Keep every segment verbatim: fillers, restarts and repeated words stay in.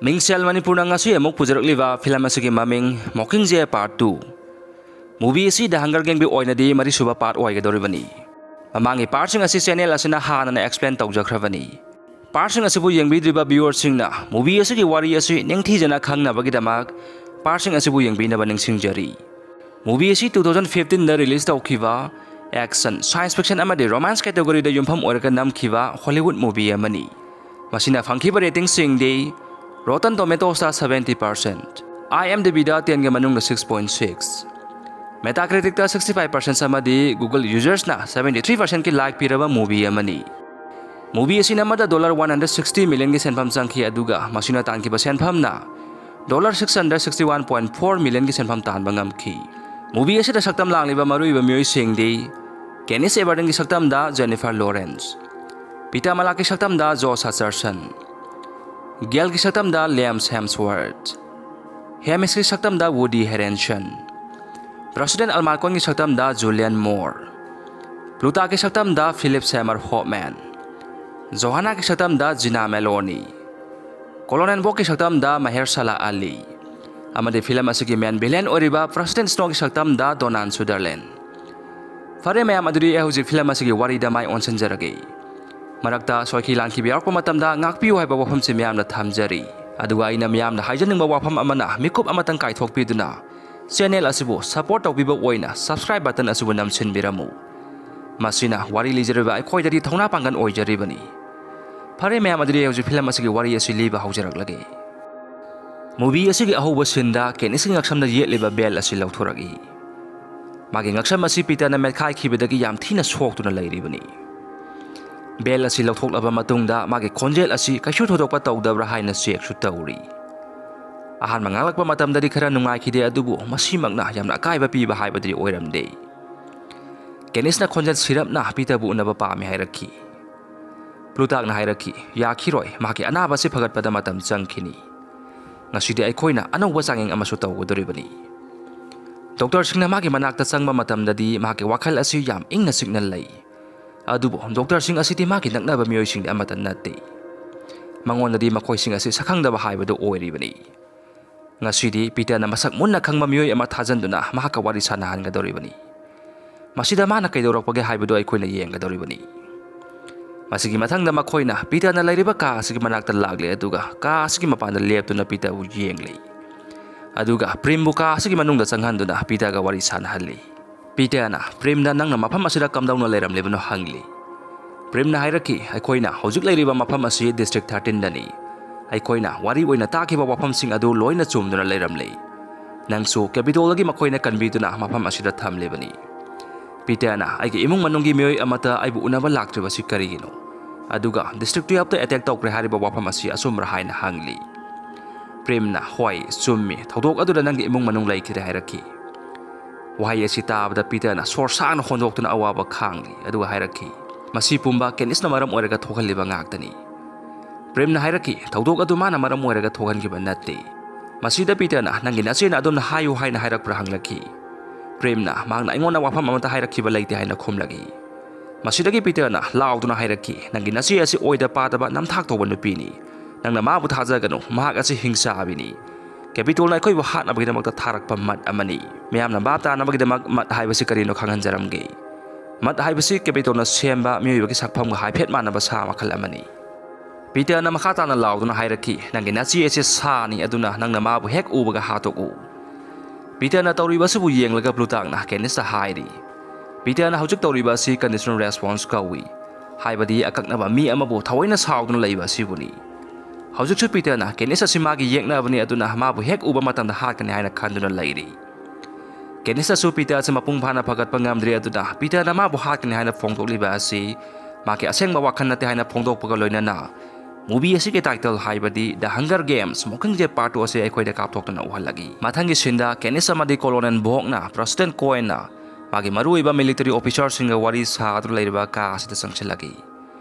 ꯃꯤꯡꯁꯦꯜ ꯃꯅꯤꯄꯨꯔꯅ ꯉꯁꯤ ꯑꯃꯨꯛ ꯄꯨꯖꯔꯛꯂꯤꯕ ꯐꯤꯂꯝ ꯑꯁꯤꯒꯤ ꯃꯃꯤꯡ ꯃꯣꯀꯤꯡꯖꯦ ꯄꯥꯔꯠ ꯇꯨ꯫ ꯃꯨꯚꯤ ꯑꯁꯤ ꯗ ꯍꯪꯒꯔ ꯒꯦꯝꯒꯤ ꯑꯣꯏꯅꯗꯤ ꯃꯔꯤꯁꯨꯕ ꯄꯥꯔꯠ ꯑꯣꯏꯒꯗꯧꯔꯤꯕꯅꯤ꯫ ꯃꯃꯥꯡꯒꯤ ꯄꯥꯔꯠꯁꯤꯡ ꯑꯁꯤ ꯆꯦꯅꯦꯜ ꯑꯁꯤꯅ ꯍꯥꯟꯅꯅ ꯑꯦꯛꯁꯄ꯭ꯂꯦꯟ ꯇꯧꯖꯈ꯭ꯔꯕꯅꯤ꯫ ꯄꯥꯔꯠꯁꯤꯡ ꯑꯁꯤꯕꯨ ꯌꯦꯡꯕꯤꯗ꯭ꯔꯤꯕ ꯚꯤꯌꯨꯋꯔꯁꯤꯡꯅ ꯃꯨꯚꯤ ꯑꯁꯤꯒꯤ ꯋꯥꯔꯤ ꯑꯁꯤ ꯅꯤꯡꯊꯤꯖꯅ ꯈꯪꯅꯕꯒꯤꯗꯃꯛ ꯄꯥꯔꯠꯁꯤꯡ ꯑꯁꯤꯕꯨ ꯌꯦꯡꯕꯤꯅꯕ ꯅꯤꯡꯁꯤꯡꯖꯔꯤ꯫ ꯃꯨꯚꯤ ꯑꯁꯤ ꯇꯨ ꯊꯥꯎꯖꯟ ꯐꯤꯐꯇꯤꯟꯗ ꯔꯤꯂꯤꯁ ꯇꯧꯈꯤꯕ ꯑꯦꯛꯁꯟ, ꯁꯥꯏꯟꯁ ꯐꯤꯛꯁꯟ ꯑꯃꯗꯤ ꯔꯣꯃꯥꯟꯁ ꯀꯦꯇꯦꯒꯣꯔꯤꯗ ꯌꯨꯝꯐꯝ ꯑꯣꯏꯔꯒ ꯅꯝꯈꯤꯕ ꯍꯣꯂꯤꯋꯨꯗ ꯃꯨꯚꯤ ꯑꯃꯅꯤ꯫ ꯃꯁꯤꯅ ꯐꯪꯈꯤꯕ ꯔꯦꯇꯤꯡꯁꯤꯡꯗꯤ ꯔꯣꯇꯟ ꯇꯣꯃꯦꯇꯣꯁꯇ seventy percent, I M D ꯕꯤꯗ ꯇꯦꯟꯒꯤ ꯃꯅꯨꯡꯗ ꯁꯤꯛꯁ ꯄꯣꯏꯟ ꯁꯤꯛꯁ, ꯃꯦꯇꯥꯀ꯭ꯔꯤꯇꯤꯛꯇ ꯁꯤꯛꯁꯇꯤ ꯐꯥꯏꯚ ꯄꯥꯔꯁꯦꯟ ꯑꯃꯗꯤ ꯒꯨꯒꯜ ꯌꯨꯖꯔꯁꯅ ꯁꯕꯦꯟꯇꯤ ꯊ꯭ꯔꯤ ꯄꯥꯔꯁꯦꯟꯒꯤ ꯂꯥꯏꯛ ꯄꯤꯔꯕ ꯃꯨꯚꯤ ꯑꯃꯅꯤ꯫ ꯃꯨꯚꯤ ꯑꯁꯤꯅ ꯑꯃꯗ ꯗꯣꯂꯔ ꯋꯥꯟ ꯍꯟꯗ꯭ꯔꯦꯠ ꯁꯤꯛꯁꯇꯤ ꯃꯤꯂꯤꯌꯟꯒꯤ ꯁꯦꯟꯐꯝ ꯆꯪꯈꯤ, ꯑꯗꯨꯒ ꯃꯁꯤꯅ ꯇꯥꯟꯈꯤꯕ ꯁꯦꯟꯐꯝꯅ dollar six hundred sixty one point four ꯃꯤꯂꯤꯌꯟꯒꯤ ꯁꯦꯟꯐꯝ ꯇꯥꯟꯕ ꯉꯝꯈꯤ꯫ ꯃꯨꯚꯤ ꯑꯁꯤꯗ ꯁꯛꯇꯝ ꯂꯥꯡꯂꯤꯕ ꯃꯔꯨꯑꯣꯏꯕ ꯃꯤꯑꯣꯏꯁꯤꯡꯗꯤ ꯀꯦꯅꯤꯁ ꯑꯦꯕꯔꯗꯟꯒꯤ ꯁꯛꯇꯝꯗ ꯖꯦꯅꯤꯐꯔ ꯂꯣꯔꯦꯟꯁ, ꯄꯤꯇꯥ ꯃꯂꯥꯛꯀꯤ ꯁꯛꯇꯝꯗ ꯖꯣꯁ ꯍꯆꯔꯁꯟ, ꯒꯦꯜꯒꯤ ꯁꯛꯇꯝꯗ ꯂꯤꯌꯝ ꯍꯦꯝꯁꯋꯔꯠ, ꯍꯦꯃꯤꯁꯀꯤ ꯁꯛꯇꯝꯗ ꯋꯨꯗꯤ ꯍꯦꯔꯦꯟꯁꯟ, ꯄ꯭ꯔꯦꯁꯤꯗꯦꯟ ꯑꯜꯃꯥꯔꯀꯣꯟꯒꯤ ꯁꯛꯇꯝꯗ ꯖꯨꯂꯤꯌꯟ ꯃꯣꯔ, ꯄ꯭ꯂꯨꯇꯥꯒꯤ ꯁꯛꯇꯝꯗ ꯐꯤꯂꯤꯞ ꯁꯦꯃꯔ ꯍꯣꯞꯃꯦꯟ, ꯖꯣꯍꯥꯅꯥꯒꯤ ꯁꯛꯇꯝꯗ ꯖꯤꯅꯥ ꯃꯦꯂꯣꯅꯤ, ꯀꯣꯂꯣꯅꯦꯟꯕꯣꯛꯀꯤ ꯁꯛꯇꯝꯗ ꯃꯍꯦꯔ ꯁꯂꯥ ꯑꯂꯤ, ꯑꯃꯗꯤ ꯐꯤꯂꯝ ꯑꯁꯤꯒꯤ ꯃꯦꯟ ꯚꯤꯂꯦꯟ ꯑꯣꯏꯔꯤꯕ ꯄ꯭ꯔꯦꯁꯤꯗꯦꯟ ꯁ꯭ꯅꯣꯒꯤ ꯁꯛꯇꯝꯗ ꯗꯣꯅꯥꯟ ꯁꯨꯗꯔꯂꯦꯟ꯫ ꯐꯔꯦ ꯃꯌꯥꯝ, ꯑꯗꯨꯗꯤ ꯑꯩ ꯍꯧꯖꯤꯛ ꯐꯤꯂꯝ ꯑꯁꯤꯒꯤ ꯋꯥꯔꯤꯗ ꯃꯥꯏ ꯑꯣꯟꯁꯤꯟꯖꯔꯒꯦ꯫ ꯃꯔꯛꯇ ꯁꯣꯏꯈꯤ ꯂꯥꯟꯈꯤꯕ ꯌꯥꯎꯔꯛꯄ ꯃꯇꯝꯗ ꯉꯥꯛꯄꯤꯌꯨ ꯍꯥꯏꯕ ꯋꯥꯐꯝꯁꯤ ꯃꯌꯥꯝꯅ ꯊꯝꯖꯔꯤ꯫ ꯑꯗꯨꯒ ꯑꯩꯅ ꯃꯤꯌꯥꯝꯗ ꯍꯥꯏꯖꯅꯤꯡꯕ ꯋꯥꯐꯝ ꯑꯃꯅ, ꯃꯤꯀꯨꯞ ꯑꯃꯇꯪ ꯀꯥꯏꯊꯣꯛꯄꯤꯗꯨꯅ ꯆꯦꯅꯦꯜ ꯑꯁꯤꯕꯨ ꯁꯄꯣꯔꯠ ꯇꯧꯕꯤꯕ ꯑꯣꯏꯅ ꯁꯕꯁꯀ꯭ꯔꯥꯏꯕ ꯕꯇꯟ ꯑꯁꯤꯕꯨ ꯅꯝꯁꯤꯟꯕꯤꯔꯝꯃꯨ꯫ ꯃꯁꯤꯅ ꯋꯥꯔꯤ ꯂꯤꯖꯔꯤꯕ ꯑꯩꯈꯣꯏꯗꯗꯤ ꯊꯧꯅꯥ ꯄꯥꯡꯒꯜ ꯑꯣꯏꯖꯔꯤꯕꯅꯤ꯫ ꯐꯔꯦ ꯃꯌꯥꯝ, ꯑꯗꯨꯗꯤ ꯑꯩ ꯍꯧꯖꯤꯛ ꯐꯤꯂꯝ ꯑꯁꯤꯒꯤ ꯋꯥꯔꯤ ꯑꯁꯤ ꯂꯤꯕ ꯍꯧꯖꯔꯛꯂꯒꯦ꯫ ꯃꯨꯚꯤ ꯑꯁꯤꯒꯤ ꯑꯍꯧꯕ ꯁꯤꯟꯗ ꯀꯦꯅꯤꯁꯀꯤ ꯉꯛꯁꯝꯗ ꯌꯦꯠꯂꯤꯕ ꯕꯦꯜ ꯑꯁꯤ ꯂꯧꯊꯣꯔꯛꯏ꯫ ꯃꯥꯒꯤ ꯉꯛꯁꯝ ꯑꯁꯤ ꯄꯤꯇꯔꯅ ꯃꯦꯠꯈꯥꯏꯈꯤꯕꯗꯒꯤ ꯌꯥꯝ ꯊꯤꯅ ꯁꯣꯛꯇꯨꯅ ꯂꯩꯔꯤꯕꯅꯤ꯫ ꯕꯦꯜ ꯑꯁꯤ ꯂꯧꯊꯣꯛꯂꯕ ꯃꯇꯨꯡꯗ ꯃꯥꯒꯤ ꯈꯣꯟꯖꯦꯜ ꯑꯁꯤ ꯀꯩꯁꯨ ꯊꯣꯏꯗꯣꯛꯄ ꯇꯧꯗꯕ꯭ꯔꯥ ꯍꯥꯏꯅ ꯆꯦꯛꯁꯨ ꯇꯧꯔꯤ꯫ ꯑꯍꯥꯟꯕ ꯉꯥꯡꯂꯛꯄ ꯃꯇꯝꯗꯗꯤ ꯈꯔ ꯅꯨꯡꯉꯥꯏꯈꯤꯗꯦ, ꯑꯗꯨꯕꯨ ꯃꯁꯤꯃꯛꯅ ꯌꯥꯝꯅ ꯑꯀꯥꯏꯕ ꯄꯤꯕ ꯍꯥꯏꯕꯗꯨꯗꯤ ꯑꯣꯏꯔꯝꯗꯦ꯫ ꯀꯦꯅꯤꯁꯅ ꯈꯣꯟꯖꯦꯜ ꯁꯤꯔꯞꯅ ꯄꯤꯇꯔꯕꯨ ꯎꯅꯕ ꯄꯥꯝꯃꯤ ꯍꯥꯏꯔꯛꯈꯤ꯫ ꯄ꯭ꯂꯨꯇꯥꯛꯅ ꯍꯥꯏꯔꯛꯈꯤ, "ꯌꯥꯈꯤꯔꯣꯏ, ꯃꯍꯥꯛꯀꯤ ꯑꯅꯥꯕ ꯑꯁꯤ ꯐꯒꯠꯄꯗ ꯃꯇꯝ ꯆꯪꯈꯤꯅꯤ꯫ ꯉꯁꯤꯗꯤ ꯑꯩꯈꯣꯏꯅ ꯑꯅꯧꯕ ꯆꯥꯡꯌꯦꯡ ꯑꯃꯁꯨ ꯇꯧꯒꯗꯧꯔꯤꯕꯅꯤ꯫" ꯗꯣꯛꯇꯔꯁꯤꯡꯅ ꯃꯥꯒꯤ ꯃꯅꯥꯛꯇ ꯆꯪꯕ ꯃꯇꯝꯗꯗꯤ ꯃꯍꯥꯛꯀꯤ ꯋꯥꯈꯜ ꯑꯁꯤ ꯌꯥꯝ ꯏꯪꯅ ꯆꯤꯛꯅ ꯂꯩ꯫ ꯑꯗꯨꯕꯨ ꯗꯣꯛꯇꯔꯁꯤꯡ ꯑꯁꯤꯗꯤ ꯃꯥꯒꯤ ꯅꯛꯅꯕ ꯃꯤꯑꯣꯏꯁꯤꯡꯗꯤ ꯑꯃꯠꯇ ꯅꯠꯇꯦ꯫ ꯃꯉꯣꯟꯗꯗꯤ ꯃꯈꯣꯏꯁꯤꯡ ꯑꯁꯤ ꯁꯛꯈꯪꯗꯕ ꯍꯥꯏꯕꯗꯨ ꯑꯣꯏꯔꯤꯕꯅꯤ꯫ ꯉꯁꯤꯗꯤ ꯄꯤꯇꯔꯅ ꯃꯁꯛ ꯃꯨꯟꯅ ꯈꯪꯕ ꯃꯤꯑꯣꯏ ꯑꯃ ꯊꯥꯖꯟꯗꯨꯅ ꯃꯍꯥꯛꯀ ꯋꯥꯔꯤ ꯁꯥꯟꯅꯍꯟꯒꯗꯧꯔꯤꯕꯅꯤ꯫ ꯃꯁꯤꯗ ꯃꯥꯅ ꯀꯩꯗꯧꯔꯛꯄꯒꯦ ꯍꯥꯏꯕꯗꯨ ꯑꯩꯈꯣꯏꯅ ꯌꯦꯡꯒꯗꯧꯔꯤꯕꯅꯤ꯫ ꯃꯁꯤꯒꯤ ꯃꯊꯪꯗ ꯃꯈꯣꯏꯅ ꯄꯤꯇꯔꯅ ꯂꯩꯔꯤꯕ ꯀꯥ ꯑꯁꯤꯒꯤ ꯃꯅꯥꯛꯇ ꯂꯥꯛꯂꯦ, ꯑꯗꯨꯒ ꯀꯥ ꯑꯁꯤꯒꯤ ꯃꯄꯥꯟꯗ ꯂꯦꯞꯇꯨꯅ ꯄꯤꯇꯔꯕꯨ ꯌꯦꯡꯂꯤ꯫ ꯑꯗꯨꯒ ꯄ꯭ꯔꯤꯝꯕꯨ ꯀꯥ ꯑꯁꯤꯒꯤ ꯃꯅꯨꯡꯗ ꯆꯪꯍꯟꯗꯨꯅ ꯄꯤꯇꯔꯒ ꯋꯥꯔꯤ ꯁꯥꯟꯅꯍꯜꯂꯤ꯫ ꯄꯤꯇꯔꯅ ꯄ꯭ꯔꯤꯝꯗ, "ꯅꯪꯅ ꯃꯐꯝ ꯑꯁꯤꯗ ꯀꯝꯗꯧꯅ ꯂꯩꯔꯝꯂꯤꯕꯅꯣ?" ꯍꯪꯂꯤ꯫ ꯄ꯭ꯔꯤꯝꯅ ꯍꯥꯏꯔꯛꯈꯤ, "ꯑꯩꯈꯣꯏꯅ ꯍꯧꯖꯤꯛ ꯂꯩꯔꯤꯕ ꯃꯐꯝ ꯑꯁꯤ ꯗꯤꯁꯇ꯭ꯔꯤꯛ ꯊꯥꯔꯇꯤꯟꯗꯅꯤ꯫ ꯑꯩꯈꯣꯏꯅ ꯋꯥꯔꯤ ꯑꯣꯏꯅ ꯇꯥꯈꯤꯕ ꯋꯥꯐꯝꯁꯤꯡ ꯑꯗꯨ ꯂꯣꯏꯅ ꯆꯨꯝꯗꯨꯅ ꯂꯩꯔꯝꯂꯤ꯫ ꯅꯪꯁꯨ ꯀꯦꯄꯤꯇꯣꯜꯗꯒꯤ ꯃꯈꯣꯏꯅ ꯀꯟꯕꯤꯗꯨꯅ ꯃꯐꯝ ꯑꯁꯤꯗ ꯊꯝꯂꯤꯕꯅꯤ꯫ ꯄꯤꯇꯔꯅ ꯑꯩꯒꯤ ꯏꯃꯨꯡ ꯃꯅꯨꯡꯒꯤ ꯃꯤꯑꯣꯏ ꯑꯃꯠꯇ ꯑꯩꯕꯨ ꯎꯅꯕ ꯂꯥꯛꯇ꯭ꯔꯤꯕꯁꯤ ꯀꯔꯤꯒꯤꯅꯣ? ꯑꯗꯨꯒ ꯗꯤꯁꯇ꯭ꯔꯤꯛ ꯇꯨꯌꯦꯜꯞꯇ ꯑꯦꯇꯦꯛ ꯇꯧꯈ꯭ꯔꯦ ꯍꯥꯏꯔꯤꯕ ꯋꯥꯐꯝ ꯑꯁꯤ ꯑꯆꯨꯝꯕ꯭ꯔꯥ?" ꯍꯥꯏꯅ ꯍꯪꯂꯤ꯫ ꯄ꯭ꯔꯤꯝꯅ, "ꯍꯣꯏ, ꯆꯨꯝꯃꯤ, ꯊꯧꯗꯣꯛ ꯑꯗꯨꯗ ꯅꯪꯒꯤ ꯏꯃꯨꯡ ꯃꯅꯨꯡ ꯂꯩꯈꯤꯗꯦ" ꯍꯥꯏꯔꯛꯈꯤ꯫ ꯋꯥꯍꯩ ꯑꯁꯤ ꯇꯥꯕꯗ ꯄꯤꯇꯔꯅ ꯁꯣꯔ ꯁꯥꯡꯅ ꯍꯣꯟꯗꯣꯛꯇꯨꯅ ꯑꯋꯥꯕ ꯈꯥꯡꯂꯤ, ꯑꯗꯨꯒ ꯍꯥꯏꯔꯛꯈꯤ, "ꯃꯁꯤ ꯄꯨꯝꯕ ꯀꯦꯅꯤꯁꯅ ꯃꯔꯝ ꯑꯣꯏꯔꯒ ꯊꯣꯛꯍꯜꯂꯤꯕ ꯉꯥꯛꯇꯅꯤ"꯫ ꯄ꯭ꯔꯦꯝꯅ ꯍꯥꯏꯔꯛꯈꯤ, "ꯊꯧꯗꯣꯛ ꯑꯗꯨ ꯃꯥꯅ ꯃꯔꯝ ꯑꯣꯏꯔꯒ ꯊꯣꯛꯍꯟꯈꯤꯕ ꯅꯠꯇꯦ"꯫ ꯃꯁꯤꯗ ꯄꯤꯇꯔꯅ, "ꯅꯪꯒꯤ ꯅꯆꯦꯅ ꯑꯗꯨꯝꯅ ꯍꯥꯏꯌꯨ ꯍꯥꯏꯅ ꯍꯥꯏꯔꯛꯄ꯭ꯔꯥ?" ꯍꯪꯂꯛꯈꯤ꯫ ꯄ꯭ꯔꯦꯝꯅ, "ꯃꯍꯥꯛꯅ ꯑꯩꯉꯣꯟꯗ ꯋꯥꯐꯝ ꯑꯃꯠꯇ ꯍꯥꯏꯔꯛꯈꯤꯕ ꯂꯩꯇꯦ" ꯍꯥꯏꯅ ꯈꯨꯝꯂꯛꯏ꯫ ꯃꯁꯤꯗꯒꯤ ꯄꯤꯇꯔꯅ ꯂꯥꯎꯗꯨꯅ ꯍꯥꯏꯔꯛꯈꯤ, "ꯅꯪꯒꯤ ꯅꯆꯦ ꯑꯁꯤ ꯑꯣꯏꯗ ꯄꯥꯗꯕ ꯅꯝꯊꯥꯛ ꯇꯧꯕ ꯅꯨꯄꯤꯅꯤ꯫ ꯅꯪꯅ ꯃꯥꯕꯨ ꯊꯥꯖꯒꯅꯨ, ꯃꯍꯥꯛ ꯑꯁꯤ ꯍꯤꯡꯆꯥꯕꯤꯅꯤ꯫ ꯀꯦꯄꯤꯇꯣꯜꯅ ꯑꯩꯈꯣꯏꯕꯨ ꯍꯥꯠꯅꯕꯒꯤꯗꯃꯛꯇ ꯊꯥꯔꯛꯄ ꯃꯠ ꯑꯃꯅꯤ꯫ ꯃꯤꯌꯥꯝꯅ ꯚꯥꯞ ꯇꯥꯅꯕꯒꯤꯗꯃꯛ ꯃꯠ ꯍꯥꯏꯕꯁꯤ ꯀꯔꯤꯅꯣ ꯈꯪꯍꯟꯖꯔꯝꯒꯦ꯫ ꯃꯠ ꯍꯥꯏꯕꯁꯤ ꯀꯦꯄꯤꯇꯣꯜꯅ ꯁꯦꯝꯕ ꯃꯤꯑꯣꯏꯕꯒꯤ ꯁꯛꯐꯝꯒ ꯍꯥꯏꯐꯦꯠ ꯃꯥꯟꯅꯕ ꯁꯥ ꯃꯈꯜ ꯑꯃꯅꯤ"꯫ ꯄꯤꯇꯔꯅ ꯃꯈꯥ ꯇꯥꯅ ꯂꯥꯎꯗꯨꯅ ꯍꯥꯏꯔꯛꯈꯤ, "ꯅꯪꯒꯤ ꯅꯆꯦ ꯑꯁꯤ ꯁꯥꯅꯤ, ꯑꯗꯨꯅ ꯅꯪꯅ ꯃꯥꯕꯨ ꯍꯦꯛ ꯎꯕꯒ ꯍꯥꯠꯇꯣꯛꯎ"꯫ ꯄꯤꯇꯔꯅ ꯇꯧꯔꯤꯕ ꯑꯁꯤꯕꯨ ꯌꯦꯡꯂꯒ ꯄ꯭ꯂꯨꯇꯥꯛꯅ ꯀꯦꯅꯤꯁꯇ ꯍꯥꯏꯔꯤ, "ꯄꯤꯇꯔꯅ ꯍꯧꯖꯤꯛ ꯇꯧꯔꯤꯕ ꯑꯁꯤ ꯀꯟꯗꯤꯁꯅꯦꯜ ꯔꯦꯁꯄꯣꯟꯁ ꯀꯧꯏ, ꯍꯥꯏꯕꯗꯤ ꯑꯀꯛꯅꯕ ꯃꯤ ꯑꯃꯕꯨ ꯊꯑꯣꯏꯅ ꯁꯥꯎꯗꯨꯅ ꯂꯩꯕ ꯑꯁꯤꯕꯨꯅꯤ"꯫ ꯍꯧꯖꯤꯛꯁꯨ ꯄꯤꯇꯔꯅ ꯀꯦꯅꯤꯁ ꯑꯁꯤ ꯃꯥꯒꯤ ꯌꯦꯛꯅꯕꯅꯤ, ꯑꯗꯨꯅ ꯃꯥꯕꯨ ꯍꯦꯛ ꯎꯕ ꯃꯇꯝꯗ ꯍꯥꯠꯀꯅꯤ ꯍꯥꯏꯅ ꯈꯟꯗꯨꯅ ꯂꯩꯔꯤ꯫ ꯀꯦꯅꯤꯁꯇꯁꯨ ꯄꯤꯇꯔ ꯑꯁꯤ ꯃꯄꯨꯡ ꯐꯥꯅ ꯐꯒꯠꯄ ꯉꯝꯗ꯭ꯔꯤ, ꯑꯗꯨꯅ ꯄꯤꯇꯔꯅ ꯃꯥꯕꯨ ꯍꯥꯠꯀꯅꯤ ꯍꯥꯏꯅ ꯐꯣꯡꯗꯣꯛꯂꯤꯕ ꯑꯁꯤ ꯃꯥꯒꯤ ꯑꯁꯦꯡꯕ ꯋꯥꯈꯜ ꯅꯠꯇꯦ ꯍꯥꯏꯅ ꯐꯣꯡꯗꯣꯛꯄꯒ ꯂꯣꯏꯅꯅ movie ꯑꯁꯤꯒꯤ title ꯍꯥꯏꯕꯗꯤ The Hunger Games: Mockingjay Part Two ꯑꯁꯤ ꯑꯩꯈꯣꯏꯗ ꯀꯥꯞꯊꯣꯛꯇꯨꯅ ꯎꯍꯜꯂꯛꯏ꯫ ꯃꯊꯪꯒꯤ sceneꯗ ꯀꯦꯅꯤꯁ ꯑꯃꯗꯤ ꯀꯣꯂꯣꯅꯦꯜ ꯚꯣꯒꯅ President Cohenꯅ ꯃꯥꯒꯤ ꯃꯔꯨꯑꯣꯏꯕ military officerꯁꯤꯡꯒ ꯋꯥꯔꯤ ꯁꯥꯗꯨꯅ ꯂꯩꯔꯤꯕ ꯀꯥ ꯑꯁꯤꯗ ꯆꯪꯁꯤꯜꯂꯛꯏ꯫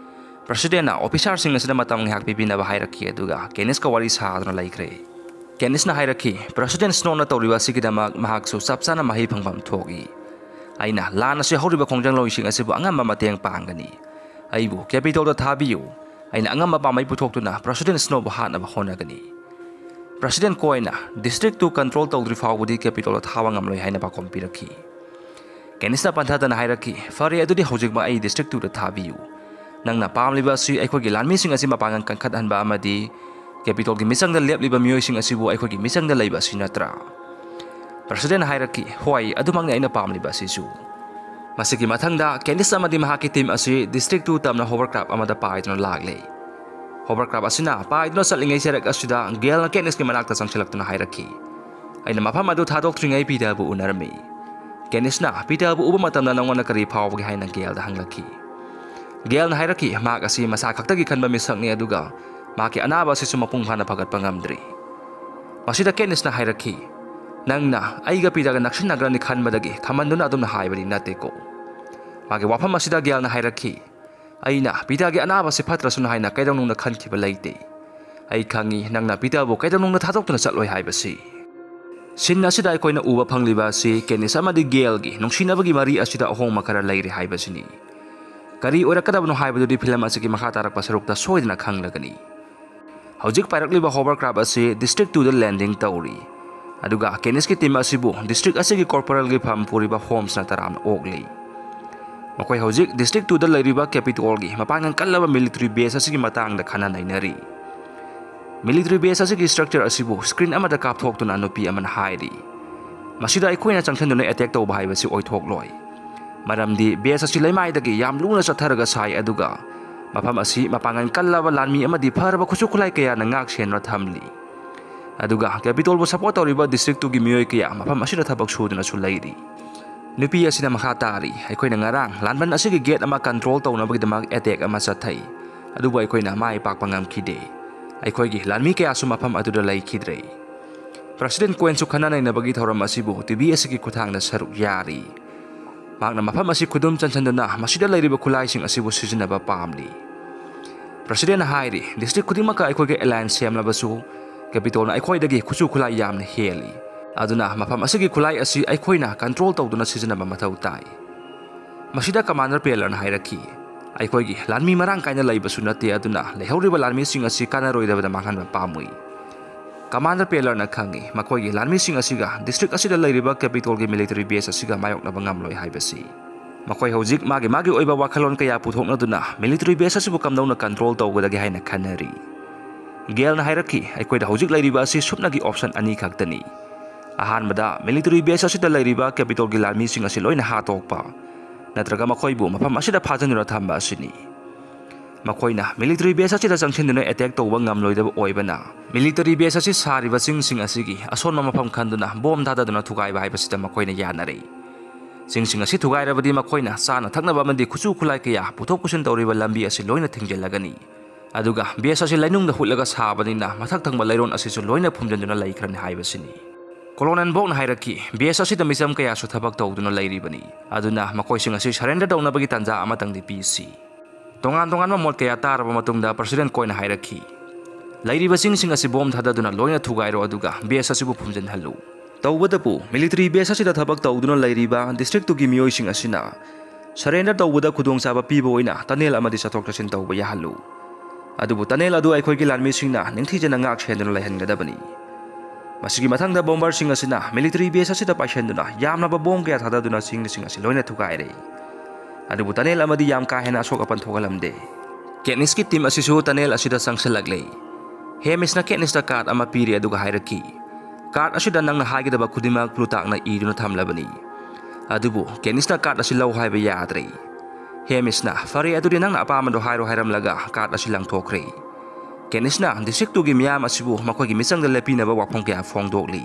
Presidentꯅ officerꯁꯤꯡ ꯑꯁꯤꯗ ꯃꯇꯝ ꯉꯥꯏꯍꯥꯛ ꯄꯤꯕꯤꯅꯕ ꯍꯥꯏꯔꯛꯈꯤ, ꯑꯗꯨꯒ ꯀꯦꯅꯤꯁꯀ ꯋꯥꯔꯤ ꯁꯥꯗꯨꯅ ꯂꯩꯈ꯭ꯔꯦ꯫ ꯀꯦꯅꯤꯁꯅ ꯍꯥꯏꯔꯛꯈꯤ, "President Snowꯅ ꯇꯧꯔꯤꯕ ꯑꯁꯤꯒꯤꯗꯃꯛ ꯃꯍꯥꯛꯁꯨ ꯆꯞ ꯆꯥꯅ ꯃꯍꯩ ꯐꯪꯐꯝ ꯊꯣꯛꯏ꯫ ꯑꯩꯅ ꯂꯥꯟ ꯑꯁꯤ ꯍꯧꯔꯤꯕ ꯈꯣꯡꯖꯪꯂꯣꯏꯁꯤꯡ ꯑꯁꯤꯕꯨ ꯑꯉꯝꯕ ꯃꯇꯦꯡ ꯄꯥꯡꯒꯅꯤ꯫ ꯑꯩꯕꯨ ꯀꯦꯄꯤꯇꯣꯜꯗ ꯊꯥꯕꯤꯌꯨ꯫ ꯑꯩꯅ ꯑꯉꯝꯕ ꯄꯥꯝꯕꯩ ꯄꯨꯊꯣꯛꯇꯨꯅ President Snowꯕꯨ ꯍꯥꯠꯅꯕ ꯍꯣꯠꯅꯒꯅꯤ꯫ President Quineꯅ District Two control ꯇꯧꯗ꯭ꯔꯤ ꯐꯥꯎꯕꯗꯤ Capitolꯗ ꯊꯥꯕ ꯉꯝꯂꯣꯏ ꯍꯥꯏꯅ ꯄꯥꯎꯈꯨꯝ ꯄꯤꯔꯛꯈꯤ꯫ ꯀꯦꯅꯤꯁꯅ ꯄꯟꯊꯗꯅ ꯍꯥꯏꯔꯛꯈꯤ, "ꯐꯔꯦ, ꯑꯗꯨꯗꯤ ꯍꯧꯖꯤꯛꯃꯛ ꯑꯩ District Twoꯗ ꯊꯥꯕꯤꯌꯨ꯫ ꯅꯪꯅ ꯄꯥꯝꯂꯤꯕ ꯑꯁꯤ ꯑꯩꯈꯣꯏꯒꯤ ꯂꯥꯟꯃꯤꯁꯤꯡ ꯑꯁꯤ ꯃꯄꯥꯡꯒꯜ ꯀꯟꯈꯠꯍꯟꯕ ꯑꯃꯗꯤ Capitolꯒꯤ ꯃꯤꯆꯪꯗ ꯂꯦꯞꯂꯤꯕ ꯃꯤꯑꯣꯏꯁꯤꯡ ꯑꯁꯤꯕꯨ ꯑꯩꯈꯣꯏꯒꯤ ꯃꯤꯆꯪꯗ ꯂꯩꯕ ꯑꯁꯤ ꯅꯠꯇ꯭ꯔꯥ?" Presidentꯅ ꯍꯥꯏꯔꯛꯈꯤ, "ꯍꯣꯏ, ꯑꯗꯨꯃꯛꯅꯤ ꯑꯩꯅ ꯄꯥꯝꯂꯤꯕ ꯑꯁꯤꯁꯨ꯫" ꯃꯁꯤꯒꯤ ꯃꯊꯪꯗ ꯀꯦꯅꯤꯁ ꯑꯃꯗꯤ ꯃꯍꯥꯛꯀꯤ team ꯑꯁꯤ District Two ꯇꯝꯅ hovercraft ꯑꯃꯗ ꯄꯥꯏꯗꯨꯅ ꯂꯥꯛꯂꯦ꯫ Hovercraft ꯑꯁꯤꯅ ꯄꯥꯏꯗꯨꯅ ꯆꯠꯂꯤꯉꯩ ꯆꯔꯛ ꯑꯁꯤꯗ ꯒꯦꯜꯅ ꯀꯦꯅꯤꯁꯀꯤ ꯃꯅꯥꯛꯇ ꯆꯪꯁꯤꯜꯂꯛꯇꯨꯅ ꯍꯥꯏꯔꯛꯈꯤ, "ꯑꯩꯅ ꯃꯐꯝ ꯑꯗꯨ ꯊꯥꯗꯣꯛꯇ꯭ꯔꯤꯉꯩ ꯄꯤꯇꯔꯕꯨ ꯎꯅꯔꯝꯃꯤ꯫" ꯀꯦꯅꯤꯁꯅ ꯄꯤꯇꯔꯕꯨ ꯎꯕ ꯃꯇꯝꯗ ꯅꯉꯣꯟꯗ ꯀꯔꯤ ꯐꯥꯎꯕꯒꯦ ꯍꯥꯏꯅ ꯒꯦꯜꯗ ꯍꯪꯂꯛꯈꯤ꯫ ꯒꯦꯜꯅ ꯍꯥꯏꯔꯛꯈꯤ, ꯃꯍꯥꯛ ꯑꯁꯤ ꯃꯁꯥ ꯈꯛꯇꯒꯤ ꯈꯟꯕ ꯃꯤꯁꯛꯅꯤ, ꯑꯗꯨꯒ ꯃꯍꯥꯛꯀꯤ ꯑꯅꯥꯕ ꯑꯁꯤꯁꯨ ꯃꯄꯨꯡ ꯐꯥꯅ ꯐꯒꯠꯄ ꯉꯝꯗ꯭ꯔꯤ꯫ ꯃꯁꯤꯗ ꯀꯦꯅꯤꯁꯅ ꯍꯥꯏꯔꯛꯈꯤ, "ꯅꯪꯅ ꯑꯩꯒ ꯄꯤꯇꯔꯒ ꯅꯛꯁꯤꯟꯅꯒ꯭ꯔꯅꯤ ꯈꯟꯕꯗꯒꯤ ꯈꯝꯍꯟꯗꯨꯅ ꯑꯗꯨꯝꯅ ꯍꯥꯏꯕꯗꯤ ꯅꯠꯇꯦꯀꯣ꯫" ꯃꯥꯒꯤ ꯋꯥꯐꯝ ꯑꯁꯤꯗ ꯒꯦꯜꯅ ꯍꯥꯏꯔꯛꯈꯤ, "ꯑꯩꯅ ꯄꯤꯇꯔꯒꯤ ꯑꯅꯥꯕ ꯑꯁꯤ ꯐꯠꯇ꯭ꯔꯁꯅꯨ ꯍꯥꯏꯅ ꯀꯩꯗꯧꯅꯨꯡꯗ ꯈꯟꯈꯤꯕ ꯂꯩꯇꯦ꯫ ꯑꯩ ꯈꯪꯏ ꯅꯪꯅ ꯄꯤꯇꯔꯕꯨ ꯀꯩꯗꯧꯅꯨꯡꯗ ꯊꯥꯗꯣꯛꯇꯨꯅ ꯆꯠꯂꯣꯏ ꯍꯥꯏꯕꯁꯤ꯫" Scene ꯑꯁꯤꯗ ꯑꯩꯈꯣꯏꯅ ꯎꯕ ꯐꯪꯂꯤꯕ ꯑꯁꯤ ꯀꯦꯅꯤꯁ ꯑꯃꯗꯤ ꯒꯦꯜꯒꯤ ꯅꯨꯡꯁꯤꯅꯕꯒꯤ ꯃꯔꯤ ꯑꯁꯤꯗ ꯑꯍꯣꯡꯕ ꯈꯔ ꯂꯩꯔꯦ ꯍꯥꯏꯕꯁꯤꯅꯤ꯫ ꯀꯔꯤ ꯑꯣꯏꯔꯛꯀꯗꯕꯅꯣ ꯍꯥꯏꯕꯗꯨꯗꯤ film ꯑꯁꯤꯒꯤ ꯃꯈꯥ ꯇꯥꯔꯛꯄ ꯁꯔꯨꯛꯇ ꯁꯣꯏꯗꯅ ꯈꯪꯂꯒꯅꯤ꯫ ꯍꯧꯖꯤꯛ ꯄꯥꯏꯔꯛꯂꯤꯕ hovercraft ꯑꯁꯤ District Twoꯗ landing ꯇꯧꯔꯤ, ꯑꯗꯨꯒ ꯀꯦꯅꯤꯁꯀꯤ team ꯑꯁꯤꯕꯨ district ꯑꯁꯤꯒꯤ corporalꯒꯤ ꯐꯝ ꯄꯨꯔꯤꯕ ꯍꯣꯝꯁꯅ ꯇꯔꯥꯝꯅ ꯑꯣꯛꯂꯤ꯫ ꯃꯈꯣꯏ ꯍꯧꯖꯤꯛ District Twoꯗ ꯂꯩꯔꯤꯕ Capitolꯒꯤ ꯃꯄꯥꯡꯒꯜ ꯀꯜꯂꯕ military base ꯑꯁꯤꯒꯤ ꯃꯇꯥꯡꯗ ꯈꯟꯅ ꯅꯩꯅꯔꯤ꯫ Military base ꯑꯁꯤꯒꯤ structure ꯑꯁꯤꯕꯨ screen ꯑꯃꯗ ꯀꯥꯞꯊꯣꯛꯇꯨꯅ ꯅꯨꯄꯤ ꯑꯃꯅ ꯍꯥꯏꯔꯤ, "ꯃꯁꯤꯗ ꯑꯩꯈꯣꯏꯅ ꯆꯪꯁꯤꯟꯗꯨꯅ attack ꯇꯧꯕ ꯍꯥꯏꯕꯁꯤ ꯑꯣꯏꯊꯣꯛꯂꯣꯏ, ꯃꯔꯝꯗꯤ base ꯑꯁꯤ ꯂꯩꯃꯥꯏꯗꯒꯤ ꯌꯥꯝ ꯂꯨꯅ ꯆꯠꯊꯔꯒ ꯁꯥꯏ, ꯑꯗꯨꯒ ꯃꯐꯝ ꯑꯁꯤ ꯃꯄꯥꯡꯒꯜ ꯀꯜꯂꯕ ꯂꯥꯟꯃꯤ ꯑꯃꯗꯤ ꯐꯔꯕ ꯈꯨꯠꯁꯨ ꯈꯨꯠꯂꯥꯏ ꯀꯌꯥꯅ ꯉꯥꯛ ꯁꯦꯟꯗꯨꯅ ꯊꯝꯂꯤ꯫ ꯑꯗꯨꯒ Capitolꯕꯨ support ꯇꯧꯔꯤꯕ District Twoꯒꯤ ꯃꯤꯑꯣꯏ ꯀꯌꯥ ꯃꯐꯝ ꯑꯁꯤꯗ ꯊꯕꯛ ꯁꯨꯗꯨꯅꯁꯨ ꯂꯩꯔꯤ꯫" ꯅꯨꯄꯤ ꯑꯁꯤꯅ ꯃꯈꯥ ꯇꯥꯔꯤ, "ꯑꯩꯈꯣꯏꯅ ꯉꯔꯥꯡ ꯂꯥꯟꯕꯟ ꯑꯁꯤꯒꯤ gate ꯑꯃ control ꯇꯧꯅꯕꯒꯤꯗꯃꯛ attack ꯑꯃ ꯆꯠꯊꯩ, ꯑꯗꯨꯕꯨ ꯑꯩꯈꯣꯏꯅ ꯃꯥꯏ ꯄꯥꯛꯄ ꯉꯝꯈꯤꯗꯦ꯫ ꯑꯩꯈꯣꯏꯒꯤ ꯂꯥꯟꯃꯤ ꯀꯌꯥꯁꯨ ꯃꯐꯝ ꯑꯗꯨꯗ ꯂꯩꯈꯤꯗ꯭ꯔꯦ꯫" President Quineꯁꯨ ꯈꯟꯅ ꯅꯩꯅꯕꯒꯤ ꯊꯧꯔꯝ ꯑꯁꯤꯕꯨ TV ꯑꯁꯤꯒꯤ ꯈꯨꯠꯊꯥꯡꯗ ꯁꯔꯨꯛ ꯌꯥꯔꯤ꯫ ꯃꯍꯥꯛꯅ ꯃꯐꯝ ꯑꯁꯤ ꯈꯨꯗꯨꯝ ꯆꯟꯁꯤꯟꯗꯨꯅ ꯃꯁꯤꯗ ꯂꯩꯔꯤꯕ ꯈꯨꯠꯂꯥꯏꯁꯤꯡ ꯑꯁꯤꯕꯨ ꯁꯤꯖꯤꯟꯅꯕ ꯄꯥꯝꯂꯤ꯫ Presidentꯅ ꯍꯥꯏꯔꯤ, "District ꯈꯨꯗꯤꯡꯃꯛꯀ ꯑꯩꯈꯣꯏꯒ alliance ꯁꯦꯝꯂꯕꯁꯨ, Capitolꯅ ꯑꯩꯈꯣꯏꯗꯒꯤ ꯈꯨꯠꯁꯨ ꯈꯨꯠꯂꯥꯏ ꯌꯥꯝꯅ ꯍꯦꯜꯂꯤ꯫ ꯑꯗꯨꯅ ꯃꯐꯝ ꯑꯁꯤꯒꯤ ꯈꯨꯠꯂꯥꯏ ꯑꯁꯤ ꯑꯩꯈꯣꯏꯅ control ꯇꯧꯗꯨꯅ ꯁꯤꯖꯤꯟꯅꯕ ꯃꯊꯧ ꯇꯥꯏ꯫" ꯃꯁꯤꯗ Commander Pellorꯅ ꯍꯥꯏꯔꯛꯈꯤ, ꯑꯩꯈꯣꯏꯒꯤ ꯂꯥꯟꯃꯤ ꯃꯔꯥꯡ ꯀꯥꯏꯅ ꯂꯩꯕꯁꯨ ꯅꯠꯇꯦ, ꯑꯗꯨꯅ ꯂꯩꯍꯧꯔꯤꯕ ꯂꯥꯟꯃꯤꯁꯤꯡ ꯑꯁꯤ ꯀꯥꯟꯅꯔꯣꯏꯗꯕꯗ ꯃꯥꯡꯍꯟꯕ ꯄꯥꯝꯃꯨꯏ꯫ ꯀꯃꯥꯟꯗꯔ ꯄꯦꯂꯔꯅ ꯈꯪꯏ, ꯃꯈꯣꯏꯒꯤ ꯂꯥꯟꯃꯤꯁꯤꯡ ꯑꯁꯤꯒ ꯗꯤꯁꯇ꯭ꯔꯤꯛ ꯑꯁꯤꯗ ꯂꯩꯔꯤꯕ ꯀꯦꯄꯤꯇꯣꯜꯒꯤ ꯃꯤꯂꯤꯇꯔꯤ ꯕꯦꯁ ꯑꯁꯤꯒ ꯃꯥꯌꯣꯛꯅꯕ ꯉꯝꯂꯣꯏ ꯍꯥꯏꯕꯁꯤ꯫ ꯃꯈꯣꯏ ꯍꯧꯖꯤꯛ ꯃꯥꯒꯤ ꯃꯥꯒꯤ ꯑꯣꯏꯕ ꯋꯥꯈꯜꯂꯣꯟ ꯀꯌꯥ ꯄꯨꯊꯣꯛꯅꯗꯨꯅ ꯃꯤꯂꯤꯇꯔꯤ ꯕꯦꯁ ꯑꯁꯤꯕꯨ ꯀꯝꯗꯧꯅ ꯀꯟꯇ꯭ꯔꯣꯜ ꯇꯧꯒꯗꯒꯦ ꯍꯥꯏꯅ ꯈꯟꯅꯔꯤ꯫ ꯒꯦꯜꯅ ꯍꯥꯏꯔꯛꯈꯤ, ꯑꯩꯈꯣꯏꯗ ꯍꯧꯖꯤꯛ ꯂꯩꯔꯤꯕ ꯑꯁꯤ ꯁꯨꯞꯅꯒꯤ ꯑꯣꯞꯁꯟ ꯑꯅꯤ ꯈꯛꯇꯅꯤ꯫ ꯑꯍꯥꯟꯕꯗ, ꯃꯤꯂꯤꯇꯔꯤ ꯕꯦꯁ ꯑꯁꯤꯗ ꯂꯩꯔꯤꯕ ꯀꯦꯄꯤꯇꯣꯜꯒꯤ ꯂꯥꯟꯃꯤꯁꯤꯡ ꯑꯁꯤ ꯂꯣꯏꯅ ꯍꯥꯠꯇꯣꯛꯄ, ꯅꯠꯇ꯭ꯔꯒ ꯃꯈꯣꯏꯕꯨ ꯃꯐꯝ ꯑꯁꯤꯗ ꯐꯥꯖꯤꯟꯗꯨꯅ ꯊꯝꯕ ꯑꯁꯤꯅꯤ꯫ ꯃꯈꯣꯏꯅ ꯃꯤꯂꯤꯇꯔꯤ ꯕꯦꯁ ꯑꯁꯤꯗ ꯆꯪꯁꯤꯟꯗꯨꯅ ꯑꯦꯇꯦꯛ ꯇꯧꯕ ꯉꯝꯂꯣꯏꯗꯕ ꯑꯣꯏꯕꯅ, ꯃꯤꯂꯤꯇꯔꯤ ꯕꯦꯁ ꯑꯁꯤ ꯁꯥꯔꯤꯕ ꯆꯤꯡꯁꯤꯡ ꯑꯁꯤꯒꯤ ꯑꯁꯣꯟꯕ ꯃꯐꯝ ꯈꯟꯗꯨꯅ ꯕꯣꯝ ꯊꯥꯗꯗꯨꯅ ꯊꯨꯒꯥꯏꯕ ꯍꯥꯏꯕꯁꯤꯗ ꯃꯈꯣꯏꯅ ꯌꯥꯅꯔꯦ꯫ ꯆꯤꯡꯁꯤꯡ ꯑꯁꯤ ꯊꯨꯒꯥꯏꯔꯕꯗꯤ ꯃꯈꯣꯏꯅ ꯆꯥꯅ ꯊꯛꯅꯕ ꯑꯃꯗꯤ ꯈꯨꯠꯁꯨ ꯈꯨꯠꯂꯥꯏ ꯀꯌꯥ ꯄꯨꯊꯣꯛ ꯄꯨꯁꯤꯟ ꯇꯧꯔꯤꯕ ꯂꯝꯕꯤ ꯑꯁꯤ ꯂꯣꯏꯅ ꯊꯤꯡꯖꯤꯜꯂꯒꯅꯤ꯫ ꯑꯗꯨꯒ ꯕꯦꯁ ꯑꯁꯤ ꯂꯩꯅꯨꯡꯗ ꯍꯨꯠꯂꯒ ꯁꯥꯕꯅꯤꯅ ꯃꯊꯛ ꯊꯪꯕ ꯂꯩꯔꯣꯟ ꯑꯁꯤꯁꯨ ꯂꯣꯏꯅ ꯐꯨꯝꯖꯤꯟꯗꯨꯅ ꯂꯩꯈ꯭ꯔꯅꯤ ꯍꯥꯏꯕꯁꯤꯅꯤ꯫ ꯀꯣꯂꯣꯅꯦꯜ ꯕꯣꯛꯅ ꯍꯥꯏꯔꯛꯈꯤ, ꯕꯦꯁ ꯑꯁꯤꯗ ꯃꯤꯆꯝ ꯀꯌꯥꯁꯨ ꯊꯕꯛ ꯇꯧꯗꯨꯅ ꯂꯩꯔꯤꯕꯅꯤ, ꯑꯗꯨꯅ ꯃꯈꯣꯏꯁꯤꯡ ꯑꯁꯤ ꯁꯔꯦꯟꯗꯔ ꯇꯧꯅꯕꯒꯤ ꯇꯥꯟꯖꯥ ꯑꯃꯇꯪꯗꯤ ꯄꯤꯁꯤ꯫ ꯇꯣꯉꯥꯟ ꯇꯣꯉꯥꯟꯕ ꯃꯣꯠ ꯀꯌꯥ ꯇꯥꯔꯕ ꯃꯇꯨꯡꯗ ꯄ꯭ꯔꯁꯤꯗꯦꯟ ꯀꯣꯏꯅ ꯍꯥꯏꯔꯛꯈꯤ, ꯂꯩꯔꯤꯕ ꯆꯤꯡꯁꯤꯡ ꯑꯁꯤ ꯕꯣꯝ ꯊꯥꯗꯗꯨꯅ ꯂꯣꯏꯅ ꯊꯨꯒꯥꯏꯔꯣ, ꯑꯗꯨꯒ ꯕꯦꯁ ꯑꯁꯤꯕꯨ ꯐꯨꯝꯖꯤꯟꯍꯜꯂꯨ꯫ ꯇꯧꯕꯇꯕꯨ ꯃꯤꯂꯤꯇꯔꯤ ꯕꯦꯁ ꯑꯁꯤꯗ ꯊꯕꯛ ꯇꯧꯗꯨꯅ ꯂꯩꯔꯤꯕ ꯗꯤꯁꯇ꯭ꯔꯤꯛꯇꯨꯒꯤ ꯃꯤꯑꯣꯏꯁꯤꯡ ꯑꯁꯤꯅ ꯁꯔꯦꯟꯗꯔ ꯇꯧꯕꯗ ꯈꯨꯗꯣꯡꯆꯥꯕ ꯄꯤꯕ ꯑꯣꯏꯅ ꯇꯅꯦꯜ ꯑꯃꯗꯤ ꯆꯠꯊꯣꯛ ꯆꯠꯁꯤꯟ ꯇꯧꯕ ꯌꯥꯍꯜꯂꯨ꯫ ꯑꯗꯨꯕꯨ ꯇꯅꯦꯜ ꯑꯗꯨ ꯑꯩꯈꯣꯏꯒꯤ ꯂꯥꯟꯃꯤꯁꯤꯡꯅ ꯅꯤꯡꯊꯤꯖꯅ ꯉꯥꯛ ꯁꯦꯟꯗꯨꯅ ꯂꯩꯍꯟꯒꯗꯕꯅꯤ꯫ ꯃꯁꯤꯒꯤ ꯃꯊꯪꯗ ꯕꯣꯝꯕꯔꯁꯤꯡ ꯑꯁꯤꯅ ꯃꯤꯂꯤꯇꯔꯤ ꯕꯦꯁ ꯑꯁꯤꯗ ꯄꯥꯏꯁꯤꯟꯗꯨꯅ ꯌꯥꯝꯂꯕ ꯕꯣꯝ ꯀꯌꯥ ꯊꯥꯗꯗꯨꯅ ꯆꯤꯡꯁꯤꯡ ꯑꯁꯤ ꯂꯣꯏꯅ ꯊꯨꯒꯥꯏꯔꯦ꯫ ꯑꯗꯨꯕꯨ ꯇꯅꯦꯜ ꯑꯃꯗꯤ ꯌꯥꯝ ꯀꯥ ꯍꯦꯟꯅ ꯑꯁꯣꯛ ꯑꯄꯟ ꯊꯣꯛꯍꯜꯂꯝꯗꯦ꯫ ꯀꯦꯠꯅꯤꯁꯀꯤ ꯇꯤꯝ ꯑꯁꯤꯁꯨ ꯇꯅꯦꯜ ꯑꯁꯤꯗ ꯆꯪꯁꯤꯜꯂꯛꯂꯦ꯫ ꯍꯦꯃꯤꯁꯅ ꯀꯦꯠꯅꯤꯁꯇ ꯀꯥꯔꯗ ꯑꯃ ꯄꯤꯔꯦ ꯑꯗꯨꯒ ꯍꯥꯏꯔꯛꯈꯤ, ꯀꯥꯔꯗ ꯑꯁꯤꯗ ꯅꯪꯅ ꯍꯥꯏꯒꯗꯕ ꯈꯨꯗꯤꯡꯃꯛ ꯄ꯭ꯂꯨꯇꯥꯛꯅ ꯏꯗꯨꯅ ꯊꯝꯂꯕꯅꯤ꯫ ꯑꯗꯨꯕꯨ ꯀꯦꯠꯅꯤꯁꯅ ꯀꯥꯔꯗ ꯑꯁꯤ ꯂꯧ ꯍꯥꯏꯕ ꯌꯥꯗ꯭ꯔꯦ꯫ ꯍꯦꯃꯤꯁꯅ, ꯐꯔꯦ, ꯑꯗꯨꯗꯤ ꯅꯪꯅ ꯑꯄꯥꯝꯕꯗꯣ ꯍꯥꯏꯔꯣ ꯍꯥꯏꯔꯝꯂꯒ ꯀꯥꯔꯗ ꯑꯁꯤ ꯂꯪꯊꯣꯛꯈ꯭ꯔꯦ꯫ ꯀꯦꯠꯅꯤꯁꯅ ꯗꯤꯁꯇ꯭ꯔꯤꯛꯇꯨꯒꯤ ꯃꯤꯌꯥꯝ ꯑꯁꯤꯕꯨ ꯃꯈꯣꯏꯒꯤ ꯃꯤꯆꯪꯗ ꯂꯦꯞꯄꯤꯅꯕ ꯋꯥꯐꯝ ꯀꯌꯥ ꯐꯣꯡꯗꯣꯛꯂꯤ꯫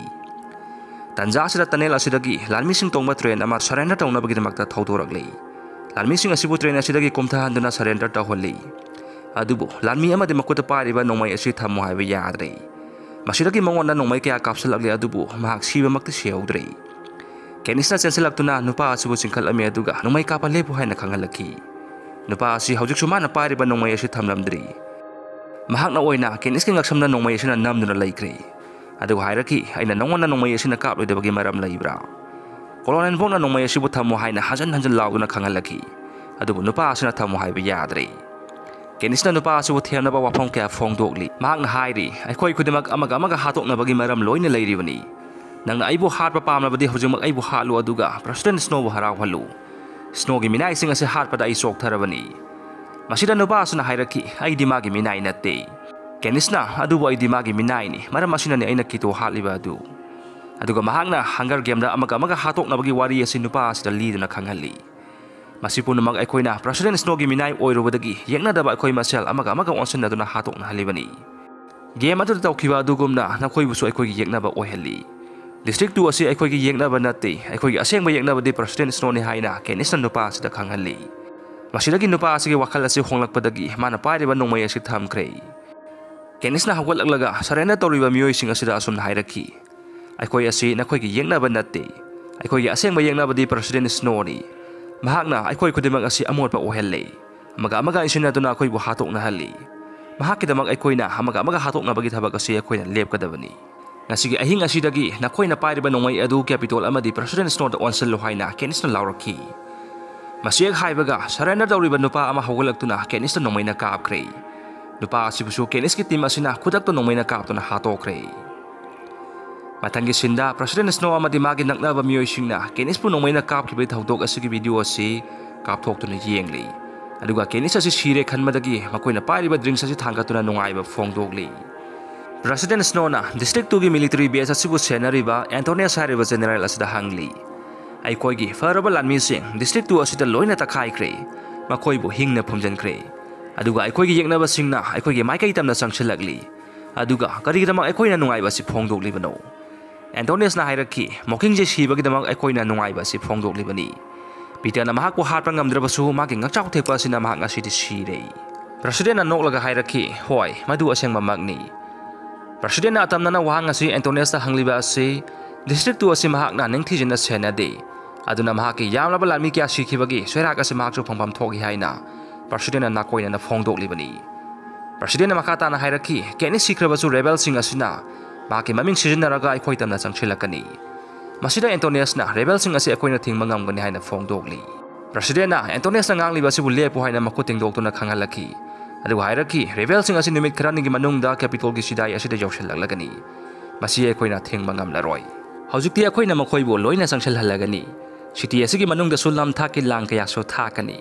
ꯇꯟꯖꯥ ꯑꯁꯤꯗ ꯇꯅꯦꯜ ꯑꯁꯤꯗꯒꯤ ꯂꯥꯟꯃꯤꯁꯤꯡ ꯇꯣꯡꯕ ꯇ꯭ꯔꯦꯟ ꯑꯃ ꯁꯔꯦꯟꯗꯔ ꯇꯧꯅꯕꯒꯤꯗꯃꯛꯇ ꯊꯧꯗꯣꯔꯛꯂꯤ꯫ ꯂꯥꯟꯃꯤꯁꯤꯡ ꯑꯁꯤꯕꯨ ꯇ꯭ꯔꯦꯟ ꯑꯁꯤꯗꯒꯤ ꯀꯨꯝꯊꯍꯟꯗꯨꯅ ꯁꯔꯦꯟꯗꯔ ꯇꯧꯍꯜꯂꯤ꯫ ꯑꯗꯨꯕꯨ ꯂꯥꯟꯃꯤ ꯑꯃꯗꯤ ꯃꯈꯨꯠꯇ ꯄꯥꯏꯔꯤꯕ ꯅꯣꯡꯃꯩ ꯑꯁꯤ ꯊꯝꯃꯨ ꯍꯥꯏꯕ ꯌꯥꯗ꯭ꯔꯦ꯫ ꯃꯁꯤꯗꯒꯤ ꯃꯉꯣꯟꯗ ꯅꯣꯡꯃꯩ ꯀꯌꯥ ꯀꯥꯞꯁꯤꯜꯂꯛꯂꯦ, ꯑꯗꯨꯕꯨ ꯃꯍꯥꯛ ꯁꯤꯕꯃꯛꯇꯤ ꯁꯤꯍꯧꯗ꯭ꯔꯦ꯫ ꯀꯦꯠꯅꯤꯁꯅ ꯆꯦꯟꯁꯤꯜꯂꯛꯇꯨꯅ ꯅꯨꯄꯥ ꯑꯁꯤꯕꯨ ꯆꯤꯡꯈꯠꯂꯝꯃꯤ, ꯑꯗꯨꯒ ꯅꯣꯡꯃꯩ ꯀꯥꯞꯄ ꯂꯦꯞꯄꯨ ꯍꯥꯏꯅ ꯈꯪꯍꯜꯂꯛꯈꯤ꯫ ꯅꯨꯄꯥ ꯑꯁꯤ ꯍꯧꯖꯤꯛꯁꯨ ꯃꯥꯅ ꯄꯥꯏꯔꯤꯕ ꯅꯣꯡꯃꯩ ꯑꯁꯤ ꯊꯝꯂꯝꯗ꯭ꯔꯤ꯫ ꯃꯍꯥꯛꯅ ꯑꯣꯏꯅ ꯀꯦꯠꯅꯤꯁꯀꯤ ꯉꯛꯁꯝꯗ ꯅꯣꯡꯃꯩ ꯑꯁꯤꯅ ꯅꯝꯗꯨꯅ ꯂꯩꯈ꯭ꯔꯦ꯫ ꯑꯗꯨꯒ ꯍꯥꯏꯔꯛꯈꯤ, "ꯑꯩꯅ ꯅꯉꯣꯟꯗ ꯅꯣꯡꯃꯩ ꯑꯁꯤꯅ ꯀꯥꯞꯂꯣꯏꯗꯕꯒꯤ ꯃꯔꯝ ꯂꯩꯕ꯭ꯔꯥ?" ꯀꯣꯂꯣꯅꯦꯜ ꯕꯣꯛꯅ ꯅꯣꯡꯃꯩ ꯑꯁꯤꯕꯨ ꯊꯝꯃꯨ ꯍꯥꯏꯅ ꯍꯟꯖꯟ ꯍꯟꯖꯟ ꯂꯥꯎꯗꯨꯅ ꯈꯪꯍꯜꯂꯛꯈꯤ꯫ ꯑꯗꯨꯕꯨ ꯅꯨꯄꯥ ꯑꯁꯤꯅ ꯊꯝꯃꯨ ꯍꯥꯏꯕ ꯌꯥꯗ꯭ꯔꯦ꯫ ꯀꯦꯅꯤꯁꯅ ꯅꯨꯄꯥ ꯑꯁꯤꯕꯨ ꯊꯦꯝꯅꯕ ꯋꯥꯐꯝ ꯀꯌꯥ ꯐꯣꯡꯗꯣꯛꯂꯤ꯫ ꯃꯍꯥꯛꯅ ꯍꯥꯏꯔꯤ, "ꯑꯩꯈꯣꯏ ꯈꯨꯗꯤꯡꯃꯛ ꯑꯃꯒ ꯑꯃꯒ ꯍꯥꯠꯇꯣꯛꯅꯕꯒꯤ ꯃꯔꯝ ꯂꯣꯏꯅ ꯂꯩꯔꯤꯕꯅꯤ꯫ ꯅꯪꯅ ꯑꯩꯕꯨ ꯍꯥꯠꯄ ꯄꯥꯝꯂꯕꯗꯤ ꯍꯧꯖꯤꯛꯃꯛ ꯑꯩꯕꯨ ꯍꯥꯠꯂꯨ, ꯑꯗꯨꯒ ꯄ꯭ꯔꯦꯁꯤꯗꯦꯟꯠ ꯁ꯭ꯅꯣꯕꯨ ꯍꯔꯥꯎꯍꯜꯂꯨ꯫ ꯁ꯭ꯅꯣꯒꯤ ꯃꯤꯅꯥꯏꯁꯤꯡ ꯑꯁꯤ ꯍꯥꯠꯄꯗ ꯑꯩ ꯆꯣꯛꯊꯔꯕꯅꯤ꯫" ꯃꯁꯤꯗ ꯅꯨꯄꯥ ꯑꯁꯤꯅ ꯍꯥꯏꯔꯛꯈꯤ, "ꯑꯩꯗꯤ ꯃꯥꯒꯤ ꯃꯤꯅꯥꯏ ꯅꯠꯇꯦ꯫" ꯀꯦꯅꯤꯁꯅ, "ꯑꯗꯨꯕꯨ ꯑꯩꯗꯤ ꯃꯥꯒꯤ ꯃꯤꯅꯥꯏꯅꯤ, ꯃꯔꯝ ꯑꯁꯤꯅꯅꯤ ꯑꯩꯅ ꯀꯤꯇꯣ ꯍꯥꯠꯂꯤꯕ ꯑꯗꯨ꯫" ꯑꯗꯨꯒ ꯃꯍꯥꯛꯅ ꯍꯪꯒꯔ ꯒꯦꯝꯗ ꯑꯃꯒ ꯑꯃꯒ ꯍꯥꯠꯇꯣꯛꯅꯕꯒꯤ ꯋꯥꯔꯤ ꯑꯁꯤ ꯅꯨꯄꯥ ꯑꯁꯤꯗ ꯂꯤꯗꯨꯅ ꯈꯪꯍꯜꯂꯤ꯫ ꯃꯁꯤ ꯄꯨꯝꯅꯃꯛ ꯑꯩꯈꯣꯏꯅ ꯄ꯭ꯔꯦꯁꯤꯗꯦꯟꯠ ꯁ꯭ꯅꯣꯒꯤ ꯃꯤꯅꯥꯏ ꯑꯣꯏꯔꯨꯕꯗꯒꯤ ꯌꯦꯛꯅꯗꯕ ꯑꯩꯈꯣꯏ ꯃꯁꯦꯜ ꯑꯃꯒ ꯑꯃꯒ ꯑꯣꯟꯁꯤꯟꯅꯗꯨꯅ ꯍꯥꯠꯇꯣꯛꯅꯍꯜꯂꯤꯕꯅꯤ꯫ ꯒꯦꯝ ꯑꯗꯨꯗ ꯇꯧꯈꯤꯕ ꯑꯗꯨꯒꯨꯝꯅ ꯅꯈꯣꯏꯕꯨꯁꯨ ꯑꯩꯈꯣꯏꯒꯤ ꯌꯦꯛꯅꯕ ꯑꯣꯏꯍꯜꯂꯤ꯫ ꯗꯤꯁꯇ꯭ꯔꯤꯛ ꯇꯨ ꯑꯁꯤ ꯑꯩꯈꯣꯏꯒꯤ ꯌꯦꯛꯅꯕ ꯅꯠꯇꯦ, ꯑꯩꯈꯣꯏꯒꯤ ꯑꯁꯦꯡꯕ ꯌꯦꯛꯅꯕꯗꯤ ꯄ꯭ꯔꯦꯁꯤꯗꯦꯟꯠ ꯁ꯭ꯅꯣꯅꯤ ꯍꯥꯏꯅ ꯀꯦꯅꯤꯁꯅ ꯅꯨꯄꯥ ꯑꯁꯤꯗ ꯈꯪꯍꯜꯂꯤ꯫ ꯃꯁꯤꯗꯒꯤ ꯅꯨꯄꯥ ꯑꯁꯤꯒꯤ ꯋꯥꯈꯜ ꯑꯁꯤ ꯍꯣꯡꯂꯛꯄꯗꯒꯤ ꯃꯥꯅ ꯄꯥꯏꯔꯤꯕ ꯅꯣꯡꯃꯩ ꯑꯁꯤ ꯊꯝꯈ꯭ꯔꯦ꯫ ꯀꯦꯅꯤꯁꯅ ꯍꯧꯒꯠꯂꯛꯂꯒ ꯁꯔꯦꯟꯗꯔ ꯇꯧꯔꯤꯕ ꯃꯤꯑꯣꯏꯁꯤꯡ ꯑꯁꯤꯗ ꯑꯁꯨꯝꯅ ꯍꯥꯏꯔꯛꯈꯤ, "ꯑꯩꯈꯣꯏ ꯑꯁꯤ ꯅꯈꯣꯏꯒꯤ ꯌꯦꯛꯅꯕ ꯅꯠꯇꯦ꯫ ꯑꯩꯈꯣꯏꯒꯤ ꯑꯁꯦꯡꯕ ꯌꯦꯛꯅꯕꯗꯤ ꯄ꯭ꯔꯦꯁꯤꯗꯦꯟꯠ ꯁ꯭ꯅꯣꯅꯤ꯫ ꯃꯍꯥꯛꯅ ꯑꯩꯈꯣꯏ ꯈꯨꯗꯤꯡꯃꯛ ꯑꯁꯤ ꯑꯃꯣꯠꯄ ꯑꯣꯏꯍꯜꯂꯦ꯫ ꯑꯃꯒ ꯑꯃꯒ ꯏꯟꯁꯤꯟꯅꯗꯨꯅ ꯑꯩꯈꯣꯏꯕꯨ ꯍꯥꯠꯇꯣꯛꯅꯍꯜꯂꯤ꯫ ꯃꯍꯥꯛꯀꯤꯗꯃꯛ ꯑꯩꯈꯣꯏꯅ ꯑꯃꯒ ꯑꯃꯒ ꯍꯥꯠꯇꯣꯛꯅꯕꯒꯤ ꯊꯕꯛ ꯑꯁꯤ ꯑꯩꯈꯣꯏꯅ ꯂꯦꯞꯀꯗꯕꯅꯤ꯫ ꯉꯁꯤꯒꯤ ꯑꯍꯤꯡ ꯑꯁꯤꯗꯒꯤ ꯅꯈꯣꯏꯅ ꯄꯥꯏꯔꯤꯕ ꯅꯣꯡꯃꯩ ꯑꯗꯨ ꯀꯦꯄꯤꯇꯣꯜ ꯑꯃꯗꯤ ꯄ꯭ꯔꯦꯁꯤꯗꯦꯟꯠ ꯁ꯭ꯅꯣꯗ ꯑꯣꯟꯁꯤꯜꯂꯨ" ꯍꯥꯏꯅ ꯀꯦꯅꯤꯁꯅ ꯂꯥꯎꯔꯛꯈꯤ꯫ ꯃꯁꯤ ꯍꯦꯛ ꯍꯥꯏꯕꯒ ꯁꯔꯦꯟꯗꯔ ꯇꯧꯔꯤꯕ ꯅꯨꯄꯥ ꯑꯃ ꯍꯧꯒꯠꯂꯛꯇꯨꯅ ꯀꯦꯅꯤꯁꯇ ꯅꯣꯡꯃꯩꯅ ꯀꯥꯞꯈ꯭ꯔꯦ꯫ ꯅꯨꯄꯥ ꯑꯁꯤꯕꯨꯁꯨ ꯀꯦꯅꯤꯁꯀꯤ ꯇꯤꯝ ꯑꯁꯤꯅ ꯈꯨꯗꯛꯇ ꯅꯣꯡꯃꯩꯅ ꯀꯥꯞꯇꯨꯅ ꯍꯥꯠꯇꯣꯛꯈ꯭ꯔꯦ꯫ ꯃꯊꯪꯒꯤ ꯁꯤꯟꯗ ꯄ꯭ꯔꯦꯁꯤꯗꯦꯟꯠ ꯁ꯭ꯅꯣ ꯑꯃꯗꯤ ꯃꯥꯒꯤ ꯅꯛꯅꯕ ꯃꯤꯑꯣꯏꯁꯤꯡꯅ ꯀꯦꯅꯤꯁꯄꯨ ꯅꯣꯡꯃꯩꯅ ꯀꯥꯞꯈꯤꯕꯒꯤ ꯊꯧꯗꯣꯛ ꯑꯁꯤꯒꯤ ꯚꯤꯗꯤꯑꯣ ꯑꯁꯤ ꯀꯥꯞꯊꯣꯛꯇꯨꯅ ꯌꯦꯡꯂꯤ꯫ ꯑꯗꯨꯒ ꯀꯦꯅꯤꯁ ꯑꯁꯤ ꯁꯤꯔꯦ ꯈꯟꯕꯗꯒꯤ ꯃꯈꯣꯏꯅ ꯄꯥꯏꯔꯤꯕ ꯗ꯭ꯔꯤꯡꯁ ꯑꯁꯤ ꯊꯥꯡꯒꯠꯇꯨꯅ ꯅꯨꯡꯉꯥꯏꯕ ꯐꯣꯡꯗꯣꯛꯂꯤ꯫ ꯄ꯭ꯔꯦꯁꯤꯗꯦꯟꯠ ꯁ꯭ꯅꯣꯅ ꯗꯤꯁꯇ꯭ꯔꯤꯛ ꯇꯨꯒꯤ ꯃꯤꯂꯤꯇꯔꯤ ꯕꯦꯖ ꯑꯁꯤꯕꯨ ꯁꯦꯟꯅꯔꯤꯕ ꯑꯦꯟꯇꯣꯅꯤꯌꯁ ꯍꯥꯏꯔꯤꯕ ꯖꯦꯅꯦꯔꯦꯜ ꯑꯁꯤꯗ ꯍꯪꯂꯤ, "ꯑꯩꯈꯣꯏꯒꯤ ꯐꯔꯕ ꯂꯥꯟꯃꯤꯁꯤꯡ ꯗꯤꯁꯇ꯭ꯔꯤꯛ ꯇꯨ ꯑꯁꯤꯗ ꯂꯣꯏꯅ ꯇꯛꯈꯥꯏꯈ꯭ꯔꯦ꯫ ꯃꯈꯣꯏꯕꯨ ꯍꯤꯡꯅ ꯐꯨꯝꯖꯤꯟꯈ꯭ꯔꯦ꯫ ꯑꯗꯨꯒ ꯑꯩꯈꯣꯏꯒꯤ ꯌꯦꯛꯅꯕꯁꯤꯡꯅ ꯑꯩꯈꯣꯏꯒꯤ ꯃꯥꯏꯀꯩ ꯇꯝꯅ ꯆꯪꯁꯤꯜꯂꯛꯂꯤ꯫ ꯑꯗꯨꯒ ꯀꯔꯤꯒꯤꯗꯃꯛ ꯑꯩꯈꯣꯏꯅ ꯅꯨꯡꯉꯥꯏꯕ ꯑꯁꯤ ꯐꯣꯡꯗꯣꯛꯂꯤꯕꯅꯣ?" ꯑꯦꯟꯇꯣꯅꯤꯌꯁꯅ ꯍꯥꯏꯔꯛꯈꯤ, "ꯃꯣꯀꯤꯡꯖꯦ ꯁꯤꯕꯒꯤꯗꯃꯛ ꯑꯩꯈꯣꯏꯅ ꯅꯨꯡꯉꯥꯏꯕ ꯑꯁꯤ ꯐꯣꯡꯗꯣꯛꯂꯤꯕꯅꯤ꯫ ꯄꯤꯇꯔꯅ ꯃꯍꯥꯛꯄꯨ ꯍꯥꯠꯄ ꯉꯝꯗ꯭ꯔꯕꯁꯨ, ꯃꯥꯒꯤ ꯉꯛꯆꯥꯎ ꯊꯦꯛꯄ ꯑꯁꯤꯅ ꯃꯍꯥꯛ ꯉꯁꯤꯗꯤ ꯁꯤꯔꯦ꯫" ꯄ꯭ꯔꯦꯁꯤꯗꯦꯟꯠꯅ ꯅꯣꯛꯂꯒ ꯍꯥꯏꯔꯛꯈꯤ, "ꯍꯣꯏ, ꯃꯗꯨ ꯑꯁꯦꯡꯕꯃꯛꯅꯤ꯫" ꯄ꯭ꯔꯦꯁꯤꯗꯦꯟꯠꯅ ꯑꯇꯝꯅꯅ ꯋꯥꯍꯪ ꯑꯁꯤ ꯑꯦꯟꯇꯣꯅꯤꯌꯁꯇ ꯍꯪꯂꯤꯕ ꯑꯁꯤ, ꯗꯤꯁꯇ꯭ꯔꯤꯛ ꯇꯨ ꯑꯁꯤ ꯃꯍꯥꯛꯅ ꯅꯤꯡꯊꯤꯖꯅ ꯁꯦꯟꯅꯗꯦ꯫ ꯑꯗꯨꯅ ꯃꯍꯥꯛꯀꯤ ꯌꯥꯝꯂꯕ ꯂꯥꯟꯃꯤ ꯀꯌꯥ ꯁꯤꯈꯤꯕꯒꯤ ꯆꯩꯔꯥꯛ ꯑꯁꯤ ꯃꯍꯥꯛꯁꯨ ꯐꯪꯐꯝ ꯊꯣꯛꯏ ꯍꯥꯏꯅ ꯄ꯭ꯔꯦꯁꯤꯗꯦꯟꯠꯅ ꯅꯥꯀꯣꯏꯅꯅ ꯐꯣꯡꯗꯣꯛꯂꯤꯕꯅꯤ꯫ ꯄ꯭ꯔꯦꯁꯤꯗꯦꯟꯠꯅ ꯃꯈꯥ ꯇꯥꯅ ꯍꯥꯏꯔꯛꯈꯤ, "ꯀꯦꯅꯤꯁ ꯁꯤꯈ꯭ꯔꯕꯁꯨ ꯔꯦꯕꯦꯜꯁꯤꯡ ꯑꯁꯤꯅ ꯃꯍꯥꯛꯀꯤ ꯃꯃꯤꯡ ꯁꯤꯖꯤꯟꯅꯔꯒ ꯑꯩꯈꯣꯏ ꯇꯝꯅ ꯆꯪꯁꯤꯜꯂꯛꯀꯅꯤ꯫ ꯃꯁꯤꯗ ꯑꯦꯟꯇꯣꯅꯤꯌꯁꯅ ꯔꯦꯕꯦꯜꯁꯤꯡ ꯑꯁꯤ ꯑꯩꯈꯣꯏꯅ ꯊꯤꯡꯕ ꯉꯝꯒꯅꯤ ꯍꯥꯏꯅ ꯐꯣꯡꯗꯣꯛꯂꯤ꯫" ꯄ꯭ꯔꯁꯤꯗꯦꯟꯅ ꯑꯦꯟꯇꯣꯅꯤꯌꯁꯅ ꯉꯥꯡꯂꯤꯕ ꯑꯁꯤꯕꯨ ꯂꯦꯞꯄꯨ ꯍꯥꯏꯅ ꯃꯈꯨꯠ ꯇꯦꯡꯗꯣꯛꯇꯨꯅ ꯈꯪꯍꯜꯂꯛꯈꯤ꯫ ꯑꯗꯨꯒ ꯍꯥꯏꯔꯛꯈꯤ, ꯔꯦꯕꯦꯜꯁꯤꯡ ꯑꯁꯤ ꯅꯨꯃꯤꯠ ꯈꯔꯅꯤꯒꯤ ꯃꯅꯨꯡꯗ ꯀꯦꯄꯤꯇꯣꯜꯒꯤ ꯆꯤꯗꯥꯏ ꯑꯁꯤꯗ ꯌꯧꯁꯤꯜꯂꯛꯂꯒꯅꯤ꯫ ꯃꯁꯤ ꯑꯩꯈꯣꯏꯅ ꯊꯤꯡꯕ ꯉꯝꯂꯔꯣꯏ꯫ ꯍꯧꯖꯤꯛꯇꯤ ꯑꯩꯈꯣꯏꯅ ꯃꯈꯣꯏꯕꯨ ꯂꯣꯏꯅ ꯆꯪꯁꯤꯜꯍꯜꯂꯒꯅꯤ꯫ ꯁꯤꯇꯤ ꯑꯁꯤꯒꯤ ꯃꯅꯨꯡꯗꯁꯨ ꯂꯝꯊꯥꯛꯀꯤ ꯂꯥꯡ ꯀꯌꯥꯁꯨ ꯊꯥꯛꯀꯅꯤ꯫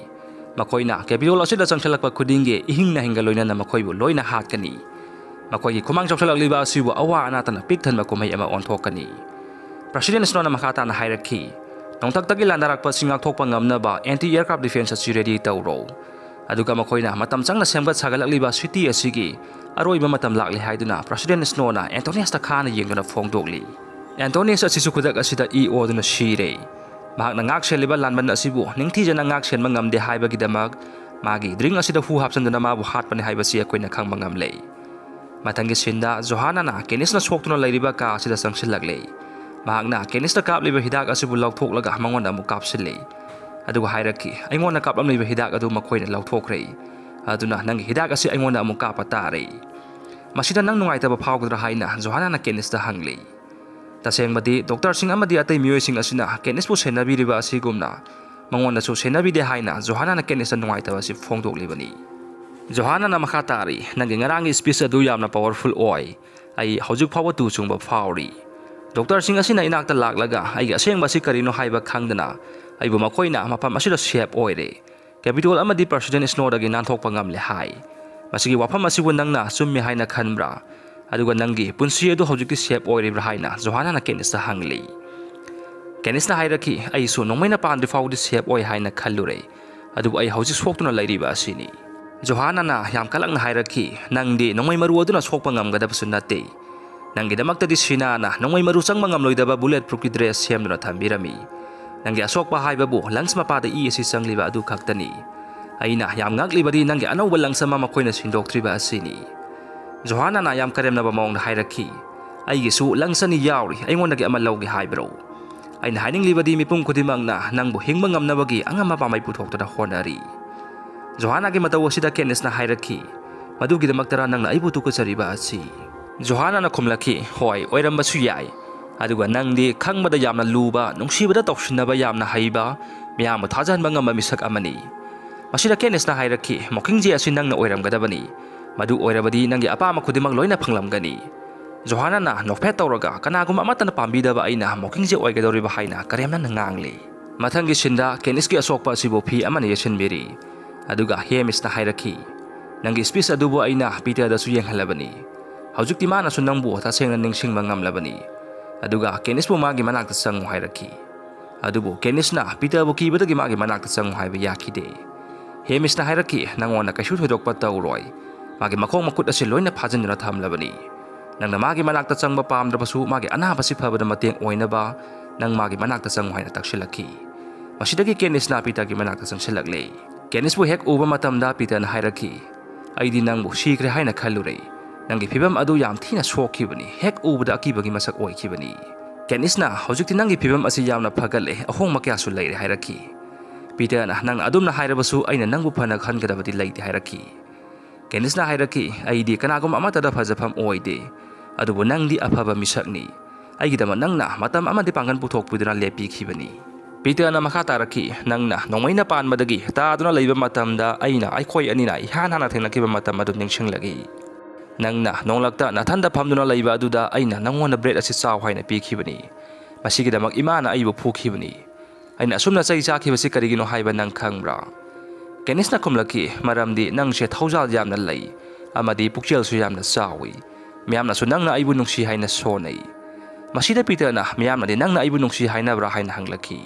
ꯃꯈꯣꯏꯅ ꯀꯦꯄꯤꯇꯣꯜ ꯑꯁꯤꯗ ꯆꯪꯁꯤꯜꯂꯛꯄ ꯈꯨꯗꯤꯡꯒꯤ ꯏꯍꯤꯡ ꯅꯥꯍꯤꯡꯒ ꯂꯣꯏꯅꯅ ꯃꯈꯣꯏꯕꯨ ꯂꯣꯏꯅ ꯍꯥꯠꯀꯅꯤ꯫ ꯃꯈꯣꯏꯒꯤ ꯈꯨꯃꯥꯡ ꯆꯥꯎꯁꯤꯜꯂꯛꯂꯤꯕ ꯑꯁꯤꯕꯨ ꯑꯋꯥ ꯑꯅꯥꯇꯅ ꯄꯤꯛ ꯊꯟꯕ ꯀꯨꯝꯍꯩ ꯑꯃ ꯑꯣꯟꯊꯣꯛꯀꯅꯤ꯫ ꯄ꯭ꯔꯁꯤꯗꯦꯟ ꯁ꯭ꯅꯣꯅ ꯃꯈꯥ ꯇꯥꯅ ꯍꯥꯏꯔꯛꯈꯤ, ꯅꯣꯡꯊꯛꯇꯒꯤ ꯂꯥꯟꯗꯥꯔꯛꯄ ꯑꯁꯤ ꯉꯥꯛꯊꯣꯛꯄ ꯉꯝꯅꯕ ꯑꯦꯟꯇꯤ ꯑꯦꯌꯔꯀ꯭ꯔꯥꯐ ꯗꯤꯐꯦꯟꯁ ꯑꯁꯤ ꯔꯦꯗꯤ ꯇꯧꯔꯣ꯫ ꯑꯗꯨꯒ ꯃꯈꯣꯏꯅ ꯃꯇꯝ ꯆꯪꯅ ꯁꯦꯝꯒꯠ ꯁꯥꯒꯠꯂꯛꯂꯤꯕ ꯁꯤꯇꯤ ꯑꯁꯤꯒꯤ ꯑꯔꯣꯏꯕ ꯃꯇꯝ ꯂꯥꯛꯂꯦ ꯍꯥꯏꯗꯨꯅ ꯄ꯭ꯔꯁꯤꯗꯦꯟ ꯁ꯭ꯅꯣꯅ ꯑꯦꯟꯇꯣꯅꯤꯌꯁꯇ ꯈꯥꯅ ꯌꯦꯡꯗꯨꯅ ꯐꯣꯡꯗꯣꯛꯂꯤ꯫ ꯑꯦꯟꯇꯣꯅꯤꯌꯁ ꯑꯁꯤꯁꯨ ꯈꯨꯗꯛ ꯑꯁꯤꯗ ꯏ ꯑꯣꯗꯨꯅ ꯁꯤꯔꯦ꯫ ꯃꯍꯥꯛꯅ ꯉꯥꯛ ꯁꯦꯜꯂꯤꯕ ꯂꯥꯟꯕꯟ ꯑꯁꯤꯕꯨ ꯅꯤꯡꯊꯤꯖꯅ ꯉꯥꯛ ꯁꯦꯟꯕ ꯉꯝꯗꯦ ꯍꯥꯏꯕꯒꯤꯗꯃꯛ ꯃꯥꯒꯤ ꯗ꯭ꯔꯤꯡ ꯑꯁꯤꯗ ꯍꯨ ꯍꯥꯞꯆꯤꯟꯗꯨꯅ ꯃꯥꯕꯨ ꯍꯥꯠꯄꯅꯤ ꯍꯥꯏꯕꯁꯤ ꯑꯩꯈꯣꯏꯅ ꯈꯪꯕ ꯉꯝꯂꯦ꯫ ꯃꯊꯪꯒꯤ ꯁꯤꯟꯗ ꯖꯣꯍꯥꯅꯥꯅ ꯀꯦꯅꯤꯁꯅ ꯁꯣꯛꯇꯨꯅ ꯂꯩꯔꯤꯕ ꯀꯥ ꯑꯁꯤꯗ ꯆꯪꯁꯤꯜꯂꯛꯂꯦ꯫ ꯃꯍꯥꯛꯅ ꯀꯦꯅꯤꯁꯇ ꯀꯥꯞꯂꯤꯕ ꯍꯤꯗꯥꯛ ꯑꯁꯤꯕꯨ ꯂꯧꯊꯣꯛꯂꯒ ꯃꯉꯣꯟꯗ ꯑꯃꯨꯛ ꯀꯥꯞꯁꯤꯜꯂꯤ꯫ ꯑꯗꯨꯒ ꯍꯥꯏꯔꯛꯈꯤ, ꯑꯩꯉꯣꯟꯗ ꯀꯥꯞꯂꯝꯂꯤꯕ ꯍꯤꯗꯥꯛ ꯑꯗꯨ ꯃꯈꯣꯏꯅ ꯂꯧꯊꯣꯛꯈ꯭ꯔꯦ꯫ ꯑꯗꯨꯅ ꯅꯪꯒꯤ ꯍꯤꯗꯥꯛ ꯑꯁꯤ ꯑꯩꯉꯣꯟꯗ ꯑꯃꯨꯛ ꯀꯥꯞꯄ ꯇꯥꯔꯦ꯫ ꯃꯁꯤꯗ ꯅꯪ ꯅꯨꯡꯉꯥꯏꯇꯕ ꯐꯥꯎꯒꯗ꯭ꯔꯥ ꯍꯥꯏꯅ ꯖꯣꯍꯥꯅꯥꯅ ꯀꯦꯅꯤꯁꯇ ꯍꯪꯂꯤ꯫ ꯇꯁꯦꯡꯕꯗꯤ ꯗꯣꯛꯇꯔꯁꯤꯡ ꯑꯃꯗꯤ ꯑꯇꯩ ꯃꯤꯑꯣꯏꯁꯤꯡ ꯑꯁꯤꯅ ꯀꯦꯅꯤꯁꯄꯨ ꯁꯦꯟꯅꯕꯤꯔꯤꯕ ꯑꯁꯤꯒꯨꯝꯅ ꯃꯉꯣꯟꯗꯁꯨ ꯁꯦꯟꯅꯕꯤꯗꯦ ꯍꯥꯏꯅ ꯖꯣꯍꯥꯅꯥꯅ ꯀꯦꯅꯤꯁꯇ ꯅꯨꯡꯉꯥꯏꯇꯕ ꯑꯁꯤ ꯐꯣꯡꯗꯣꯛꯂꯤꯕꯅꯤ꯫ ꯖꯣꯍꯥꯅꯥꯅ ꯃꯈꯥ ꯇꯥꯔꯤ, ꯅꯪꯒꯤ ꯉꯔꯥꯡꯒꯤ ꯁ꯭ꯄꯤꯆ ꯑꯗꯨ ꯌꯥꯝꯅ ꯄꯥꯋꯔꯐꯨꯜ ꯑꯣꯏ꯫ ꯑꯩ ꯍꯧꯖꯤꯛ ꯐꯥꯎꯕ ꯇꯨ ꯆꯨꯡꯕ ꯐꯥꯎꯔꯤ꯫ ꯗꯣꯛꯇꯔꯁꯤꯡ ꯑꯁꯤꯅ ꯏꯅꯥꯛꯇ ꯂꯥꯛꯂꯒ ꯑꯩꯒꯤ ꯑꯁꯦꯡꯕ ꯑꯁꯤ ꯀꯔꯤꯅꯣ ꯍꯥꯏꯕ ꯈꯪꯗꯅ ꯑꯩꯕꯨ ꯃꯈꯣꯏꯅ ꯃꯐꯝ ꯑꯁꯤꯗ ꯁꯦꯞ ꯑꯣꯏꯔꯦ꯫ ꯀꯦꯄꯤꯇꯣꯜ ꯑꯃꯗꯤ ꯄ꯭ꯔꯁꯤꯗꯦꯟ ꯁ꯭ꯅꯣꯗꯒꯤ ꯅꯥꯟꯊꯣꯛꯄ ꯉꯝꯂꯦ ꯍꯥꯏ꯫ ꯃꯁꯤꯒꯤ ꯋꯥꯐꯝ ꯑꯁꯤꯕꯨ ꯅꯪꯅ ꯆꯨꯝꯃꯤ ꯍꯥꯏꯅ ꯈꯟꯕ꯭ꯔꯥ? ꯑꯗꯨꯒ ꯅꯪꯒꯤ ꯄꯨꯟꯁꯤ ꯑꯗꯨ ꯍꯧꯖꯤꯛꯇꯤ ꯁꯦꯞ ꯑꯣꯏꯔꯤꯕ꯭ꯔꯥ ꯍꯥꯏꯅ ꯖꯣꯍꯥꯅꯥꯅ ꯀꯦꯅꯤꯁꯇ ꯍꯪꯂꯤ꯫ ꯀꯦꯅꯤꯁꯅ ꯍꯥꯏꯔꯛꯈꯤ, ꯑꯩꯁꯨ ꯅꯣꯡꯃꯩꯅ ꯄꯥꯟꯗ꯭ꯔꯤ ꯐꯥꯎꯕꯗꯤ ꯁꯦꯞ ꯑꯣꯏ ꯍꯥꯏꯅ ꯈꯜꯂꯨꯔꯦ꯫ ꯑꯗꯨꯕꯨ ꯑꯩ ꯍꯧꯖꯤꯛ ꯁꯣꯛꯇꯨꯅ ꯂꯩꯔꯤꯕ ꯑꯁꯤꯅꯤ꯫ ꯖꯣꯍꯥꯅꯥꯅ ꯌꯥꯝ ꯀꯂꯛꯅ ꯍꯥꯏꯔꯛꯈꯤ, ꯅꯪꯗꯤ ꯅꯣꯡꯃꯩ ꯃꯔꯨ ꯑꯗꯨꯅ ꯁꯣꯛꯄ ꯉꯝꯒꯗꯕꯁꯨ ꯅꯠꯇꯦ꯫ ꯅꯪꯒꯤꯗꯃꯛꯇꯗꯤ ꯁꯤꯅꯥꯅ ꯅꯣꯡꯃꯩ ꯃꯔꯨ ꯆꯪꯕ ꯉꯝꯂꯣꯏꯗꯕ ꯕꯨꯂꯦꯠ ꯄ꯭ꯔꯨꯐꯀꯤ ꯗ꯭ꯔꯦꯁ ꯁꯦꯝꯗꯨꯅ ꯊꯝꯕꯤꯔꯝꯃꯤ꯫ ꯅꯪꯒꯤ ꯑꯁꯣꯛꯄ ꯍꯥꯏꯕꯕꯨ ꯂꯪꯁ ꯃꯄꯥꯗ ꯏ ꯑꯁꯤ ꯆꯪꯂꯤꯕ ꯑꯗꯨ ꯈꯛꯇꯅꯤ꯫ ꯑꯩꯅ ꯌꯥꯝ ꯉꯛꯂꯤꯕꯗꯤ ꯅꯪꯒꯤ ꯑꯅꯧꯕ ꯂꯪꯁ ꯑꯃ ꯃꯈꯣꯏꯅ ꯁꯤꯟꯗꯣꯛꯇ꯭ꯔꯤꯕ ꯑꯁꯤꯅꯤ꯫ ꯖꯣꯍꯥꯅꯥꯅ ꯌꯥꯝ ꯀꯔꯦꯝꯅꯕ ꯃꯑꯣꯡꯗ ꯍꯥꯏꯔꯛꯈꯤ, ꯑꯩꯒꯤꯁꯨ ꯂꯪꯁ ꯑꯅꯤ ꯌꯥꯎꯔꯤ, ꯑꯩꯉꯣꯟꯗꯒꯤ ꯑꯃ ꯂꯧꯒꯦ ꯍꯥꯏꯕ꯭ꯔꯣ? ꯑꯩꯅ ꯍꯥꯏꯅꯤꯡꯂꯤꯕꯗꯤ ꯃꯤꯄꯨꯝ ꯈꯨꯗꯤꯡꯃꯛꯅ ꯅꯪꯕꯨ ꯍꯤꯡꯕ ꯉꯝꯅꯕꯒꯤ ꯑꯉꯝꯕ ꯄꯥꯝꯕꯩ ꯄꯨꯊꯣꯛꯇꯨꯅ ꯍꯣꯠꯅꯔꯤ꯫ ꯖꯣꯍꯥꯅꯥꯒꯤ ꯃꯇꯧ ꯑꯁꯤꯗ ꯀꯦꯅꯤꯁꯅ ꯍꯥꯏꯔꯛꯈꯤ, ꯃꯗꯨꯒꯤꯗꯃꯛꯇꯔ ꯅꯪꯅ ꯑꯩꯕꯨ ꯇꯨꯀꯠꯆꯔꯤꯕ ꯑꯁꯤ? ꯖꯣꯍꯥꯅꯥꯅ ꯈꯨꯝꯂꯛꯈꯤ, ꯍꯣꯏ, ꯑꯣꯏꯔꯝꯕꯁꯨ ꯌꯥꯏ꯫ ꯑꯗꯨꯒ ꯅꯪꯗꯤ ꯈꯪꯕꯗ ꯌꯥꯝꯅ ꯂꯨꯕ, ꯅꯨꯡꯁꯤꯕꯗ ꯇꯧꯁꯤꯟꯅꯕ ꯌꯥꯝꯅ ꯍꯩꯕ, ꯃꯤꯌꯥꯝꯕꯨ ꯊꯥꯖꯍꯟꯕ ꯉꯝꯕ ꯃꯤꯁꯛ ꯑꯃꯅꯤ꯫ ꯃꯁꯤꯗ ꯀꯦꯅꯤꯁꯅ ꯍꯥꯏꯔꯛꯈꯤ, "ꯃꯣꯀꯤꯡꯖꯦ ꯑꯁꯤ ꯅꯪꯅ ꯑꯣꯏꯔꯝꯒꯗꯕꯅꯤ꯫ ꯃꯗꯨ ꯑꯣꯏꯔꯕꯗꯤ ꯅꯪꯒꯤ ꯑꯄꯥꯝꯕ ꯈꯨꯗꯤꯡꯃꯛ ꯂꯣꯏꯅ ꯐꯪꯂꯝꯒꯅꯤ꯫" ꯖꯣꯍꯥꯅꯥꯅ ꯅꯣꯛꯐꯦꯠ ꯇꯧꯔꯒ, "ꯀꯅꯥꯒꯨꯝꯕ ꯑꯃꯠꯇꯅ ꯄꯥꯝꯕꯤꯗꯕ ꯑꯩꯅ ꯃꯣꯀꯤꯡꯖꯦ ꯑꯣꯏꯒꯗꯧꯔꯤꯕ?" ꯍꯥꯏꯅ ꯀꯔꯦꯝꯅꯅ ꯉꯥꯡꯂꯤ꯫ ꯃꯊꯪꯒꯤ ꯁꯤꯟꯗ ꯀꯦꯅꯤꯁꯀꯤ ꯑꯁꯣꯛꯄ ꯑꯁꯤꯕꯨ ꯐꯤ ꯑꯃꯅ ꯌꯦꯠꯁꯤꯟꯕꯤꯔꯤ꯫ ꯑꯗꯨꯒ ꯍꯦꯃꯤꯁꯅ ꯍꯥꯏꯔꯛꯈꯤ, "ꯅꯪꯒꯤ ꯁ꯭ꯄꯤꯆ ꯑꯗꯨꯕꯨ ꯑꯩꯅ ꯄꯤꯇꯔꯗꯁꯨ ꯌꯦꯡꯍꯜꯂꯕꯅꯤ꯫ ꯍꯧꯖꯤꯛꯇꯤ ꯃꯥꯅꯁꯨ ꯅꯪꯕꯨ ꯇꯁꯦꯡꯅ ꯅꯤꯡꯁꯤꯡꯕ ꯉꯝꯂꯕꯅꯤ꯫" ꯑꯗꯨꯒ ꯀꯦꯅꯤꯁꯄꯨ ꯃꯥꯒꯤ ꯃꯅꯥꯛꯇ ꯆꯪꯉꯨ ꯍꯥꯏꯔꯛꯈꯤ꯫ ꯑꯗꯨꯕꯨ ꯀꯦꯅꯤꯁꯅ ꯄꯤꯇꯔꯕꯨ ꯀꯤꯕꯗꯒꯤ ꯃꯥꯒꯤ ꯃꯅꯥꯛꯇ ꯆꯪꯉꯨ ꯍꯥꯏꯕ ꯌꯥꯈꯤꯗꯦ꯫ ꯍꯦꯃꯤꯁꯅ ꯍꯥꯏꯔꯛꯈꯤ, "ꯅꯉꯣꯟꯗ ꯀꯩꯁꯨ ꯊꯣꯏꯗꯣꯛꯄ ꯇꯧꯔꯣꯏ꯫ ꯃꯥꯒꯤ ꯃꯈꯣꯡ ꯃꯈꯨꯠ ꯑꯁꯤ ꯂꯣꯏꯅ ꯐꯥꯖꯤꯟꯗꯨꯅ ꯊꯝꯂꯕꯅꯤ꯫ ꯅꯪꯅ ꯃꯥꯒꯤ ꯃꯅꯥꯛꯇ ꯆꯪꯕ ꯄꯥꯝꯗ꯭ꯔꯕꯁꯨ ꯃꯥꯒꯤ ꯑꯅꯥꯕꯁꯤ ꯐꯕꯗ ꯃꯇꯦꯡ ꯑꯣꯏꯅꯕ ꯅꯪ ꯃꯥꯒꯤ ꯃꯅꯥꯛꯇ ꯆꯪꯉꯨ" ꯍꯥꯏꯅ ꯇꯛꯁꯤꯜꯂꯛꯈꯤ꯫ ꯃꯁꯤꯗꯒꯤ ꯀꯦꯅꯤꯁꯅ ꯄꯤꯇꯔꯒꯤ ꯃꯅꯥꯛꯇ ꯆꯪꯁꯤꯜꯂꯛꯂꯦ꯫ ꯀꯦꯅꯤꯁꯄꯨ ꯍꯦꯛ ꯎꯕ ꯃꯇꯝꯗ ꯄꯤꯇꯔꯅ ꯍꯥꯏꯔꯛꯈꯤ, "ꯑꯩꯗꯤ ꯅꯪꯕꯨ ꯁꯤꯈ꯭ꯔꯦ ꯍꯥꯏꯅ ꯈꯜꯂꯨꯔꯦ꯫ ꯅꯪꯒꯤ ꯐꯤꯕꯝ ꯑꯗꯨ ꯌꯥꯝ ꯊꯤꯅ ꯁꯣꯛꯈꯤꯕꯅꯤ꯫ ꯍꯦꯛ ꯎꯕꯗ ꯑꯀꯤꯕꯒꯤ ꯃꯁꯛ ꯑꯣꯏꯈꯤꯕꯅꯤ꯫" ꯀꯦꯅꯤꯁꯅ, "ꯍꯧꯖꯤꯛꯇꯤ ꯅꯪꯒꯤ ꯐꯤꯕꯝ ꯑꯁꯤ ꯌꯥꯝꯅ ꯐꯒꯠꯂꯦ, ꯑꯍꯣꯡꯕ ꯀꯌꯥꯁꯨ ꯂꯩꯔꯦ" ꯍꯥꯏꯔꯛꯈꯤ꯫ ꯄꯤꯇꯔꯅ, "ꯅꯪꯅ ꯑꯗꯨꯝꯅ ꯍꯥꯏꯔꯕꯁꯨ ꯑꯩꯅ ꯅꯪꯕꯨ ꯐꯅ ꯈꯟꯒꯗꯕꯗꯤ ꯂꯩꯇꯦ" ꯍꯥꯏꯔꯛꯈꯤ꯫ ꯀꯦꯅꯤꯁꯅ ꯍꯥꯏꯔꯛꯈꯤ, "ꯑꯩꯗꯤ ꯀꯅꯥꯒꯨꯝꯕ ꯑꯃꯠꯇꯗ ꯐꯖꯐꯝ ꯑꯣꯏꯗꯦ, ꯑꯗꯨꯕꯨ ꯅꯪꯗꯤ ꯑꯐꯕ ꯃꯤꯁꯛꯅꯤ꯫ ꯑꯩꯒꯤꯗꯃꯛ ꯅꯪꯅ ꯃꯇꯝ ꯑꯃꯗꯤ ꯄꯥꯡꯒꯜ ꯄꯨꯊꯣꯛꯄꯤꯗꯨꯅ ꯂꯦꯞꯄꯤꯈꯤꯕꯅꯤ꯫" ꯄꯤꯇꯔꯅ ꯃꯈꯥ ꯇꯥꯔꯛꯈꯤ, "ꯅꯪꯅ ꯅꯣꯡꯃꯩꯅ ꯄꯥꯟꯕꯗꯒꯤ ꯇꯥꯗꯨꯅ ꯂꯩꯕ ꯃꯇꯝꯗ ꯑꯩꯅ ꯑꯩꯈꯣꯏ ꯑꯅꯤꯅ ꯏꯍꯥꯟ ꯍꯥꯟꯅ ꯊꯦꯡꯅꯈꯤꯕ ꯃꯇꯝ ꯑꯗꯨ ꯅꯤꯡꯁꯤꯡꯂꯛꯏ꯫ ꯅꯪꯅ ꯅꯣꯡꯂꯛꯇ ꯅꯥꯊꯟꯗ ꯐꯝꯗꯨꯅ ꯂꯩꯕ ꯑꯗꯨꯗ ꯑꯩꯅ ꯅꯪꯉꯣꯟꯗ ꯕ꯭ꯔꯦꯗ ꯑꯁꯤ ꯆꯥꯎ ꯍꯥꯏꯅ ꯄꯤꯈꯤꯕꯅꯤ꯫ ꯃꯁꯤꯒꯤꯗꯃꯛ ꯏꯃꯥꯅ ꯑꯩꯕꯨ ꯐꯨꯈꯤꯕꯅꯤ꯫ ꯑꯩꯅ ꯑꯁꯨꯝꯅ ꯆꯩ ꯆꯥꯈꯤꯕꯁꯤ ꯀꯔꯤꯒꯤꯅꯣ ꯍꯥꯏꯕ ꯅꯪ ꯈꯪꯕ꯭ꯔꯥ?" ꯀꯦꯅꯤꯁꯅ ꯈꯨꯝꯂꯛꯈꯤ, "ꯃꯔꯝꯗꯤ ꯅꯪꯁꯦ ꯊꯧꯖꯥꯜ ꯌꯥꯝꯅ ꯂꯩ ꯑꯃꯗꯤ ꯄꯨꯛꯆꯦꯜꯁꯨ ꯌꯥꯝꯅ ꯆꯥꯎꯏ꯫ ꯃꯤꯌꯥꯝꯅꯁꯨ ꯅꯪꯅ ꯑꯩꯕꯨ ꯅꯨꯡꯁꯤ ꯍꯥꯏꯅ ꯁꯣꯟꯅꯩ꯫" ꯃꯁꯤꯗ ꯄꯤꯇꯔꯅ, "ꯃꯤꯌꯥꯝꯅꯗꯤ ꯅꯪꯅ ꯑꯩꯕꯨ ꯅꯨꯡꯁꯤ ꯍꯥꯏꯅꯕ꯭ꯔꯥ?" ꯍꯥꯏꯅ ꯍꯪꯂꯛꯈꯤ꯫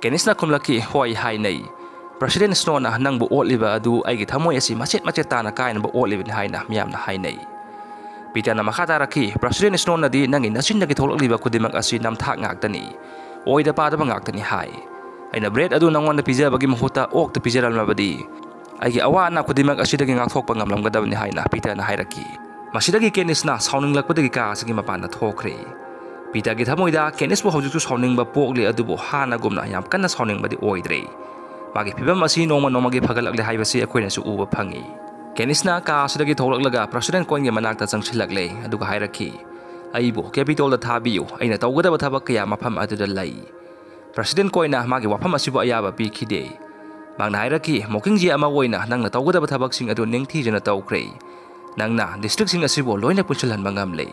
ꯀꯦꯅꯤꯁꯅ ꯈꯨꯝꯂꯛꯈꯤ, "ꯍꯣꯏ ꯍꯥꯏꯅꯩ꯫ ꯄ꯭ꯔꯁꯤꯗꯦꯟ ꯁ꯭ꯅꯣꯅ ꯅꯪꯕꯨ ꯑꯣꯠꯂꯤꯕ ꯑꯗꯨ ꯑꯩꯒꯤ ꯊꯃꯣꯏ ꯑꯁꯤ ꯃꯆꯦꯠ ꯃꯆꯦꯠ ꯇꯥꯅ ꯀꯥꯏꯅꯕ ꯑꯣꯠꯂꯤꯕꯅꯤ ꯍꯥꯏꯅ ꯃꯤꯌꯥꯝꯅ ꯍꯥꯏꯅꯩ꯫" ꯄꯤꯇꯔꯅ ꯃꯈꯥ ꯇꯥꯔꯛꯈꯤ, "ꯄ꯭ꯔꯁꯤꯗꯦꯟ ꯁ꯭ꯅꯣꯅꯗꯤ ꯅꯪꯒꯤ ꯅꯆꯤꯟꯗꯒꯤ ꯊꯣꯛꯂꯛꯂꯤꯕ ꯈꯨꯗꯤꯡꯃꯛ ꯑꯁꯤ ꯅꯝꯊꯥꯛ ꯉꯥꯛꯇꯅꯤ, ꯑꯣꯏꯗ ꯄꯥꯗꯕ ꯉꯥꯛꯇꯅꯤ ꯍꯥꯏ꯫ ꯑꯩꯅ ꯕ꯭ꯔꯦꯗ ꯑꯗꯨ ꯅꯉꯣꯟꯗ ꯄꯤꯖꯕꯒꯤ ꯃꯍꯨꯠꯇ ꯑꯣꯛꯇ ꯄꯤꯖꯔꯝꯂꯕꯗꯤ ꯑꯩꯒꯤ ꯑꯋꯥ ꯑꯅꯥ ꯈꯨꯗꯤꯡꯃꯛ ꯑꯁꯤꯗꯒꯤ ꯉꯥꯛꯊꯣꯛꯄ ꯉꯝꯂꯝꯒꯗꯕꯅꯤ" ꯍꯥꯏꯅ ꯄꯤꯇꯔꯅ ꯍꯥꯏꯔꯛꯈꯤ꯫ ꯃꯁꯤꯗꯒꯤ ꯀꯦꯅꯤꯁꯅ ꯁꯥꯎꯅꯤꯡꯂꯛꯄꯗꯒꯤ ꯀꯥ ꯑꯁꯤꯒꯤ ꯃꯄꯥꯟꯗ ꯊꯣꯛꯈ꯭ꯔꯦ꯫ ꯄꯤꯇꯔꯒꯤ ꯊꯃꯣꯏꯗ ꯀꯦꯅꯤꯁꯄꯨ ꯍꯧꯖꯤꯛꯁꯨ ꯁꯥꯎꯅꯤꯡꯕ ꯄꯣꯛꯂꯤ, ꯑꯗꯨꯕꯨ ꯍꯥꯟꯅꯒꯨꯝꯅ ꯌꯥꯝ ꯀꯟꯅ ꯁꯥꯎꯅꯤꯡꯕꯗꯤ ꯑꯣꯏꯗ꯭ꯔꯦ꯫ ꯃꯥꯒꯤ ꯐꯤꯕꯝ ꯑꯁꯤ ꯅꯣꯡꯃ ꯅꯣꯡꯃꯒꯤ ꯐꯒꯠꯂꯛꯂꯦ ꯍꯥꯏꯕꯁꯤ ꯑꯩꯈꯣꯏꯅꯁꯨ ꯎꯕ ꯐꯪꯉꯤ꯫ ꯀꯦꯅꯤꯁꯅ ꯀꯥ ꯑꯁꯤꯗꯒꯤ ꯊꯣꯛꯂꯛꯂꯒ ꯄ꯭ꯔꯁꯤꯗꯦꯟ ꯀꯣꯏꯟꯒꯤ ꯃꯅꯥꯛꯇ ꯆꯪꯁꯤꯜꯂꯛꯂꯦ, ꯑꯗꯨꯒ ꯍꯥꯏꯔꯛꯈꯤ, "ꯑꯩꯕꯨ ꯀꯦꯄꯤꯇꯣꯜꯗ ꯊꯥꯕꯤꯌꯨ, ꯑꯩꯅ ꯇꯧꯒꯗꯕ ꯊꯕꯛ ꯀꯌꯥ ꯃꯐꯝ ꯑꯗꯨꯗ ꯂꯩ꯫" President Koina ꯃꯥꯒꯤ ꯋꯥꯐꯝ ꯑꯁꯤꯕꯨ ꯑꯌꯥꯕ ꯄꯤꯈꯤꯗꯦ꯫ ꯃꯍꯥꯛꯅ ꯍꯥꯏꯔꯛꯈꯤ, "ꯃꯣꯀꯤꯡꯖꯦ ꯑꯃ ꯑꯣꯏꯅ ꯅꯪꯅ ꯇꯧꯒꯗꯕ ꯊꯕꯛꯁꯤꯡ ꯑꯗꯨ ꯅꯤꯡꯊꯤꯖꯅ ꯇꯧꯈ꯭ꯔꯦ꯫ ꯅꯪꯅ districtꯁꯤꯡ ꯑꯁꯤꯕꯨ ꯂꯣꯏꯅ ꯄꯨꯟꯁꯤꯜꯍꯟꯕ ꯉꯝꯂꯦ꯫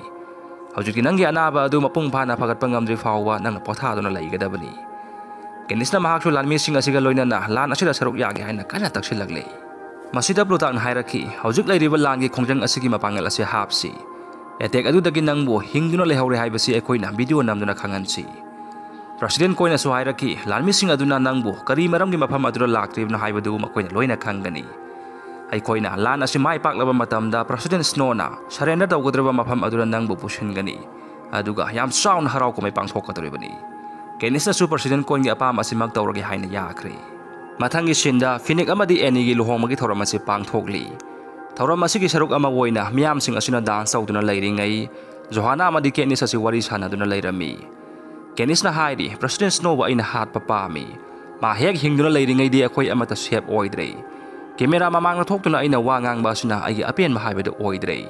ꯍꯧꯖꯤꯛꯇꯤ ꯅꯪꯒꯤ ꯑꯅꯥꯕ ꯑꯗꯨ ꯃꯄꯨꯡ ꯐꯥꯅ ꯐꯒꯠꯄ ꯉꯝꯗ꯭ꯔꯤ ꯐꯥꯎꯕ ꯅꯪꯅ ꯄꯣꯊꯥꯗꯨꯅ ꯂꯩꯒꯗꯕꯅꯤ꯫" ꯀꯦꯅꯤꯁꯅ ꯃꯍꯥꯛꯁꯨ ꯂꯥꯟꯃꯤꯁꯤꯡ ꯑꯁꯤꯒ ꯂꯣꯏꯅꯅ ꯂꯥꯟ ꯑꯁꯤꯗ ꯁꯔꯨꯛ ꯌꯥꯒꯦ ꯍꯥꯏꯅ ꯀꯟꯅ ꯇꯛꯁꯤꯜꯂꯛꯂꯦ꯫ ꯃꯁꯤꯗ ꯄ꯭ꯂꯨꯇꯥꯛꯅ ꯍꯥꯏꯔꯛꯈꯤ, "ꯍꯧꯖꯤꯛ ꯂꯩꯔꯤꯕ ꯂꯥꯟꯒꯤ ꯈꯣꯡꯖꯪ ꯑꯁꯤꯒꯤ ꯃꯄꯥꯡꯒꯜ ꯑꯁꯤ ꯍꯥꯞꯁꯤ꯫ Attack ꯑꯗꯨꯗꯒꯤ ꯅꯪꯕꯨ ꯍꯤꯡꯗꯨꯅ ꯂꯩꯍꯧꯔꯦ ꯍꯥꯏꯕꯁꯤ ꯑꯩꯈꯣꯏꯅ video ꯅꯝꯗꯨꯅ ꯈꯪꯍꯟꯁꯤ꯫" President Koinaꯁꯨ ꯍꯥꯏꯔꯛꯈꯤ, "ꯂꯥꯟꯃꯤꯁꯤꯡ ꯑꯗꯨꯅ ꯅꯪꯕꯨ ꯀꯔꯤ ꯃꯔꯝꯒꯤ ꯃꯐꯝ ꯑꯗꯨꯗ ꯂꯥꯛꯇ꯭ꯔꯤꯕꯅꯣ ꯍꯥꯏꯕꯗꯨ ꯃꯈꯣꯏꯅ ꯂꯣꯏꯅ ꯈꯪꯒꯅꯤ꯫ ꯑꯩꯈꯣꯏꯅ ꯂꯥꯟ ꯑꯁꯤ ꯃꯥꯏ ꯄꯥꯛꯂꯕ ꯃꯇꯝꯗ President Snowꯅ surrender ꯇꯧꯒꯗꯧꯔꯤꯕ ꯃꯐꯝ ꯑꯗꯨꯗ ꯅꯪꯕꯨ ꯄꯨꯁꯤꯟꯒꯅꯤ꯫ ꯑꯗꯨꯒ ꯌꯥꯝ ꯆꯥꯎꯅ ꯍꯔꯥꯎ ꯀꯨꯝꯍꯩ ꯄꯥꯡꯊꯣꯛꯀꯗꯧꯔꯤꯕꯅꯤ꯫" ꯀꯦꯅꯤꯁꯅꯁꯨ President Koinaꯒꯤ ꯑꯄꯥꯝꯕ ꯑꯁꯤꯃꯛ ꯇꯧꯔꯒꯦ ꯍꯥꯏꯅ ꯌꯥꯈ꯭ꯔꯦ꯫ ꯃꯊꯪꯒꯤ sceneꯗ Finnick ꯑꯃꯗꯤ Annieꯒꯤ ꯂꯨꯍꯣꯡꯕꯒꯤ ꯊꯧꯔꯝ ꯑꯁꯤ ꯄꯥꯡꯊꯣꯛꯂꯤ꯫ ꯊꯧꯔꯝ ꯑꯁꯤꯒꯤ ꯁꯔꯨꯛ ꯑꯃ ꯑꯣꯏꯅ ꯃꯤꯌꯥꯝꯁꯤꯡ ꯑꯁꯤꯅ dance ꯇꯧꯗꯨꯅ ꯂꯩꯔꯤꯉꯩ, ꯖꯣꯍꯥꯅꯥ ꯑꯃꯗꯤ ꯀꯦꯅꯤꯁ ꯑꯁꯤ ꯋꯥꯔꯤ ꯁꯥꯟꯅꯗꯨꯅ ꯂꯩꯔꯝꯃꯤ꯫ ꯀꯦꯅꯤꯁꯅ ꯍꯥꯏꯔꯤ, "President Snowꯕꯨ ꯑꯩꯅ ꯍꯥꯠꯄ ꯄꯥꯝꯃꯤ꯫ ꯃꯥ ꯍꯦꯛ ꯍꯤꯡꯗꯨꯅ ꯂꯩꯔꯤꯉꯩꯗꯤ ꯑꯩꯈꯣꯏ ꯑꯃꯠꯇ safe ꯑꯣꯏꯗ꯭ꯔꯦ꯫ Camera ꯃꯃꯥꯡꯗ ꯊꯣꯛꯇꯨꯅ ꯑꯩꯅ ꯋꯥ ꯉꯥꯡꯕ ꯑꯁꯤꯅ ꯑꯩꯒꯤ ꯑꯄꯦꯟꯕ ꯍꯥꯏꯕꯗꯨ ꯑꯣꯏꯗ꯭ꯔꯦ꯫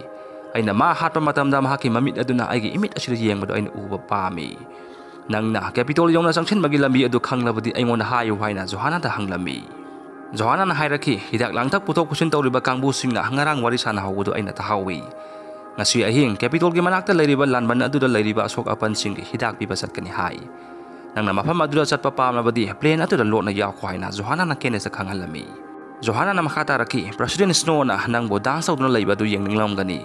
ꯑꯩꯅ ꯃꯥ ꯍꯥꯠꯄ ꯃꯇꯝꯗ ꯃꯍꯥꯛꯀꯤ ꯃꯃꯤꯠ ꯑꯗꯨꯅ ꯑꯩꯒꯤ ꯏꯃꯤꯠ ꯑꯁꯤꯗ ꯌꯦꯡꯕꯗꯨ ꯑꯩꯅ ꯎꯕ ꯄꯥꯝꯃꯤ꯫ ꯅꯪꯅ Capitol ꯌꯧꯅ ꯆꯪꯁꯤꯟꯕꯒꯤ ꯂꯝꯕꯤ ꯑꯗꯨ ꯈꯪꯂꯕꯗꯤ ꯑꯩꯉꯣꯟꯗ ꯍꯥꯏꯌꯨ" ꯍꯥꯏꯅ ꯖꯣꯍꯥꯅꯥꯗ ꯍꯪꯂꯝꯃꯤ꯫ ꯖꯣꯍꯥꯅꯥꯅ ꯍꯥꯏꯔꯛꯈꯤ, "ꯍꯤꯗꯥꯛ ꯂꯥꯡꯊꯛ ꯄꯨꯊꯣꯛ ꯄꯨꯁꯤꯟ ꯇꯧꯔꯤꯕ ꯀꯥꯡꯕꯨꯁꯤꯡꯅ ꯉꯔꯥꯡ ꯋꯥꯔꯤ ꯁꯥꯟꯅꯍꯧꯕꯗꯨ ꯑꯩꯅ ꯇꯥꯍꯧꯏ꯫ ꯉꯁꯤ ꯑꯍꯤꯡ Capitolꯒꯤ ꯃꯅꯥꯛꯇ ꯂꯩꯔꯤꯕ ꯂꯥꯟꯕꯟ ꯑꯗꯨꯗ ꯂꯩꯔꯤꯕ ꯑꯁꯣꯛ ꯑꯄꯟꯁꯤꯡꯒꯤ ꯍꯤꯗꯥꯛ ꯄꯤꯕ ꯆꯠꯀꯅꯤ ꯍꯥꯏ꯫ ꯅꯪꯅ ꯃꯐꯝ ꯑꯗꯨꯗ ꯆꯠꯄ ꯄꯥꯝꯂꯕꯗꯤ plane ꯑꯗꯨꯗ ꯂꯣꯠꯅ ꯌꯥꯎꯈꯣ" ꯍꯥꯏꯅ ꯖꯣꯍꯥꯅꯥꯅ ꯀꯦꯅꯤꯁꯇ ꯈꯪꯍꯜꯂꯝꯃꯤ꯫ ꯖꯣꯍꯥꯅꯥꯅ ꯃꯈꯥ ꯇꯥꯔꯛꯈꯤ, "President Snowꯅ ꯅꯪꯕꯨ dance ꯇꯧꯗꯨꯅ ꯂꯩꯕ ꯑꯗꯨ ꯌꯦꯡꯅꯤꯡꯂꯝꯒꯅꯤ꯫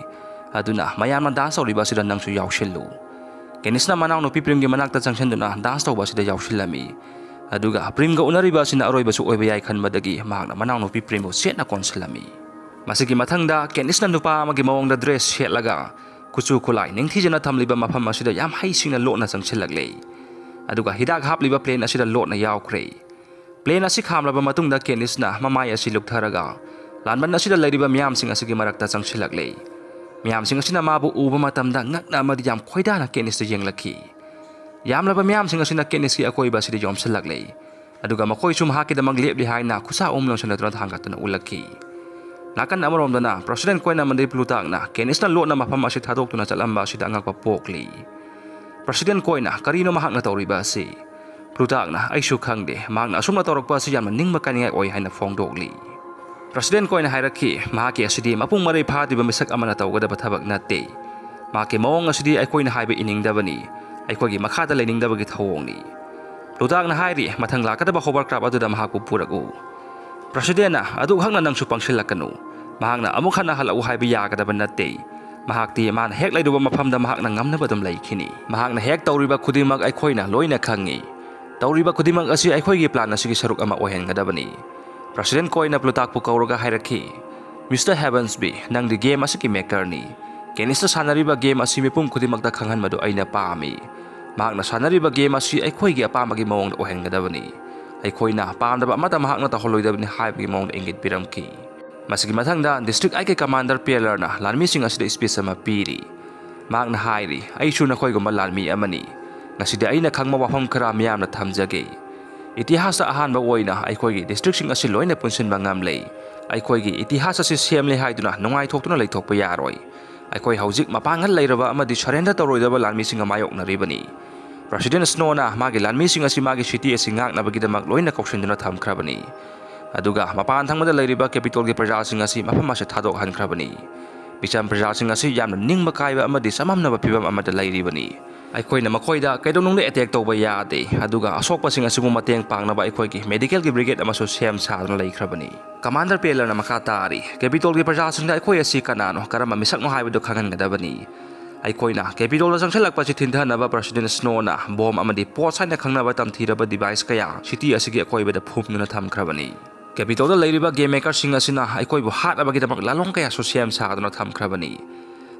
ꯑꯗꯨꯅ ꯃꯌꯥꯝꯅ dance ꯇꯧꯔꯤꯕ ꯑꯁꯤꯗ ꯅꯪꯁꯨ ꯌꯥꯎꯁꯤꯜꯂꯨ꯫" ꯀꯦꯅꯤꯁꯅ ꯃꯅꯥꯎꯅꯨꯄꯤ Primꯒꯤ ꯃꯅꯥꯛꯇ ꯆꯪꯁꯤꯟꯗꯨꯅ dance ꯇꯧꯕ ꯑꯁꯤꯗ ꯌꯥꯎꯁꯤꯜꯂꯝꯃꯤ꯫ ꯑꯗꯨꯒ Primꯒ ꯎꯅꯔꯤꯕ ꯑꯁꯤꯅ ꯑꯔꯣꯏꯕꯁꯨ ꯑꯣꯏꯕ ꯌꯥꯏ ꯈꯟꯕꯗꯒꯤ ꯃꯍꯥꯛꯅ ꯃꯅꯥꯎꯅꯨꯄꯤ Primꯕꯨ ꯆꯦꯠꯅ ꯀꯣꯟꯁꯤꯜꯂꯝꯃꯤ꯫ ꯃꯁꯤꯒꯤ ꯃꯊꯪꯗ ꯀꯦꯅꯤꯁꯅ ꯅꯨꯄꯥ ꯑꯃꯒꯤ ꯃꯑꯣꯡꯗ dress ꯁꯦꯠꯂꯒ ꯈꯨꯠꯁꯨ ꯈꯨꯠꯂꯥꯏ ꯅꯤꯡꯊꯤꯖꯅ ꯊꯝꯂꯤꯕ ꯃꯐꯝ ꯑꯁꯤꯗ ꯌꯥꯝ ꯍꯩꯁꯤꯡꯅ ꯂꯣꯠꯅ ꯆꯪꯁꯤꯜꯂꯛꯂꯦ꯫ ꯑꯗꯨꯒ ꯍꯤꯗꯥꯛ ꯍꯥꯞꯂꯤꯕ plane ꯑꯁꯤꯗ ꯂꯣꯠꯅ ꯌꯥꯎꯈ꯭ꯔꯦ꯫ Plane ꯑꯁꯤ ꯈꯥꯝꯂꯕ ꯃꯇꯨꯡꯗ ꯀꯦꯅꯤꯁꯅ ꯃꯃꯥꯏ ꯑꯁꯤ ꯂꯨꯞꯊꯔꯒ ꯂꯥꯟꯕꯟ ꯑꯁꯤꯗ ꯂꯩꯔꯤꯕ ꯃꯤꯌꯥꯝꯁꯤꯡ ꯑꯁꯤꯒꯤ ꯃꯔꯛꯇ ꯆꯪꯁꯤꯜꯂꯛꯂꯦ꯫ ꯃꯤꯌꯥꯝꯁꯤꯡ ꯑꯁꯤꯅ ꯃꯥꯕꯨ ꯎꯕ ꯃꯇꯝꯗ ꯉꯛꯅ ꯑꯃꯗꯤ ꯌꯥꯝ ꯈꯣꯏꯗꯥꯅ ꯀꯦꯅꯤꯁꯇ ꯌꯦꯡꯂꯛꯈꯤ꯫ ꯌꯥꯝꯂꯕ ꯃꯤꯌꯥꯝꯁꯤꯡ ꯑꯁꯤꯅ ꯀꯦꯅꯤꯁꯀꯤ ꯑꯀꯣꯏꯕ ꯑꯁꯤꯗ ꯌꯣꯝꯁꯤꯜꯂꯛꯂꯦ꯫ ꯑꯗꯨꯒ ꯃꯈꯣꯏꯁꯨ ꯃꯍꯥꯛꯀꯤꯗꯃꯛ ꯂꯦꯞꯂꯤ ꯍꯥꯏꯅ ꯈꯨꯠꯁꯥ ꯎꯝ ꯂꯣꯟꯁꯤꯟꯅꯗꯨꯅ ꯊꯥꯡꯒꯠꯇꯨꯅ ꯎꯠꯂꯛꯈꯤ꯫ ꯅꯥꯀꯟ ꯑꯃꯔꯣꯝꯗꯅ President Koina ꯑꯃꯗꯤ ꯄ꯭ꯂꯨꯇꯥꯛꯅ ꯀꯦꯅꯤꯁꯅ ꯂꯣꯠꯅ ꯃꯐꯝ ꯑꯁꯤ ꯊꯥꯗꯣꯛꯇꯨꯅ ꯆꯠꯂꯝꯕ ꯑꯁꯤꯗ ꯑꯉꯛꯄ ꯄꯣꯛꯂꯤ꯫ President Koina, ꯀꯔꯤꯅꯣ ꯃꯍꯥꯛꯅ ꯇꯧꯔꯤꯕ ꯑꯁꯤ? ꯄ꯭ꯂꯨꯇꯥꯛꯅ, "ꯑꯩꯁꯨ ꯈꯪꯗꯦ, ꯃꯍꯥꯛꯅ ꯑꯁꯨꯝꯅ ꯇꯧꯔꯛꯄ ꯑꯁꯤ ꯌꯥꯝꯅ ꯅꯤꯡꯕ ꯀꯥꯏꯅꯤꯡꯉꯥꯏ ꯑꯣꯏ" ꯍꯥꯏꯅ ꯐꯣꯡꯗꯣꯛꯂꯤ꯫ ꯄ꯭ꯔꯁꯤꯗꯦꯟ ꯀꯣꯏꯅ ꯍꯥꯏꯔꯛꯈꯤ, "ꯃꯍꯥꯛꯀꯤ ꯑꯁꯤꯗꯤ ꯃꯄꯨꯡ ꯃꯔꯩ ꯐꯥꯗ꯭ꯔꯤꯕ ꯃꯤꯁꯛ ꯑꯃꯅ ꯇꯧꯒꯗꯕ ꯊꯕꯛ ꯅꯠꯇꯦ꯫ ꯃꯍꯥꯛꯀꯤ ꯃꯑꯣꯡ ꯑꯁꯤꯗꯤ ꯑꯩꯈꯣꯏꯅ ꯍꯥꯏꯕ ꯏꯅꯤꯡꯗꯕꯅꯤ, ꯑꯩꯈꯣꯏꯒꯤ ꯃꯈꯥꯗ ꯂꯩꯅꯤꯡꯗꯕꯒꯤ ꯊꯧꯑꯣꯡꯅꯤ"꯫ ꯄ꯭ꯂꯨꯇꯥꯛꯅ ꯍꯥꯏꯔꯤ, "ꯃꯊꯪ ꯂꯥꯛꯀꯗꯕ ꯍꯣꯕꯔꯀ꯭ꯔꯥꯐ ꯑꯗꯨꯗ ꯃꯍꯥꯛꯄꯨ ꯄꯨꯔꯛꯎ"꯫ ꯄ꯭ꯔꯁꯤꯗꯦꯟꯅ, "ꯑꯗꯨꯛ ꯍꯛꯅ ꯅꯪꯁꯨ ꯄꯪꯁꯤꯜꯂꯛꯀꯅꯨ꯫ ꯃꯍꯥꯛꯅ ꯑꯃꯨꯛ ꯍꯟꯅ ꯍꯜꯂꯛꯎ ꯍꯥꯏꯕ ꯌꯥꯒꯗꯕ ꯅꯠꯇꯦ꯫ ꯃꯍꯥꯛꯇꯤ ꯃꯥꯅ ꯍꯦꯛ ꯂꯩꯔꯨꯕ ꯃꯐꯝꯗ ꯃꯍꯥꯛꯅ ꯉꯝꯅꯕ ꯑꯗꯨꯝ ꯂꯩꯈꯤꯅꯤ꯫ ꯃꯍꯥꯛꯅ ꯍꯦꯛ ꯇꯧꯔꯤꯕ ꯈꯨꯗꯤꯡꯃꯛ ꯑꯩꯈꯣꯏꯅ ꯂꯣꯏꯅ ꯈꯪꯉꯤ꯫ ꯇꯧꯔꯤꯕ ꯈꯨꯗꯤꯡꯃꯛ ꯑꯁꯤ ꯑꯩꯈꯣꯏꯒꯤ ꯄ꯭ꯂꯥꯟ ꯑꯁꯤꯒꯤ ꯁꯔꯨꯛ ꯑꯃ ꯑꯣꯏꯍꯟꯒꯗꯕꯅꯤ"꯫ ꯄ꯭ꯔꯁꯤꯗꯦꯟ ꯀꯣꯏꯅ ꯄ꯭ꯂꯨꯇꯥꯛꯄꯨ ꯀꯧꯔꯒ ꯍꯥꯏꯔꯛꯈꯤ, "ꯃꯤꯁꯇꯔ ꯍꯦꯕꯟꯁꯕꯤ, ꯅꯪꯗꯤ ꯒꯦꯝ ꯑꯁꯤꯒꯤ ꯃꯦꯀꯔꯅꯤ꯫ ꯀꯦꯅꯤꯁꯅ ꯁꯥꯟꯅꯔꯤꯕ ꯒꯦꯝ ꯑꯁꯤ ꯃꯤꯄꯨꯝ ꯈꯨꯗꯤꯡꯃꯛꯇ ꯈꯪꯍꯟꯕꯗꯨ ꯑꯩꯅ ꯄꯥꯝꯃꯤ꯫ ꯃꯍꯥꯛꯅ ꯁꯥꯟꯅꯔꯤꯕ ꯒꯦꯝ ꯑꯁꯤ ꯑꯩꯈꯣꯏꯒꯤ ꯑꯄꯥꯝꯕꯒꯤ ꯃꯑꯣꯡꯗ ꯑꯣꯏꯍꯟꯒꯗꯕꯅꯤ꯫ ꯑꯩꯈꯣꯏꯅ ꯄꯥꯝꯗꯕ ꯑꯃꯠꯇ ꯃꯍꯥꯛꯅ ꯇꯧꯍꯜꯂꯣꯏꯗꯕꯅꯤ" ꯍꯥꯏꯕꯒꯤ ꯃꯑꯣꯡꯗ ꯏꯪꯒꯤꯠ ꯄꯤꯔꯝꯈꯤ꯫ ꯃꯁꯤꯒꯤ ꯃꯊꯪꯗ ꯗꯤꯁꯇ꯭ꯔꯤꯛ ꯑꯥꯏ ꯀꯦ ꯀꯃꯥꯟꯗꯔ ꯄꯦꯂꯔꯅ ꯂꯥꯟꯃꯤꯁꯤꯡ ꯑꯁꯤꯗ ꯁ꯭ꯄꯤꯆ ꯑꯃ ꯄꯤꯔꯤ꯫ ꯃꯍꯥꯛꯅ ꯍꯥꯏꯔꯤ, "ꯑꯩꯁꯨ ꯅꯈꯣꯏꯒꯨꯝꯕ ꯂꯥꯟꯃꯤ ꯑꯃꯅꯤ꯫ ꯉꯁꯤꯗꯤ ꯑꯩꯅ ꯈꯪꯕ ꯋꯥꯐꯝ ꯈꯔ ꯃꯤꯌꯥꯝꯅ ꯊꯝꯖꯒꯦ꯫ ꯏꯇꯤꯍꯥꯁꯇ ꯑꯍꯥꯟꯕ ꯑꯣꯏꯅ ꯑꯩꯈꯣꯏꯒꯤ ꯗꯤꯁꯇ꯭ꯔꯤꯛꯁꯤꯡ ꯑꯁꯤ ꯂꯣꯏꯅ ꯄꯨꯟꯁꯤꯟꯕ ꯉꯝꯂꯦ꯫ ꯑꯩꯈꯣꯏꯒꯤ ꯏꯇꯤꯍꯥꯁ ꯑꯁꯤ ꯁꯦꯝꯂꯦ ꯍꯥꯏꯗꯨꯅ ꯅꯨꯡꯉꯥꯏꯊꯣꯛꯇꯨꯅ ꯂꯩꯊꯣꯛꯄ ꯌꯥꯔꯣꯏ꯫ ꯑꯩꯈꯣꯏ ꯍꯧꯖꯤꯛ ꯃꯄꯥꯡꯒꯜ ꯂꯩꯔꯕ ꯑꯃꯗꯤ ꯁꯔꯦꯟꯗꯔ ꯇꯧꯔꯣꯏꯗꯕ ꯂꯥꯟꯃꯤꯁꯤꯡꯒ ꯃꯥꯌꯣꯛꯅꯔꯤꯕꯅꯤ"꯫ ꯄ꯭ꯔꯁꯤꯗꯦꯟ ꯁ꯭ꯅꯣꯅ ꯃꯥꯒꯤ ꯂꯥꯟꯃꯤꯁꯤꯡ ꯑꯁꯤ ꯃꯥꯒꯤ ꯁꯤꯇꯤ ꯑꯁꯤ ꯉꯥꯛꯅꯕꯒꯤꯗꯃꯛ ꯂꯣꯏꯅ ꯀꯧꯁꯤꯟꯗꯨꯅ ꯊꯝꯈ꯭ꯔꯕꯅꯤ꯫ ꯑꯗꯨꯒ ꯃꯄꯥꯟ ꯊꯪꯕꯗ ꯂꯩꯔꯤꯕ ꯀꯦꯄꯤꯇꯣꯜꯒꯤ ꯄ꯭ꯔꯖꯥꯁꯤꯡ ꯑꯁꯤ ꯃꯐꯝ ꯑꯁꯤꯗ ꯊꯥꯗꯣꯛꯍꯟꯈ꯭ꯔꯕꯅꯤ꯫ ꯃꯤꯆꯝ ꯄ꯭ꯔꯖꯥꯁꯤꯡ ꯑꯁꯤ ꯌꯥꯝꯅ ꯅꯤꯡꯕ ꯀꯥꯏꯕ ꯑꯃꯗꯤ ꯆꯃꯝꯅꯕ ꯐꯤꯚꯝ ꯑꯃꯗ ꯂꯩꯔꯤꯕꯅꯤ꯫ ꯑꯩꯈꯣꯏꯅ ꯃꯈꯣꯏꯗ ꯀꯩꯗꯧꯅꯨꯡꯗ ꯑꯦꯇꯦꯛ ꯇꯧꯕ ꯌꯥꯗꯦ, ꯑꯗꯨꯒ ꯑꯁꯣꯛꯄꯁꯤꯡ ꯑꯁꯤꯕꯨ ꯃꯇꯦꯡ ꯄꯥꯡꯅꯕ ꯑꯩꯈꯣꯏꯒꯤ ꯃꯦꯗꯤꯀꯦꯜꯒꯤ ꯕ꯭ꯔꯤꯒꯦꯗ ꯑꯃꯁꯨ ꯁꯦꯝ ꯁꯥꯗꯨꯅ ꯂꯩꯈ꯭ꯔꯕꯅꯤ꯫ ꯀꯃꯥꯟꯗꯔ ꯄꯦꯂꯔꯅ ꯃꯈꯥ ꯇꯥꯔꯤ, "ꯀꯦꯄꯤꯇꯣꯜꯒꯤ ꯄ꯭ꯔꯖꯥꯁꯤꯡꯗ ꯑꯩꯈꯣꯏ ꯑꯁꯤ ꯀꯅꯥꯅꯣ, ꯀꯔꯝꯕ ꯃꯤꯁꯛꯅꯣ ꯍꯥꯏꯕꯗꯨ ꯈꯪꯍꯟꯒꯗꯕꯅꯤ꯫ ꯑꯩꯈꯣꯏꯅ ꯀꯦꯄꯤꯇꯣꯜꯗ ꯆꯪꯁꯤꯜꯂꯛꯄ ꯑꯁꯤ ꯊꯤꯡꯊꯅꯕ ꯄ꯭ꯔꯁꯤꯗꯦꯟ ꯁ꯭ꯅꯣꯅ ꯕꯣꯝ ꯑꯃꯗꯤ ꯄꯣꯁ ꯍꯥꯏꯅ ꯈꯪꯅꯕ ꯇꯝꯊꯤꯔꯕ ꯗꯤꯚꯥꯏꯁ ꯀꯌꯥ ꯁꯤꯇꯤ ꯑꯁꯤꯒꯤ ꯑꯀꯣꯏꯕꯗ ꯐꯨꯝꯗꯨꯅ ꯊꯝꯈ꯭ꯔꯕꯅꯤ"꯫ ꯀꯦꯄꯤꯇꯣꯜꯗ ꯂꯩꯔꯤꯕ ꯒꯦꯝ ꯃꯦꯀꯔꯁꯤꯡ ꯑꯁꯤꯅ ꯑꯩꯈꯣꯏꯕꯨ ꯍꯥꯠꯅꯕꯒꯤꯗꯃꯛ ꯂꯥꯂꯣꯡ ꯀꯌꯥꯁꯨ ꯁꯦꯝ ꯁꯥꯗꯨꯅ ꯊꯝꯈ꯭ꯔꯕꯅꯤ꯫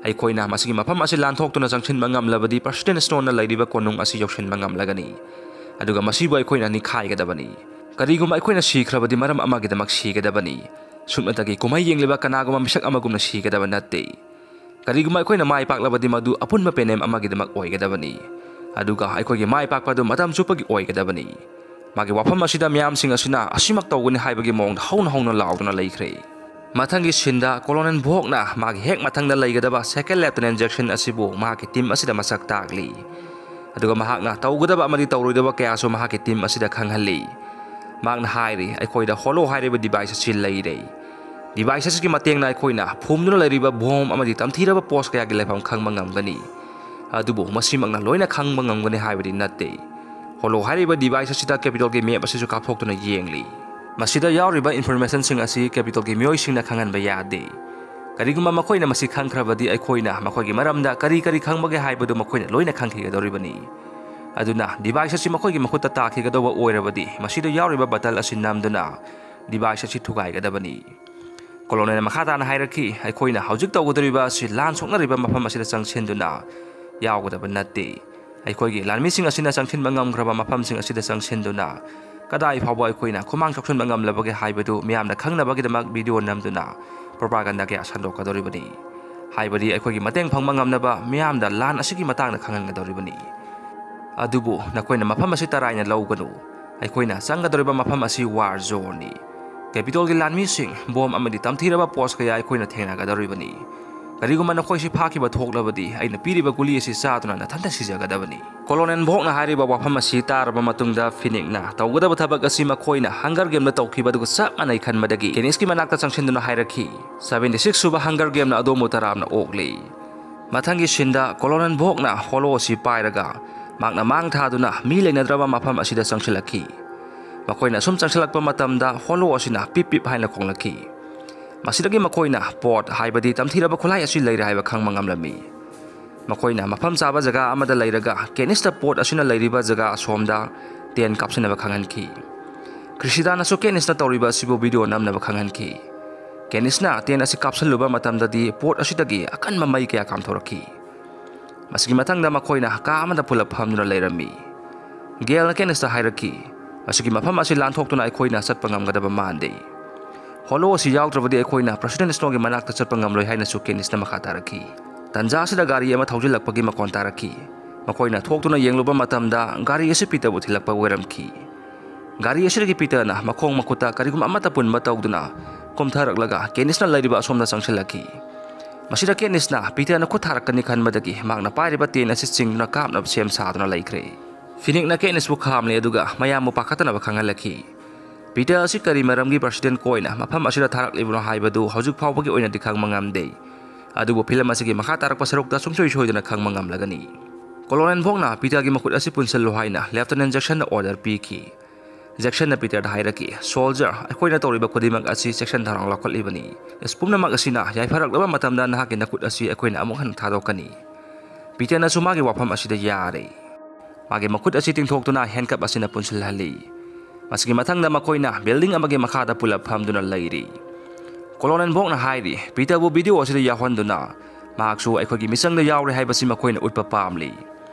ꯑꯩꯈꯣꯏꯅ ꯃꯁꯤꯒꯤ ꯃꯐꯝ ꯑꯁꯤ ꯂꯥꯟꯊꯣꯛꯇꯨꯅ ꯆꯪꯁꯤꯟꯕ ꯉꯝꯂꯕꯗꯤ ꯄ꯭ꯔꯁꯤꯗꯦꯟ ꯁ꯭ꯅꯣꯅ ꯂꯩꯔꯤꯕ ꯀꯣꯅꯨꯡ ꯑꯁꯤ ꯌꯧꯁꯤꯟꯕ ꯉꯝꯂꯒꯅꯤ꯫ ꯑꯗꯨꯒ ꯃꯁꯤꯕꯨ ꯑꯩꯈꯣꯏꯅ ꯅꯤꯡꯈꯥꯏꯒꯗꯕꯅꯤ꯫ ꯀꯔꯤꯒꯨꯝꯕ ꯑꯩꯈꯣꯏꯅ ꯁꯤꯈ꯭ꯔꯕꯗꯤ ꯃꯔꯝ ꯑꯃꯒꯤꯗꯃꯛ ꯁꯤꯒꯗꯕꯅꯤ꯫ ꯁꯨꯞꯅꯇꯒꯤ ꯀꯨꯝꯍꯩ ꯌꯦꯡꯂꯤꯕ ꯀꯅꯥꯒꯨꯝꯕ ꯃꯤꯁꯛ ꯑꯃꯒꯨꯝꯅ ꯁꯤꯒꯗꯕ ꯅꯠꯇꯦ꯫ ꯀꯔꯤꯒꯨꯝꯕ ꯑꯩꯈꯣꯏꯅ ꯃꯥꯏ ꯄꯥꯛꯂꯕꯗꯤ ꯃꯗꯨ ꯑꯄꯨꯟꯕ ꯄꯦꯅꯦꯝ ꯑꯃꯒꯤꯗꯃꯛ ꯑꯣꯏꯒꯗꯕꯅꯤ꯫ ꯑꯗꯨꯒ ꯑꯩꯈꯣꯏꯒꯤ ꯃꯥꯏ ꯄꯥꯛꯄ ꯑꯗꯨ ꯃꯇꯝ ꯆꯨꯞꯄꯒꯤ ꯑꯣꯏꯒꯗꯕꯅꯤ꯫ ꯃꯥꯒꯤ ꯋꯥꯐꯝ ꯑꯁꯤꯗ ꯃꯤꯌꯥꯝꯁꯤꯡ ꯑꯁꯤꯅ ꯑꯁꯤꯃꯛ ꯇꯧꯒꯅꯤ ꯍꯥꯏꯕꯒꯤ ꯃꯑꯣꯡꯗ ꯍꯧꯅ ꯍꯧꯅ ꯂꯥꯎꯗꯨꯅ ꯂꯩꯈ꯭ꯔꯦ꯫ ꯃꯊꯪꯒꯤ ꯁꯤꯟꯗ ꯀꯣꯂꯣꯅꯦꯜ ꯚꯣꯛꯅ ꯃꯥꯒꯤ ꯍꯦꯛ ꯃꯊꯪꯗ ꯂꯩꯒꯗꯕ ꯁꯦꯀꯦꯟ ꯂꯦꯐꯇꯤꯅꯦꯟ ꯖꯦꯛꯁꯟ ꯑꯁꯤꯕꯨ ꯃꯍꯥꯛꯀꯤ ꯇꯤꯝ ꯑꯁꯤꯗ ꯃꯁꯛ ꯇꯥꯛꯂꯤ꯫ ꯑꯗꯨꯒ ꯃꯍꯥꯛꯅ ꯇꯧꯒꯗꯕ ꯑꯃꯗꯤ ꯇꯧꯔꯣꯏꯗꯕ ꯀꯌꯥꯁꯨ ꯃꯍꯥꯛꯀꯤ ꯇꯤꯝ ꯑꯁꯤꯗ ꯈꯪꯍꯜꯂꯤ꯫ ꯃꯍꯥꯛꯅ ꯍꯥꯏꯔꯤ, "ꯑꯩꯈꯣꯏꯗ ꯍꯣꯂꯣ ꯍꯥꯏꯔꯤꯕ ꯗꯤꯚꯥꯏꯁ ꯑꯁꯤ ꯂꯩꯔꯦ꯫ ꯗꯤꯚꯥꯏꯁ ꯑꯁꯤꯒꯤ ꯃꯇꯦꯡꯅ ꯑꯩꯈꯣꯏꯅ ꯐꯨꯝꯗꯨꯅ ꯂꯩꯔꯤꯕ ꯕꯣꯝ ꯑꯃꯗꯤ ꯇꯝꯊꯤꯔꯕ ꯄꯣꯁ ꯀꯌꯥꯒꯤ ꯂꯩꯐꯝ ꯈꯪꯕ ꯉꯝꯒꯅꯤ꯫ ꯑꯗꯨꯕꯨ ꯃꯁꯤꯃꯛꯅ ꯂꯣꯏꯅ ꯈꯪꯕ ꯉꯝꯒꯅꯤ ꯍꯥꯏꯕꯗꯤ ꯅꯠꯇꯦ꯫ ꯍꯣꯂꯣ ꯍꯥꯏꯔꯤꯕ ꯗꯤꯚꯥꯏꯁ ꯑꯁꯤꯗ ꯀꯦꯄꯤꯇꯣꯜꯒꯤ ꯃꯦꯞ ꯑꯁꯤꯁꯨ ꯀꯥꯞꯊꯣꯛꯇꯨꯅ ꯌꯦꯡꯂꯤ꯫ ꯃꯁꯤꯗ ꯌꯥꯎꯔꯤꯕ ꯏꯟꯐꯣꯔꯃꯦꯁꯟꯁꯤꯡ ꯑꯁꯤ ꯀꯦꯄꯤꯇꯣꯜꯒꯤ ꯃꯤꯑꯣꯏꯁꯤꯡꯅ ꯈꯪꯍꯟꯕ ꯌꯥꯗꯦ꯫ ꯀꯔꯤꯒꯨꯝꯕ ꯃꯈꯣꯏꯅ ꯃꯁꯤ ꯈꯪꯈ꯭ꯔꯕꯗꯤ ꯑꯩꯈꯣꯏꯅ ꯃꯈꯣꯏꯒꯤ ꯃꯔꯝꯗ ꯀꯔꯤ ꯀꯔꯤ ꯈꯪꯕꯒꯦ ꯍꯥꯏꯕꯗꯨ ꯃꯈꯣꯏꯅ ꯂꯣꯏꯅ ꯈꯪꯈꯤꯒꯗꯧꯔꯤꯕꯅꯤ꯫ ꯑꯗꯨꯅ ꯗꯤꯚꯥꯏꯁ ꯑꯁꯤ ꯃꯈꯣꯏꯒꯤ ꯃꯈꯨꯠꯇ ꯇꯥꯈꯤꯒꯗꯧꯕ ꯑꯣꯏꯔꯕꯗꯤ ꯃꯁꯤꯗ ꯌꯥꯎꯔꯤꯕ ꯕꯇꯜ ꯑꯁꯤ ꯅꯝꯗꯨꯅ ꯗꯤꯚꯥꯏꯁ ꯑꯁꯤ ꯊꯨꯒꯥꯏꯒꯗꯕꯅꯤ"꯫ ꯀꯣꯂꯣꯅꯦꯜꯅ ꯃꯈꯥ ꯇꯥꯅ ꯍꯥꯏꯔꯛꯈꯤ, "ꯑꯩꯈꯣꯏꯅ ꯍꯧꯖꯤꯛ ꯇꯧꯒꯗꯧꯔꯤꯕ ꯑꯁꯤ ꯂꯥꯟ ꯁꯣꯛꯅꯔꯤꯕ ꯃꯐꯝ ꯑꯁꯤꯗ ꯆꯪꯁꯤꯟꯗꯨꯅ ꯌꯥꯎꯒꯗꯕ ꯅꯠꯇꯦ꯫ ꯑꯩꯈꯣꯏꯒꯤ ꯂꯥꯟꯃꯤꯁꯤꯡ ꯑꯁꯤꯅ ꯆꯪꯁꯤꯟꯕ ꯉꯝꯈ꯭ꯔꯕ ꯃꯐꯝꯁꯤꯡ ꯑꯁꯤꯗ ꯆꯪꯁꯤꯟꯗꯨꯅ ꯀꯗꯥꯏ ꯐꯥꯎꯕ ꯑꯩꯈꯣꯏꯅ ꯈꯨꯃꯥꯡ ꯆꯥꯎꯁꯤꯟꯕ ꯉꯝꯂꯕꯒꯦ ꯍꯥꯏꯕꯗꯨ ꯃꯤꯌꯥꯝꯅ ꯈꯪꯅꯕꯒꯤꯗꯃꯛ ꯚꯤꯗꯤꯑꯣ ꯅꯝꯗꯨꯅ ꯄ꯭ꯔꯣꯄꯥꯒꯟꯗꯥ ꯀꯌꯥ ꯁꯟꯗꯣꯛꯀꯗꯧꯔꯤꯕꯅꯤ꯫ ꯍꯥꯏꯕꯗꯤ ꯑꯩꯈꯣꯏꯒꯤ ꯃꯇꯦꯡ ꯐꯪꯕ ꯉꯝꯅꯕ ꯃꯤꯌꯥꯝꯗ ꯂꯥꯟ ꯑꯁꯤꯒꯤ ꯃꯇꯥꯡꯗ ꯈꯪꯍꯟꯒꯗꯧꯔꯤꯕꯅꯤ꯫ ꯑꯗꯨꯕꯨ ꯅꯈꯣꯏꯅ ꯃꯐꯝ ꯑꯁꯤ ꯇꯔꯥꯏꯅ ꯂꯧꯒꯅꯨ꯫ ꯑꯩꯈꯣꯏꯅ ꯆꯪꯒꯗꯧꯔꯤꯕ ꯃꯐꯝ ꯑꯁꯤ ꯋꯥꯔ ꯖꯣꯟꯅꯤ꯫ ꯀꯦꯄꯤꯇꯣꯜꯒꯤ ꯂꯥꯟꯃꯤꯁꯤꯡ, ꯕꯣꯝ ꯑꯃꯗꯤ ꯇꯝꯊꯤꯔꯕ ꯄꯣꯁ ꯀꯌꯥ ꯑꯩꯈꯣꯏꯅ ꯊꯦꯡꯅꯒꯗꯧꯔꯤꯕꯅꯤ꯫ ꯀꯔꯤꯒꯨꯝꯕ ꯅꯈꯣꯏꯁꯤ ꯐꯥꯈꯤꯕ ꯊꯣꯛꯂꯕꯗꯤ ꯑꯩꯅ ꯄꯤꯔꯤꯕ ꯒꯨꯂꯤ ꯑꯁꯤ ꯆꯥꯗꯨꯅ ꯅꯊꯟꯇ ꯁꯤꯖꯒꯗꯕꯅꯤ"꯫ ꯀꯣꯂꯣꯅꯦꯜ ꯚꯣꯛꯅ ꯍꯥꯏꯔꯤꯕ ꯋꯥꯐꯝ ꯑꯁꯤ ꯇꯥꯔꯕ ꯃꯇꯨꯡꯗ ꯐꯤꯅꯤꯛꯅ ꯇꯧꯒꯗꯕ ꯊꯕꯛ ꯑꯁꯤ ꯃꯈꯣꯏꯅ ꯍꯪꯒꯔ ꯒꯦꯝꯗ ꯇꯧꯈꯤꯕ ꯑꯗꯨꯒ ꯆꯞ ꯃꯥꯟꯅꯩ ꯈꯟꯕꯗꯒꯤ ꯀꯦꯅꯤꯁꯀꯤ ꯃꯅꯥꯛꯇ ꯆꯪꯁꯤꯟꯗꯨꯅ ꯍꯥꯏꯔꯛꯈꯤ, "ꯁꯚꯦꯟꯇꯤ ꯁꯤꯛꯁ ꯁꯨꯕ ꯍꯪꯒꯔ ꯒꯦꯝꯅ ꯑꯗꯣꯝꯕꯨ ꯇꯔꯥꯝꯅ ꯑꯣꯛꯂꯤ"꯫ ꯃꯊꯪꯒꯤ ꯁꯤꯟꯗ ꯀꯣꯂꯣꯅꯦꯜ ꯚꯣꯛꯅ ꯍꯣꯂꯣ ꯑꯁꯤ ꯄꯥꯏꯔꯒ ꯃꯍꯥꯛꯅ ꯃꯥꯡ ꯊꯥꯗꯨꯅ ꯃꯤ ꯂꯩꯅꯗ꯭ꯔꯕ ꯃꯐꯝ ꯑꯁꯤꯗ ꯆꯪꯁꯤꯜꯂꯛꯈꯤ꯫ ꯃꯈꯣꯏꯅ ꯁꯨꯝ ꯆꯪꯁꯤꯜꯂꯛꯄ ꯃꯇꯝꯗ ꯍꯣꯂꯣ ꯑꯁꯤꯅ ꯄꯤꯞ ꯄꯤꯞ ꯍꯥꯏꯅ ꯈꯣꯡꯂꯛꯈꯤ꯫ ꯃꯁꯤꯗꯒꯤ ꯃꯈꯣꯏꯅ ꯄꯣꯠ, ꯍꯥꯏꯕꯗꯤ ꯇꯝꯊꯤꯔꯕ ꯈꯨꯠꯂꯥꯏ ꯑꯁꯤ ꯂꯩꯔꯦ ꯍꯥꯏꯕ ꯈꯪꯕ ꯉꯝꯂꯝꯃꯤ꯫ ꯃꯈꯣꯏꯅ ꯃꯐꯝ ꯆꯥꯕ ꯖꯒꯥ ꯑꯃꯗ ꯂꯩꯔꯒ ꯀꯦꯅꯤꯁꯇ ꯄꯣꯠ ꯑꯁꯤꯅ ꯂꯩꯔꯤꯕ ꯖꯒꯥ ꯑꯁꯣꯝꯗ ꯇꯦꯟ ꯀꯥꯞꯁꯤꯟꯅꯕ ꯈꯪꯍꯟꯈꯤ꯫ ꯀ꯭ꯔꯤꯁꯤꯗꯥꯅꯁꯨ ꯀꯦꯅꯤꯁꯅ ꯇꯧꯔꯤꯕ ꯑꯁꯤꯕꯨ ꯚꯤꯗꯤꯑꯣ ꯅꯝꯅꯕ ꯈꯪꯍꯟꯈꯤ꯫ ꯀꯦꯅꯤꯁꯅ ꯇꯦꯟ ꯑꯁꯤ ꯀꯥꯞꯁꯤꯜꯂꯨꯕ ꯃꯇꯝꯗꯗꯤ ꯄꯣꯠ ꯑꯁꯤꯗꯒꯤ ꯑꯀꯟꯕ ꯃꯩ ꯀꯌꯥ ꯀꯥꯝꯊꯣꯔꯛꯈꯤ꯫ ꯃꯁꯤꯒꯤ ꯃꯊꯪꯗ ꯃꯈꯣꯏꯅ ꯀꯥ ꯑꯃꯗ ꯄꯨꯂꯞ ꯐꯝꯗꯨꯅ ꯂꯩꯔꯝꯃꯤ꯫ ꯒꯦꯜꯅ ꯀꯦꯅꯤꯁꯇ ꯍꯥꯏꯔꯛꯈꯤ, "ꯃꯁꯤꯒꯤ ꯃꯐꯝ ꯑꯁꯤ ꯂꯥꯟꯊꯣꯛꯇꯨꯅ ꯑꯩꯈꯣꯏꯅ ꯆꯠꯄ ꯉꯝꯒꯗꯕ ꯃꯥꯟꯗꯦ꯫ ꯍꯣꯂꯣ ꯑꯁꯤ ꯌꯥꯎꯗ꯭ꯔꯕꯗꯤ ꯑꯩꯈꯣꯏꯅ ꯄ꯭ꯔꯦꯁꯤꯗꯦꯟꯠ ꯁ꯭ꯅꯣꯒꯤ ꯃꯅꯥꯛꯇ ꯆꯠꯄ ꯉꯝꯂꯣꯏ" ꯍꯥꯏꯅꯁꯨ ꯀꯦꯅꯤꯁꯅ ꯃꯈꯥ ꯇꯥꯔꯛꯈꯤ꯫ ꯇꯟꯖꯥ ꯑꯁꯤꯗ ꯒꯥꯔꯤ ꯑꯃ ꯊꯧꯖꯤꯜꯂꯛꯄꯒꯤ ꯃꯈꯣꯟ ꯇꯥꯔꯛꯈꯤ꯫ ꯃꯈꯣꯏꯅ ꯊꯣꯛꯇꯨꯅ ꯌꯦꯡꯂꯨꯕ ꯃꯇꯝꯗ ꯒꯥꯔꯤ ꯑꯁꯤ ꯄꯤꯇꯔꯕꯨ ꯊꯤꯜꯂꯛꯄ ꯑꯣꯏꯔꯝꯈꯤ꯫ ꯒꯥꯔꯤ ꯑꯁꯤꯗꯒꯤ ꯄꯤꯇꯔꯅ ꯃꯈꯣꯡ ꯃꯈꯨꯠꯇ ꯀꯔꯤꯒꯨꯝꯕ ꯑꯃꯠꯇ ꯄꯨꯟꯕ ꯇꯧꯗꯨꯅ ꯀꯨꯝꯊꯔꯛꯂꯒ ꯀꯦꯅꯤꯁꯅ ꯂꯩꯔꯤꯕ ꯑꯁꯣꯝꯗ ꯆꯪꯁꯤꯜꯂꯛꯈꯤ꯫ ꯃꯁꯤꯗ ꯀꯦꯠꯅꯤꯁꯅ ꯄꯤꯇꯔꯅ ꯈꯨꯠ ꯊꯥꯔꯛꯀꯅꯤ ꯈꯟꯕꯗꯒꯤ ꯃꯍꯥꯛꯅ ꯄꯥꯏꯔꯤꯕ ꯇꯦꯟ ꯑꯁꯤ ꯆꯤꯡꯗꯨꯅ ꯀꯥꯞꯅꯕ ꯁꯦꯝ ꯁꯥꯗꯨꯅ ꯂꯩꯈ꯭ꯔꯦ꯫ ꯐꯤꯅꯤꯛꯅ ꯀꯦꯠꯅꯤꯁꯄꯨ ꯈꯥꯝꯂꯦ, ꯑꯗꯨꯒ ꯃꯌꯥꯝꯕꯨ ꯄꯥꯈꯠꯇꯅꯕ ꯈꯪꯍꯜꯂꯛꯈꯤ꯫ ꯄꯤꯇꯔ ꯑꯁꯤ ꯀꯔꯤ ꯃꯔꯝꯒꯤ ꯄ꯭ꯔꯁꯤꯗꯦꯟ ꯀꯣꯏꯅ ꯃꯐꯝ ꯑꯁꯤꯗ ꯊꯥꯔꯛꯂꯤꯕꯅꯣ ꯍꯥꯏꯕꯗꯨ ꯍꯧꯖꯤꯛ ꯐꯥꯎꯕꯒꯤ ꯑꯣꯏꯅꯗꯤ ꯈꯪꯕ ꯉꯝꯗꯦ, ꯑꯗꯨꯕꯨ ꯐꯤꯂꯝ ꯑꯁꯤꯒꯤ ꯃꯈꯥ ꯇꯥꯔꯛꯄ ꯁꯔꯨꯛꯇ ꯁꯨꯡꯁꯣꯏ ꯁꯣꯏꯗꯅ ꯈꯪꯕ ꯉꯝꯂꯒꯅꯤ꯫ ꯀꯣꯂꯣꯅꯦꯜ ꯚꯣꯡꯅ ꯄꯤꯇꯔꯒꯤ ꯃꯈꯨꯠ ꯑꯁꯤ ꯄꯨꯟꯁꯤꯜꯂꯨ ꯍꯥꯏꯅ ꯂꯦꯐꯇꯤꯅꯦꯟ ꯖꯦꯛꯁꯟꯅ ꯑꯣꯔꯗꯔ ꯄꯤꯈꯤ꯫ ꯖꯦꯛꯁꯟꯅ ꯄꯤꯇꯔꯗ ꯍꯥꯏꯔꯛꯈꯤ, "ꯁꯣꯜꯖꯔ, ꯑꯩꯈꯣꯏꯅ ꯇꯧꯔꯤꯕ ꯈꯨꯗꯤꯡꯃꯛ ꯑꯁꯤ ꯆꯦꯛꯁꯤꯟ ꯊꯧꯔꯥꯡ ꯂꯧꯈꯠꯂꯤꯕꯅꯤ꯫ ꯄꯨꯝꯅꯃꯛ ꯑꯁꯤꯅ ꯌꯥꯏꯐꯔꯛꯂꯕ ꯃꯇꯝꯗ ꯅꯍꯥꯛꯀꯤ ꯅꯈꯨꯠ ꯑꯁꯤ ꯑꯩꯈꯣꯏꯅ ꯑꯃꯨꯛ ꯍꯟꯅ ꯊꯥꯗꯣꯛꯀꯅꯤ꯫" ꯄꯤꯇꯔꯅꯁꯨ ꯃꯥꯒꯤ ꯋꯥꯐꯝ ꯑꯁꯤꯗ ꯌꯥꯔꯦ꯫ ꯃꯥꯒꯤ ꯃꯈꯨꯠ ꯑꯁꯤ ꯇꯤꯡꯊꯣꯛꯇꯨꯅ ꯍꯦꯟꯀꯞ ꯑꯁꯤꯅ ꯄꯨꯟꯁꯤꯜꯍꯜꯂꯤ꯫ ꯃꯁꯤꯒꯤ ꯃꯊꯪꯗ ꯃꯈꯣꯏꯅ ꯕꯤꯜꯗꯤꯡ ꯑꯃꯒꯤ ꯃꯈꯥꯗ ꯄꯨꯂꯞ ꯐꯝꯗꯨꯅ ꯂꯩꯔꯤ꯫ ꯀꯣꯂꯣꯅꯦꯜ ꯚꯣꯡꯅ ꯍꯥꯏꯔꯤ, ꯄꯤꯇꯔꯕꯨ ꯚꯤꯗꯤꯑꯣ ꯑꯁꯤꯗ ꯌꯥꯎꯍꯟꯗꯨꯅ ꯃꯍꯥꯛꯁꯨ ꯑꯩꯈꯣꯏꯒꯤ ꯃꯤꯆꯪꯗ ꯌꯥꯎꯔꯦ ꯍꯥꯏꯕꯁꯤ ꯃꯈꯣꯏꯅ ꯎꯠꯄ ꯄꯥꯝꯂꯤ꯫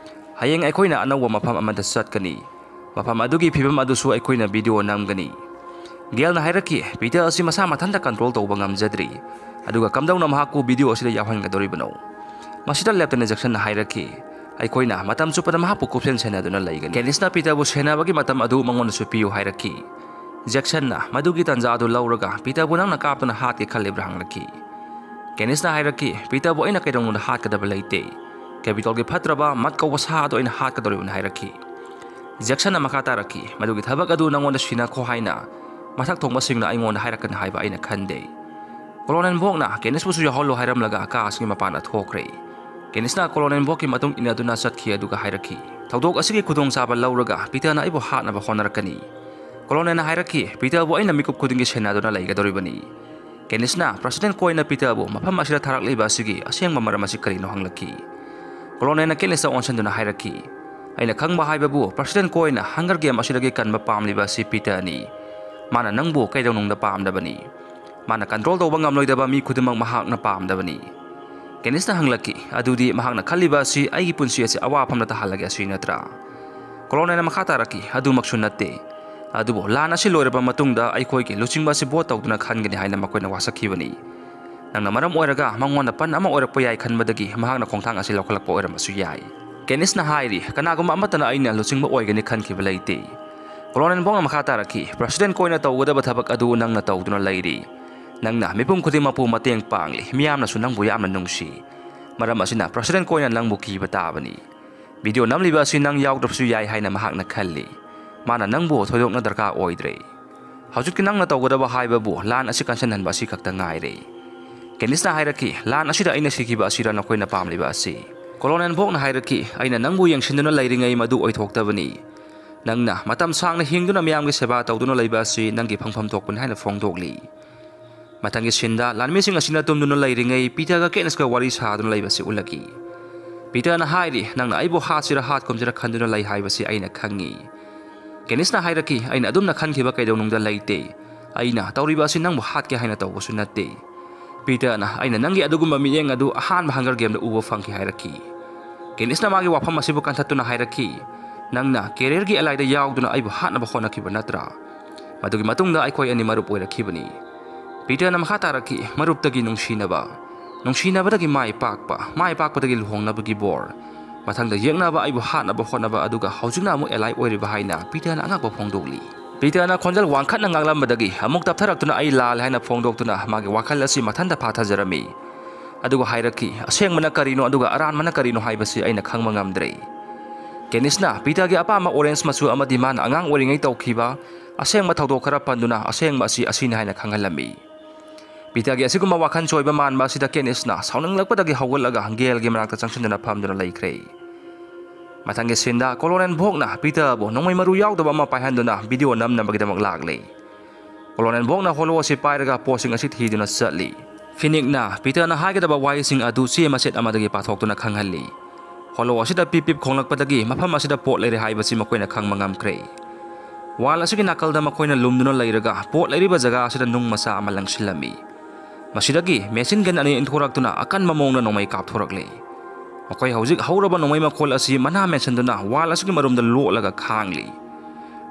ꯍꯌꯦꯡ ꯑꯩꯈꯣꯏꯅ ꯑꯅꯧꯕ ꯃꯐꯝ ꯑꯃꯗ ꯆꯠꯀꯅꯤ꯫ ꯃꯐꯝ ꯑꯗꯨꯒꯤ ꯐꯤꯕꯝ ꯑꯗꯨꯁꯨ ꯑꯩꯈꯣꯏꯅ ꯚꯤꯗꯤꯑꯣ ꯅꯝꯒꯅꯤ꯫ ꯒꯦꯜꯅ ꯍꯥꯏꯔꯛꯈꯤ, "ꯄꯤꯇꯔ ꯑꯁꯤ ꯃꯁꯥ ꯃꯊꯟꯇ ꯀꯟꯇ꯭ꯔꯣꯜ ꯇꯧꯕ ꯉꯝꯖꯗ꯭ꯔꯤ, ꯑꯗꯨꯒ ꯀꯝꯗꯧꯅ ꯃꯍꯥꯛꯄꯨ ꯚꯤꯗꯤꯑꯣ ꯑꯁꯤꯗ ꯌꯥꯎꯍꯟꯒꯗꯧꯔꯤꯕꯅꯣ?" ꯃꯁꯤꯗ ꯂꯦꯞꯇꯅ ꯖꯦꯛꯁꯟꯅ ꯍꯥꯏꯔꯛꯈꯤ, "ꯑꯩꯈꯣꯏꯅ ꯃꯇꯝ ꯆꯨꯞꯄꯗ ꯃꯍꯥꯛꯄꯨ ꯀꯨꯞꯁꯦꯟ ꯁꯦꯟꯅꯗꯨꯅ ꯂꯩꯒꯅꯤ꯫" ꯀꯦꯅꯤꯁꯅ ꯄꯤꯇꯔꯕꯨ ꯁꯦꯟꯅꯕꯒꯤ ꯃꯇꯝ ꯑꯗꯨ ꯃꯉꯣꯟꯗꯁꯨ ꯄꯤꯌꯨ ꯍꯥꯏꯔꯛꯈꯤ꯫ ꯖꯦꯛꯁꯟꯅ ꯃꯗꯨꯒꯤ ꯇꯥꯟꯖꯥ ꯑꯗꯨ ꯂꯧꯔꯒ, "ꯄꯤꯇꯔꯕꯨ ꯅꯪꯅ ꯀꯥꯞꯇꯨꯅ ꯍꯥꯠꯀꯦ ꯈꯜꯂꯤꯕ꯭ꯔꯥ?" ꯍꯪꯂꯛꯈꯤ꯫ ꯀꯦꯅꯤꯁꯅ ꯍꯥꯏꯔꯛꯈꯤ, "ꯄꯤꯇꯔꯕꯨ ꯑꯩꯅ ꯀꯩꯗꯧꯅꯨꯡꯗ ꯍꯥꯠꯀꯗꯕ ꯂꯩꯇꯦ꯫ ꯀꯦꯄꯤꯇꯣꯜꯒꯤ ꯐꯠꯇ꯭ꯔꯕ ꯃꯠ ꯀꯧꯕ ꯁꯥ ꯑꯗꯨ ꯑꯩꯅ ꯍꯥꯠꯀꯗꯧꯔꯤꯕꯅꯤ," ꯍꯥꯏꯔꯛꯈꯤ꯫ ꯖꯦꯛꯁꯟꯅ ꯃꯈꯥ ꯇꯥꯔꯛꯈꯤ, "ꯃꯗꯨꯒꯤ ꯊꯕꯛ ꯑꯗꯨ ꯅꯉꯣꯟꯗ ꯁꯤꯟꯅꯈꯣ ꯍꯥꯏꯅ ꯃꯊꯛ ꯊꯣꯡꯕꯁꯤꯡꯅ ꯑꯩꯉꯣꯟꯗ ꯍꯥꯏꯔꯛꯀꯅꯤ ꯍꯥꯏꯕ ꯑꯩꯅ ꯈꯟꯗꯦ꯫" ꯀꯣꯂꯣꯅꯦꯜ ꯚꯣꯡꯅ ꯀꯦꯅꯤꯁꯄꯨꯁꯨ ꯌꯥꯎꯍꯜꯂꯨ ꯍꯥꯏꯔꯝꯂꯒ ꯀꯥ ꯑꯁꯤꯒꯤ ꯃꯄꯥꯟꯗ ꯊꯣꯛꯈ꯭ꯔꯦ꯫ ꯀꯦꯅꯤꯁꯅ ꯀꯣꯂꯣꯅꯦꯜ ꯚꯣꯡꯒꯤ ꯃꯇꯨꯡ ꯏꯟꯅꯗꯨꯅ ꯆꯠꯈꯤ, ꯑꯗꯨꯒ ꯍꯥꯏꯔꯛꯈꯤ, "ꯊꯧꯗꯣꯛ ꯑꯁꯤꯒꯤ ꯈꯨꯗꯣꯡꯆꯥꯕ ꯂꯧꯔꯒ ꯄꯤꯇꯔꯅ ꯑꯩꯕꯨ ꯍꯥꯠꯅꯕ ꯍꯣꯠꯅꯔꯛꯀꯅꯤ꯫" ꯀꯣꯂꯣꯅꯦꯜꯅ ꯍꯥꯏꯔꯛꯈꯤ, "ꯄꯤꯇꯔꯕꯨ ꯑꯩꯅ ꯃꯤꯀꯨꯞ ꯈꯨꯗꯤꯡꯒꯤ ꯁꯦꯟꯅꯗꯨꯅ ꯂꯩꯒꯗꯧꯔꯤꯕꯅꯤ꯫" ꯀꯦꯅꯤꯁꯅ ꯄ꯭ꯔꯁꯤꯗꯦꯟ ꯀꯣꯏꯅ ꯄꯤꯇꯔꯕꯨ ꯃꯐꯝ ꯑꯁꯤꯗ ꯊꯥꯔꯛꯂꯤꯕ ꯑꯁꯤꯒꯤ ꯑꯁꯦꯡꯕ ꯃꯔꯝ ꯑꯁꯤ ꯀꯔꯤꯅꯣ ꯍꯪꯂꯛꯈꯤ꯫ ꯀꯣꯂꯣꯅꯦꯜꯅ ꯀꯦꯅꯤꯁꯇ ꯑꯣꯟꯁꯤꯟꯗꯨꯅ ꯍꯥꯏꯔꯛꯈꯤ, "ꯑꯩꯅ ꯈꯪꯕ ꯍꯥꯏꯕꯕꯨ ꯄ꯭ꯔꯁꯤꯗꯦꯟ ꯀꯣꯏꯅ ꯍꯪꯒꯔ ꯒꯦꯝ ꯑꯁꯤꯗꯒꯤ ꯀꯟꯕ ꯄꯥꯝꯂꯤꯕ ꯑꯁꯤ ꯄꯤꯇꯔꯅꯤ꯫ ꯃꯥꯅ ꯅꯪꯕꯨ ꯀꯩꯗꯧꯅꯨꯡꯗ ꯄꯥꯝꯗꯕꯅꯤ꯫ ꯃꯥꯅ ꯀꯟꯇ꯭ꯔꯣꯜ ꯇꯧꯕ ꯉꯝꯂꯣꯏꯗꯕ ꯃꯤ ꯈꯨꯗꯤꯡꯃꯛ ꯃꯍꯥꯛꯅ ꯄꯥꯝꯗꯕꯅꯤ꯫" ꯀꯦꯅꯤꯁꯅ ꯍꯪꯂꯛꯈꯤ, "ꯑꯗꯨꯗꯤ ꯃꯍꯥꯛꯅ ꯈꯜꯂꯤꯕ ꯑꯁꯤ ꯑꯩꯒꯤ ꯄꯨꯟꯁꯤ ꯑꯁꯤ ꯑꯋꯥꯐꯝꯗ ꯇꯥꯍꯜꯂꯒꯦ ꯑꯁꯤ ꯅꯠꯇ꯭ꯔꯥ?" ꯀꯣꯂꯣꯅꯦꯜꯅ ꯃꯈꯥ ꯇꯥꯔꯛꯈꯤ, "ꯑꯗꯨꯃꯛꯁꯨ ꯅꯠꯇꯦ꯫ ꯑꯗꯨꯕꯨ ꯂꯥꯟ ꯑꯁꯤ ꯂꯣꯏꯔꯕ ꯃꯇꯨꯡꯗ ꯑꯩꯈꯣꯏꯒꯤ ꯂꯨꯆꯤꯡꯕ ꯑꯁꯤ ꯚꯣꯠ ꯇꯧꯗꯨꯅ ꯈꯟꯒꯅꯤ ꯍꯥꯏꯅ ꯃꯈꯣꯏꯅ ꯋꯥꯁꯛꯈꯤꯕꯅꯤ꯫ ꯅꯪꯅ ꯃꯔꯝ ꯑꯣꯏꯔꯒ ꯃꯉꯣꯟꯗ ꯄꯟ ꯑꯃ ꯑꯣꯏꯔꯛꯄ ꯌꯥꯏ ꯈꯟꯕꯗꯒꯤ ꯃꯍꯥꯛꯅ ꯈꯣꯡꯊꯥꯡ ꯑꯁꯤ ꯂꯧꯈꯠꯂꯛꯄ ꯑꯣꯏꯔꯝꯕꯁꯨ ꯌꯥꯏ꯫" ꯀꯦꯅꯤꯁꯅ ꯍꯥꯏꯔꯤ, "ꯀꯅꯥꯒꯨꯝꯕ ꯑꯃꯠꯇꯅ ꯑꯩꯅ ꯂꯨꯆꯤꯡꯕ ꯑꯣꯏꯒꯅꯤ ꯈꯟꯈꯤꯕ ꯂꯩꯇꯦ꯫" ꯀꯣꯂꯣꯅꯦꯜ ꯚꯣꯡꯅ ꯃꯈꯥ ꯇꯥꯔꯛꯈꯤ, "ꯄ꯭ꯔꯁꯤꯗꯦꯟ ꯀꯣꯏꯅ ꯇꯧꯒꯗꯕ ꯊꯕꯛ ꯑꯗꯨ ꯅꯪꯅ ꯇꯧꯗꯨꯅ ꯂꯩꯔꯤ꯫ "ꯅꯪꯅ ꯃꯤꯄꯨꯝ ꯈꯨꯗꯤꯡꯃꯛꯄꯨ ꯃꯇꯦꯡ ꯄꯥꯡꯂꯤ, ꯃꯤꯌꯥꯝꯅꯁꯨ ꯅꯪꯕꯨ ꯌꯥꯝꯅ ꯅꯨꯡꯁꯤ꯫ ꯃꯔꯝ ꯑꯁꯤꯅ President Coin ꯅ ꯅꯪꯕꯨ ꯀꯤꯕ ꯇꯥꯕꯅꯤ꯫ ꯚꯤꯗꯤꯑꯣ ꯅꯝꯂꯤꯕ ꯑꯁꯤ ꯅꯪ ꯌꯥꯎꯗ꯭ꯔꯕꯁꯨ ꯌꯥꯏ ꯍꯥꯏꯅ ꯃꯍꯥꯛꯅ ꯈꯜꯂꯤ꯫ ꯃꯥꯅ ꯅꯪꯕꯨ ꯊꯣꯏꯗꯣꯛꯅ ꯗꯔꯀꯥꯔ ꯑꯣꯏꯗ꯭ꯔꯦ꯫ ꯍꯧꯖꯤꯛꯀꯤ ꯅꯪꯅ ꯇꯧꯒꯗꯕ ꯍꯥꯏꯕꯕꯨ ꯂꯥꯟ ꯑꯁꯤ ꯀꯟꯁꯤꯟꯍꯟꯕ ꯑꯁꯤ ꯈꯛꯇ ꯉꯥꯏꯔꯦ꯫" ꯀꯦꯅꯤꯁꯅ ꯍꯥꯏꯔꯛꯈꯤ, "ꯂꯥꯟ ꯑꯁꯤꯗ ꯑꯩꯅ ꯁꯤꯈꯤꯕ ꯑꯁꯤꯔ ꯅꯈꯣꯏꯅ ꯄꯥꯝꯂꯤꯕ ꯑꯁꯤ?" ꯀꯣꯂꯣꯅꯦꯜ ꯚꯣꯛꯅ ꯍꯥꯏꯔꯛꯈꯤ, "ꯑꯩꯅ ꯅꯪꯕꯨ ꯌꯦꯡꯁꯤꯟꯗꯨꯅ ꯂꯩꯔꯤꯉꯩ ꯃꯗꯨ ꯑꯣꯏꯊꯣꯛꯇꯕꯅꯤ꯫ ꯅꯪꯅ ꯃꯇꯝ ꯁꯥꯡꯅ ꯍꯤꯡꯗꯨꯅ ꯃꯤꯌꯥꯝꯒꯤ ꯁꯦꯕꯥ ꯇꯧꯗꯨꯅ ꯂꯩꯕ ꯑꯁꯤ ꯅꯪꯒꯤ ꯐꯪꯐꯝ ꯊꯣꯛꯄꯅꯤ" ꯍꯥꯏꯅ ꯐꯣꯡꯗꯣꯛꯂꯤ꯫ ꯃꯊꯪꯒꯤ ꯁꯤꯟꯗ ꯂꯥꯟꯃꯤꯁꯤꯡ ꯑꯁꯤꯅ ꯇꯨꯝꯗꯨꯅ ꯂꯩꯔꯤꯉꯩ ꯄꯤꯇꯔꯒ ꯀꯦꯅꯤꯁꯀ ꯋꯥꯔꯤ ꯁꯥꯗꯨꯅ ꯂꯩꯕꯁꯤ ꯎꯠꯂꯛꯏ꯫ ꯄꯤꯇꯔꯅ ꯍꯥꯏꯔꯤ, "ꯅꯪꯅ ꯑꯩꯕꯨ ꯍꯥꯠꯁꯤꯔ ꯍꯥꯠꯈꯨꯝꯁꯤꯔ ꯈꯟꯗꯨꯅ ꯂꯩ ꯍꯥꯏꯕꯁꯤ ꯑꯩꯅ ꯈꯪꯉꯤ꯫" ꯀꯦꯅꯤꯁꯅ ꯍꯥꯏꯔꯛꯈꯤ, "ꯑꯩꯅ ꯑꯗꯨꯝꯅ ꯈꯟꯈꯤꯕ ꯀꯩꯗꯧꯅꯨꯡꯗ ꯂꯩꯇꯦ꯫ ꯑꯩꯅ ꯇꯧꯔꯤꯕ ꯑꯁꯤ ꯅꯪꯕꯨ ꯍꯥꯠꯀꯦ ꯍꯥꯏꯅ ꯇꯧꯕꯁꯨ ꯅꯠꯇꯦ꯫" ꯄꯤꯇꯔꯅ, "ꯑꯩꯅ ꯅꯪꯒꯤ ꯑꯗꯨꯒꯨꯝꯕ ꯃꯤꯠꯌꯦꯡ ꯑꯗꯨ ꯑꯍꯥꯟꯕ Hunger Game ꯗ ꯎꯕ ꯐꯪꯈꯤ" ꯍꯥꯏꯔꯛꯈꯤ꯫ ꯀꯦꯅꯤꯁꯅ ꯃꯥꯒꯤ ꯋꯥꯐꯝ ꯑꯁꯤꯕꯨ ꯀꯟꯊꯠꯇꯨꯅ ꯍꯥꯏꯔꯛꯈꯤ, "ꯅꯪꯅ career ꯒꯤ ally ꯗ ꯌꯥꯎꯗꯨꯅ ꯑꯩꯕꯨ ꯍꯥꯠꯅꯕ ꯍꯣꯠꯅꯈꯤꯕ ꯅꯠꯇ꯭ꯔꯥ? ꯃꯗꯨꯒꯤ ꯃꯇꯨꯡꯗ ꯑꯩꯈꯣꯏ ꯑꯅꯤ ꯃꯔꯨꯞ ꯑꯣꯏꯔꯛꯈꯤꯕꯅꯤ꯫" ꯄꯤꯇꯔꯅ ꯃꯈꯥ ꯇꯥꯔꯛꯈꯤ, "ꯃꯔꯨꯞꯇꯒꯤ ꯅꯨꯡꯁꯤꯅꯕ, ꯅꯨꯡꯁꯤꯅꯕꯗꯒꯤ ꯃꯥꯏ ꯄꯥꯛꯄ, ꯃꯥꯏ ꯄꯥꯛꯄꯗꯒꯤ ꯂꯨꯍꯣꯡꯅꯕꯒꯤ ꯕꯣꯔ, ꯃꯊꯪꯗ ꯌꯦꯛꯅꯕ ꯑꯩꯕꯨ ꯍꯥꯠꯅꯕ ꯍꯣꯠꯅꯕ, ꯑꯗꯨꯒ ꯍꯧꯖꯤꯛꯅ ꯑꯃꯨꯛ ally ꯑꯣꯏꯔꯤꯕ" ꯍꯥꯏꯅ ꯄꯤꯇꯔꯅ ꯑꯉꯛꯄ ꯐꯣꯡꯗꯣꯛꯂꯤ꯫ ꯄꯤꯇꯔꯅ ꯈꯣꯟꯖꯦꯜ ꯋꯥꯡꯈꯠꯅ ꯉꯥꯡꯂꯝꯕꯗꯒꯤ ꯑꯃꯨꯛ ꯇꯞꯊꯔꯛꯇꯨꯅ "ꯑꯩ ꯂꯥꯜꯂꯦ" ꯍꯥꯏꯅ ꯐꯣꯡꯗꯣꯛꯇꯨꯅ ꯃꯥꯒꯤ ꯋꯥꯈꯜ ꯑꯁꯤ ꯃꯊꯟꯇ ꯐꯥꯊꯖꯔꯝꯃꯤ꯫ ꯑꯗꯨꯒ ꯍꯥꯏꯔꯛꯈꯤ, "ꯑꯁꯦꯡꯕꯅ ꯀꯔꯤꯅꯣ ꯑꯗꯨꯒ ꯑꯔꯥꯟꯕꯅ ꯀꯔꯤꯅꯣ ꯍꯥꯏꯕꯁꯤ ꯑꯩꯅ ꯈꯪꯕ ꯉꯝꯗ꯭ꯔꯦ꯫" ꯀꯦꯅꯤꯁꯅ ꯄꯤꯇꯔꯒꯤ ꯑꯄꯥꯝꯕ orange ꯃꯆꯨ ꯑꯃꯗꯤ ꯃꯥꯅ ꯑꯉꯥꯡ ꯑꯣꯏꯔꯤꯉꯩ ꯇꯧꯈꯤꯕ ꯑꯁꯦꯡꯕ ꯊꯧꯗꯣꯛ ꯈꯔ ꯄꯟꯗꯨꯅ ꯑꯁꯦꯡꯕ ꯑꯁꯤ ꯑꯁꯤꯅꯤ ꯍꯥꯏꯅ ꯈꯪꯍꯜꯂꯝꯃꯤ꯫ ꯄꯤꯇꯔꯒꯤ ꯑꯁꯤꯒꯨꯝꯕ ꯋꯥꯈꯜ ꯆꯣꯏꯕ ꯃꯥꯟꯕ ꯑꯁꯤꯗ ꯀꯦꯅꯤꯁꯅ ꯁꯥꯎꯅꯤꯡꯂꯛꯄꯗꯒꯤ ꯍꯧꯒꯠꯂꯒ ꯒꯦꯜꯒꯤ ꯃꯅꯥꯛꯇ ꯆꯪꯁꯤꯟꯗꯨꯅ ꯐꯝꯗꯨꯅ ꯂꯩꯈ꯭ꯔꯦ꯫ ꯃꯊꯪꯒꯤ ꯁꯤꯟꯗ ꯀꯣꯂꯣꯅꯦꯜ ꯚꯣꯛꯅ ꯄꯤꯇꯔꯕꯨ ꯅꯣꯡꯃꯩ ꯃꯔꯨ ꯌꯥꯎꯗꯕ ꯑꯃ ꯄꯥꯏꯍꯟꯗꯨꯅ ꯚꯤꯗꯤꯑꯣ ꯅꯝꯅꯕꯒꯤꯗꯃꯛ ꯂꯥꯛꯂꯦ꯫ ꯀꯣꯂꯣꯅꯦꯜ ꯚꯣꯛꯅ ꯍꯣꯂꯣ ꯑꯁꯤ ꯄꯥꯏꯔꯒ ꯄꯣꯠꯁꯤꯡ ꯑꯁꯤ ꯊꯤꯗꯨꯅ ꯆꯠꯂꯤ꯫ ꯐꯤꯅꯤꯛꯅ ꯄꯤꯇꯔꯅ ꯍꯥꯏꯒꯗꯕ ꯋꯥꯍꯩꯁꯤꯡ ꯑꯗꯨ ꯆꯦ ꯃꯆꯦꯠ ꯑꯃꯗꯒꯤ ꯄꯥꯊꯣꯛꯇꯨꯅ ꯈꯪꯍꯜꯂꯤ꯫ ꯍꯣꯂꯣ ꯑꯁꯤꯗ ꯄꯤꯞ ꯄꯤꯞ ꯈꯣꯡꯂꯛꯄꯗꯒꯤ ꯃꯐꯝ ꯑꯁꯤꯗ ꯄꯣꯠ ꯂꯩꯔꯦ ꯍꯥꯏꯕꯁꯤ ꯃꯈꯣꯏꯅ ꯈꯪꯕ ꯉꯝꯈ꯭ꯔꯦ꯫ ꯋꯥꯜ ꯑꯁꯤꯒꯤ ꯅꯥꯀꯜꯗ ꯃꯈꯣꯏꯅ ꯂꯨꯝꯗꯨꯅ ꯂꯩꯔꯒ ꯄꯣꯠ ꯂꯩꯔꯤꯕ ꯖꯒꯥ ꯑꯁꯤꯗ ꯅꯨꯡ ꯃꯆꯥ ꯑꯃ ꯂꯪꯁꯤꯜꯂꯝꯃꯤ꯫ ꯃꯁꯤꯗꯒꯤ machine gun ꯑꯅꯤ ꯏꯟꯊꯣꯔꯛꯇꯨꯅ ꯑꯀꯟꯕ ꯃꯑꯣꯡꯗ ꯅꯣꯡꯃꯩ ꯀꯥꯞꯊꯣꯔꯛꯂꯤ꯫ ꯃꯈꯣꯏ ꯍꯧꯖꯤꯛ ꯍꯧꯔꯕ ꯅꯣꯡꯃꯩ ꯃꯈꯣꯜ ꯑꯁꯤ ꯃꯅꯥ ꯃꯦꯟꯁꯤꯟꯗꯨꯅ ꯋꯥꯜ ꯑꯁꯤꯒꯤ ꯃꯔꯨꯝꯗ ꯂꯣꯠꯂꯒ ꯈꯥꯡꯂꯤ꯫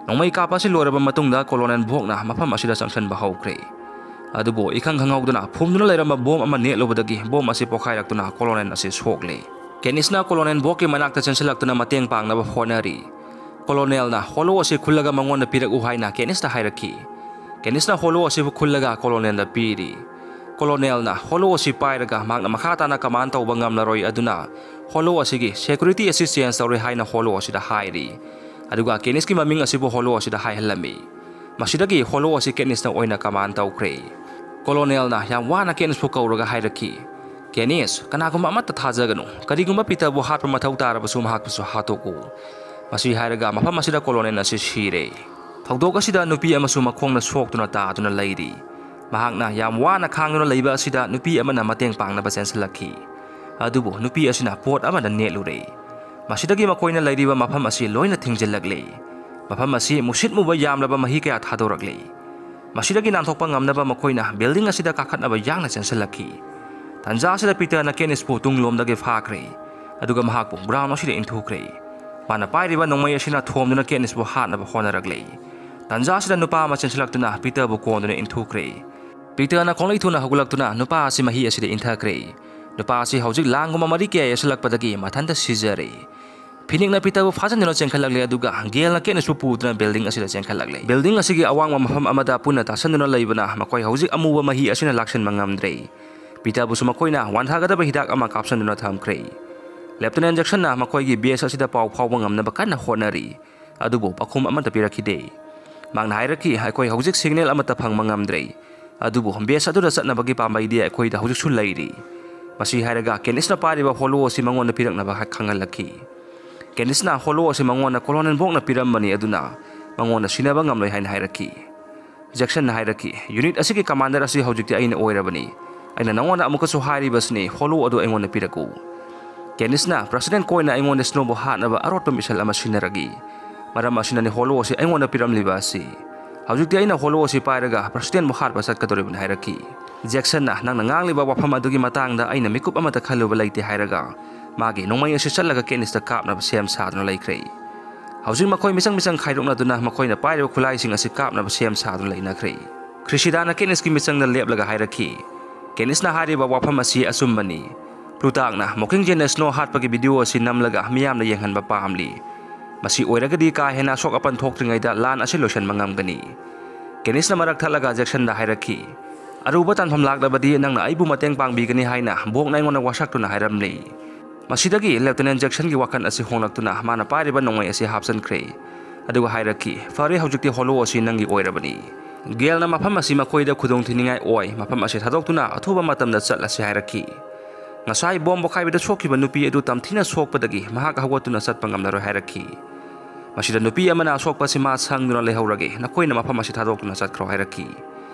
ꯅꯣꯡꯃꯩ ꯀꯥꯞꯄ ꯑꯁꯤ ꯂꯣꯏꯔꯕ ꯃꯇꯨꯡꯗ ꯀꯣꯂꯣꯅꯦꯜ ꯚꯣꯛꯅ ꯃꯐꯝ ꯑꯁꯤꯗ ꯆꯪꯁꯤꯟꯕ ꯍꯧꯈ꯭ꯔꯦ꯫ ꯑꯗꯨꯕꯨ ꯏꯈꯪ ꯈꯪꯍꯧꯗꯅ ꯐꯨꯝꯗꯨꯅ ꯂꯩꯔꯝꯕ ꯕꯣꯝ ꯑꯃ ꯅꯦꯠꯂꯨꯕꯗꯒꯤ ꯕꯣꯝ ꯑꯁꯤ ꯄꯣꯈꯥꯏꯔꯛꯇꯨꯅ ꯀꯣꯂꯣꯅꯦꯜ ꯑꯁꯤ ꯁꯣꯛꯂꯦ꯫ ꯀꯦꯅꯤꯁꯅ ꯀꯣꯂꯣꯅꯦꯜ ꯚꯣꯛꯀꯤ ꯃꯅꯥꯛꯇ ꯆꯦꯟꯁꯤꯜꯂꯛꯇꯨꯅ ꯃꯇꯦꯡ ꯄꯥꯡꯅꯕ ꯍꯣꯠꯅꯔꯤ꯫ ꯀꯣꯂꯣꯅꯦꯜꯅ ꯍꯣꯂꯣ ꯑꯁꯤ ꯈꯨꯜꯂꯒ ꯃꯉꯣꯟꯗ ꯄꯤꯔꯛꯎ ꯍꯥꯏꯅ ꯀꯦꯅꯤꯁꯇ ꯍꯥꯏꯔꯛꯈꯤ꯫ ꯀꯦꯅꯤꯁꯅ ꯍꯣꯂꯣ ꯑꯁꯤꯕꯨ ꯈꯨꯜꯂꯒ ꯀꯣꯂꯣꯅꯦꯜꯗ ꯄꯤꯔꯤ꯫ ꯀꯣꯂꯣꯅꯦꯜꯅ ꯍꯣꯂꯣ ꯑꯁꯤ ꯄꯥꯏꯔꯒ ꯃꯍꯥꯛꯅ ꯃꯈꯥ ꯇꯥꯅ ꯀꯃꯥꯟ ꯇꯧꯕ ꯉꯝꯂꯔꯣꯏ, ꯑꯗꯨꯅ ꯍꯣꯂꯣ ꯑꯁꯤꯒꯤ ꯁꯦꯀ꯭ꯌꯨꯔꯤꯇꯤ ꯑꯁꯤ ꯆꯦꯟꯖ ꯇꯧꯔꯦ ꯍꯥꯏꯅ ꯍꯣꯂꯣ ꯑꯁꯤꯗ ꯍꯥꯏꯔꯤ꯫ ꯑꯗꯨꯒ ꯀꯦꯅꯤꯁꯀꯤ ꯃꯃꯤꯡ ꯑꯁꯤꯕꯨ ꯍꯣꯂꯣ ꯑꯁꯤꯗ ꯍꯥꯏꯍꯜꯂꯝꯃꯤ꯫ ꯃꯁꯤꯗꯒꯤ ꯍꯣꯂꯣ ꯑꯁꯤ ꯀꯦꯅꯤꯁꯅ ꯑꯣꯏꯅ ꯀꯃꯥꯟ ꯇꯧꯈ꯭ꯔꯦ꯫ ꯀꯣꯂꯣꯅꯦꯜꯅ ꯌꯥꯝ ꯋꯥꯅ ꯀꯦꯅꯤꯁꯄꯨ ꯀꯧꯔꯒ ꯍꯥꯏꯔꯛꯈꯤ, "ꯀꯦꯅꯤꯁ, ꯀꯅꯥꯒꯨꯝꯕ ꯑꯃꯠꯇ ꯊꯥꯖꯒꯅꯨ꯫ ꯀꯔꯤꯒꯨꯝꯕ ꯄꯤꯇꯔꯕꯨ ꯍꯥꯠꯄ ꯃꯊꯧ ꯇꯥꯔꯕꯁꯨ ꯃꯍꯥꯛꯄꯨꯁꯨ ꯍꯥꯠꯇꯣꯛꯎ꯫" ꯃꯁꯤ ꯍꯥꯏꯔꯒ ꯃꯐꯝ ꯑꯁꯤꯗ ꯀꯣꯂꯣꯅꯦꯜ ꯑꯁꯤ ꯁꯤꯔꯦ꯫ ꯊꯧꯗꯣꯛ ꯑꯁꯤꯗ ꯅꯨꯄꯤ ꯑꯃꯁꯨ ꯃꯈꯣꯡꯅ ꯁꯣꯛꯇꯨꯅ ꯇꯥꯗꯨꯅ ꯂꯩꯔꯤ꯫ ꯃꯍꯥꯛꯅ ꯌꯥꯝ ꯋꯥꯅ ꯈꯥꯡꯗꯨꯅ ꯂꯩꯕ ꯑꯁꯤꯗ ꯅꯨꯄꯤ ꯑꯃꯅ ꯃꯇꯦꯡ ꯄꯥꯡꯅꯕ ꯆꯦꯟꯁꯤꯜꯂꯛꯈꯤ꯫ ꯑꯗꯨꯕꯨ ꯅꯨꯄꯤ ꯑꯁꯤꯅ ꯄꯣꯠ ꯑꯃꯗ ꯅꯦꯠꯂꯨꯔꯦ꯫ ꯃꯁꯤꯗꯒꯤ ꯃꯈꯣꯏꯅ ꯂꯩꯔꯤꯕ ꯃꯐꯝ ꯑꯁꯤ ꯂꯣꯏꯅ ꯊꯤꯡꯖꯤꯜꯂꯛꯂꯦ꯫ ꯃꯐꯝ ꯑꯁꯤ ꯃꯨꯁꯤꯠ ꯃꯨꯕ ꯌꯥꯝꯂꯕ ꯃꯍꯤ ꯀꯌꯥ ꯊꯥꯗꯣꯔꯛꯂꯦ꯫ ꯃꯁꯤꯗꯒꯤ ꯅꯥꯟꯊꯣꯛꯄ ꯉꯝꯅꯕ ꯃꯈꯣꯏꯅ ꯕꯤꯜꯗꯤꯡ ꯑꯁꯤꯗ ꯀꯥꯈꯠꯅꯕ ꯌꯥꯡꯅ ꯆꯦꯟꯁꯤꯜꯂꯛꯈꯤ꯫ ꯇꯟꯖꯥ ꯑꯁꯤꯗ ꯄꯤꯇꯔꯅ ꯀꯦꯅꯤꯁꯄꯨ ꯇꯨꯡꯂꯣꯝꯗꯒꯤ ꯐꯥꯈ꯭ꯔꯦ, ꯑꯗꯨꯒ ꯃꯍꯥꯛꯄꯨ ꯒ꯭ꯔꯥꯎꯟ ꯑꯁꯤꯗ ꯏꯟꯊꯨꯈ꯭ꯔꯦ꯫ ꯃꯥꯅ ꯄꯥꯏꯔꯤꯕ ꯅꯣꯡꯃꯩ ꯑꯁꯤꯅ ꯊꯣꯝꯗꯨꯅ ꯀꯦꯅꯤꯁꯄꯨ ꯍꯥꯠꯅꯕ ꯍꯣꯠꯅꯔꯛꯂꯦ꯫ ꯇꯟꯖꯥ ꯑꯁꯤꯗ ꯅꯨꯄꯥ ꯑꯃ ꯆꯦꯟꯁꯤꯜꯂꯛꯇꯨꯅ ꯄꯤꯇꯔꯕꯨ ꯀꯣꯟꯗꯨꯅ ꯏꯟꯊꯨꯈ꯭ꯔꯦ꯫ ꯄꯤꯇꯔꯅ ꯈꯣꯡꯂꯩ ꯊꯨꯅ ꯍꯧꯒꯠꯂꯛꯇꯨꯅ ꯅꯨꯄꯥ ꯑꯁꯤ ꯃꯍꯤ ꯑꯁꯤꯗ ꯏꯟꯊꯈ꯭ꯔꯦ꯫ ꯅꯨꯄꯥ ꯑꯁꯤ ꯍꯧꯖꯤꯛ ꯂꯥꯡꯒꯨꯝꯕ ꯃꯔꯤ ꯀꯌꯥ ꯌꯩꯁꯤꯜꯂꯛꯄꯗꯒꯤ ꯃꯊꯟꯇ ꯁꯤꯖꯔꯦ꯫ ꯐꯤꯅꯤꯛꯅ ꯄꯤꯇꯔꯕꯨ ꯐꯥꯖꯤꯟꯗꯨꯅ ꯆꯦꯟꯈꯠꯂꯛꯂꯦ, ꯑꯗꯨꯒ ꯒꯦꯜꯅ ꯀꯦꯅꯤꯁꯄꯨ ꯄꯨꯗꯨꯅ ꯕꯤꯜꯗꯤꯡ ꯑꯁꯤꯗ ꯆꯦꯟꯈꯠꯂꯛꯂꯦ꯫ ꯕꯤꯜꯗꯤꯡ ꯑꯁꯤꯒꯤ ꯑꯋꯥꯡꯕ ꯃꯐꯝ ꯑꯃꯗ ꯄꯨꯟꯅ ꯇꯥꯁꯤꯟꯗꯨꯅ ꯂꯩꯕꯅ ꯃꯈꯣꯏ ꯍꯧꯖꯤꯛ ꯑꯃꯨꯕ ꯃꯍꯤ ꯑꯁꯤꯅ ꯂꯥꯛꯁꯤꯟꯕ ꯉꯝꯗ꯭ꯔꯦ꯫ ꯄꯤꯇꯔꯕꯨꯁꯨ ꯃꯈꯣꯏꯅ ꯋꯥꯟꯊꯒꯗꯕ ꯍꯤꯗꯥꯛ ꯑꯃ ꯀꯥꯞꯁꯤꯟꯗꯨꯅ ꯊꯝꯈ꯭ꯔꯦ꯫ ꯂꯦꯞꯇꯤꯅꯦꯟ ꯖꯦꯛꯁꯟꯅ ꯃꯈꯣꯏꯒꯤ ꯕꯦꯁ ꯑꯁꯤꯗ ꯄꯥꯎ ꯐꯥꯎꯕ ꯉꯝꯅꯕ ꯀꯟꯅ ꯍꯣꯠꯅꯔꯤ, ꯑꯗꯨꯕꯨ ꯄꯥꯎꯈꯨꯝ ꯑꯃꯠꯇ ꯄꯤꯔꯛꯈꯤꯗꯦ꯫ ꯃꯍꯥꯛꯅ ꯍꯥꯏꯔꯛꯈꯤ, "ꯑꯩꯈꯣꯏ ꯍꯧꯖꯤꯛ ꯁꯤꯒꯅꯦꯜ ꯑꯃꯠꯇ ꯐꯪꯕ ꯉꯝꯗ꯭ꯔꯦ, ꯑꯗꯨꯕꯨ ꯕꯦꯁ ꯑꯗꯨꯗ ꯆꯠꯅꯕꯒꯤ ꯄꯥꯝꯕꯩꯗꯤ ꯑꯩꯈꯣꯏꯗ ꯍꯧꯖꯤꯛꯁꯨ ꯂꯩꯔꯤ꯫" ꯃꯁꯤ ꯍꯥꯏꯔꯒ ꯀꯦꯅꯤꯁꯅ ꯄꯥꯏꯔꯤꯕ ꯍꯣꯂꯣ ꯑꯁꯤ ꯃꯉꯣꯟꯗ ꯄꯤꯔꯛꯅꯕ ꯈꯪꯍꯜꯂꯛꯈꯤ꯫ ꯀꯦꯅꯤꯁꯅ ꯍꯣꯂꯣ ꯑꯁꯤ ꯃꯉꯣꯟꯗ ꯀꯣꯂꯣꯅꯦꯜ ꯕꯣꯛꯅ ꯄꯤꯔꯝꯕꯅꯤ, ꯑꯗꯨꯅ ꯃꯉꯣꯟꯗ ꯁꯤꯟꯅꯕ ꯉꯝꯂꯣꯏ ꯍꯥꯏꯅ ꯍꯥꯏꯔꯛꯈꯤ꯫ ꯖꯦꯛꯁꯟꯅ ꯍꯥꯏꯔꯛꯈꯤ, "ꯌꯨꯅꯤꯠ ꯑꯁꯤꯒꯤ ꯀꯃꯥꯟꯗꯔ ꯑꯁꯤ ꯍꯧꯖꯤꯛꯇꯤ ꯑꯩꯅ ꯑꯣꯏꯔꯕꯅꯤ꯫ ꯑꯩꯅ ꯅꯉꯣꯟꯗ ꯑꯃꯨꯛꯀꯁꯨ ꯍꯥꯏꯔꯤꯕꯁꯤꯅꯤ, ꯍꯣꯂꯣ ꯑꯗꯨ ꯑꯩꯉꯣꯟꯗ ꯄꯤꯔꯛꯎ꯫ ꯀꯦꯅꯤꯁꯅ ꯄ꯭ꯔꯁꯤꯗꯦꯟ ꯀꯣꯏꯅ ꯑꯩꯉꯣꯟꯗ ꯁ꯭ꯅꯣꯕꯨ ꯍꯥꯠꯅꯕ ꯑꯔꯣꯠꯄ ꯃꯤꯁꯜ ꯑꯃ ꯁꯤꯟꯅꯔꯛꯏ꯫ ꯃꯔꯝ ꯑꯁꯤꯅꯅꯤ ꯍꯣꯂꯣ ꯑꯁꯤ ꯑꯩꯉꯣꯟꯗ ꯄꯤꯔꯝꯂꯤꯕ ꯑꯁꯤ꯫ ꯍꯧꯖꯤꯛꯇꯤ ꯑꯩꯅ ꯍꯣꯂꯣ ꯑꯁꯤ ꯄꯥꯏꯔꯒ ꯄ꯭ꯔꯁꯤꯗꯦꯟꯕꯨ ꯍꯥꯠꯄ ꯆꯠꯀꯗꯧꯔꯤꯕꯅꯤ" ꯍꯥꯏꯔꯛꯈꯤ꯫ ꯖꯦꯛꯁꯟꯅ, "ꯅꯪꯅ ꯉꯥꯡꯂꯤꯕ ꯋꯥꯐꯝ ꯑꯗꯨꯒꯤ ꯃꯇꯥꯡꯗ ꯑꯩꯅ ꯃꯤꯀꯨꯞ ꯑꯃꯠꯇ ꯈꯜꯂꯨꯕ ꯂꯩꯇꯦ" ꯍꯥꯏꯔꯒ ꯃꯥꯒꯤ ꯅꯣꯡꯃꯩ ꯑꯁꯤ ꯆꯠꯂꯒ ꯀꯦꯅꯤꯁꯇ ꯀꯥꯞꯅꯕ ꯁꯦꯝ ꯁꯥꯗꯨꯅ ꯂꯩꯈ꯭ꯔꯦ꯫ ꯍꯧꯖꯤꯛ ꯃꯈꯣꯏ ꯃꯤꯆꯪ ꯃꯤꯆꯪ ꯈꯥꯏꯗꯣꯛꯅꯗꯨꯅ ꯃꯈꯣꯏꯅ ꯄꯥꯏꯔꯤꯕ ꯈꯨꯠꯂꯥꯏꯁꯤꯡ ꯑꯁꯤ ꯀꯥꯞꯅꯕ ꯁꯦꯝ ꯁꯥꯗꯨꯅ ꯂꯩꯅꯈ꯭ꯔꯦ꯫ ꯈ꯭ꯔꯤꯁꯤꯗꯥꯅ ꯀꯦꯅꯤꯁꯀꯤ ꯃꯤꯆꯪꯗ ꯂꯦꯞꯂꯒ ꯍꯥꯏꯔꯛꯈꯤ, "ꯀꯦꯅꯤꯁꯅ ꯍꯥꯏꯔꯤꯕ ꯋꯥꯐꯝ ꯑꯁꯤ ꯑꯆꯨꯝꯕꯅꯤ꯫ ꯄ꯭ꯂꯨꯇꯥꯛꯅ ꯃꯣꯀꯤꯡꯖꯦꯟꯅ ꯁ꯭ꯅꯣ ꯍꯥꯠꯄꯒꯤ ꯚꯤꯗꯤꯑꯣ ꯑꯁꯤ ꯅꯝꯂꯒ ꯃꯤꯌꯥꯝꯅ ꯌꯦꯡꯍꯟꯕ ꯄꯥꯝꯂꯤ꯫ ꯃꯁꯤ ꯑꯣꯏꯔꯒꯗꯤ ꯀꯥ ꯍꯦꯟꯅ ꯑꯁꯣꯛ ꯑꯄꯟ ꯊꯣꯛꯇ꯭ꯔꯤꯉꯩꯗ ꯂꯥꯟ ꯑꯁꯤ ꯂꯣꯏꯁꯤꯟꯕ ꯉꯝꯒꯅꯤ꯫" ꯀꯦꯅꯤꯁꯅ ꯃꯔꯛ ꯊꯠꯂꯒ ꯖꯦꯛꯁꯟꯗ ꯍꯥꯏꯔꯛꯈꯤ, "ꯑꯔꯨꯕ ꯇꯥꯟꯐꯝ ꯂꯥꯛꯂꯕꯗꯤ ꯅꯪꯅ ꯑꯩꯕꯨ ꯃꯇꯦꯡ ꯄꯥꯡꯕꯤꯒꯅꯤ" ꯍꯥꯏꯅ ꯕꯣꯛꯅ ꯑꯩꯉꯣꯟꯗ ꯋꯥꯁꯛꯇꯨꯅ ꯍꯥꯏꯔꯝꯂꯤ꯫ ꯃꯁꯤꯗꯒꯤ ꯂꯦꯐꯇꯤꯅꯦꯟ ꯖꯦꯛꯁꯟꯒꯤ ꯋꯥꯈꯜ ꯑꯁꯤ ꯍꯣꯡꯂꯛꯇꯨꯅ ꯃꯥꯅ ꯄꯥꯏꯔꯤꯕ ꯅꯣꯡꯃꯩ ꯑꯁꯤ ꯍꯥꯞꯆꯤꯟꯈ꯭ꯔꯦ꯫ ꯑꯗꯨꯒ ꯍꯥꯏꯔꯛꯈꯤ, "ꯐꯔꯦ, ꯍꯧꯖꯤꯛꯇꯤ ꯍꯣꯂꯣ ꯑꯁꯤ ꯅꯪꯒꯤ ꯑꯣꯏꯔꯕꯅꯤ꯫" ꯒꯦꯜꯅ ꯃꯐꯝ ꯑꯁꯤ ꯃꯈꯣꯏꯗ ꯈꯨꯗꯣꯡꯊꯤꯅꯤꯡꯉꯥꯏ ꯑꯣꯏ, ꯃꯐꯝ ꯑꯁꯤ ꯊꯥꯗꯣꯛꯇꯨꯅ ꯑꯊꯨꯕ ꯃꯇꯝꯗ ꯆꯠꯂꯁꯤ ꯍꯥꯏꯔꯛꯈꯤ꯫ ꯉꯁꯥꯏ ꯕꯣꯝ ꯄꯣꯈꯥꯏꯕꯗ ꯁꯣꯛꯈꯤꯕ ꯅꯨꯄꯤ ꯑꯗꯨ ꯇꯝꯊꯤꯅ ꯁꯣꯛꯄꯗꯒꯤ ꯃꯍꯥꯛ ꯍꯧꯒꯠꯇꯨꯅ ꯆꯠꯄ ꯉꯝꯂꯔꯣꯏ ꯍꯥꯏꯔꯛꯈꯤ꯫ ꯃꯁꯤꯗ ꯅꯨꯄꯤ ꯑꯃꯅ ꯑꯁꯣꯛꯄ ꯑꯁꯤ ꯃꯥ ꯁꯪꯗꯨꯅ ꯂꯩꯍꯧꯔꯒꯦ, ꯅꯈꯣꯏꯅ ꯃꯐꯝ ꯑꯁꯤ ꯊꯥꯗꯣꯛꯇꯨꯅ ꯆꯠꯈ꯭ꯔꯣ ꯍꯥꯏꯔꯛꯈꯤ꯫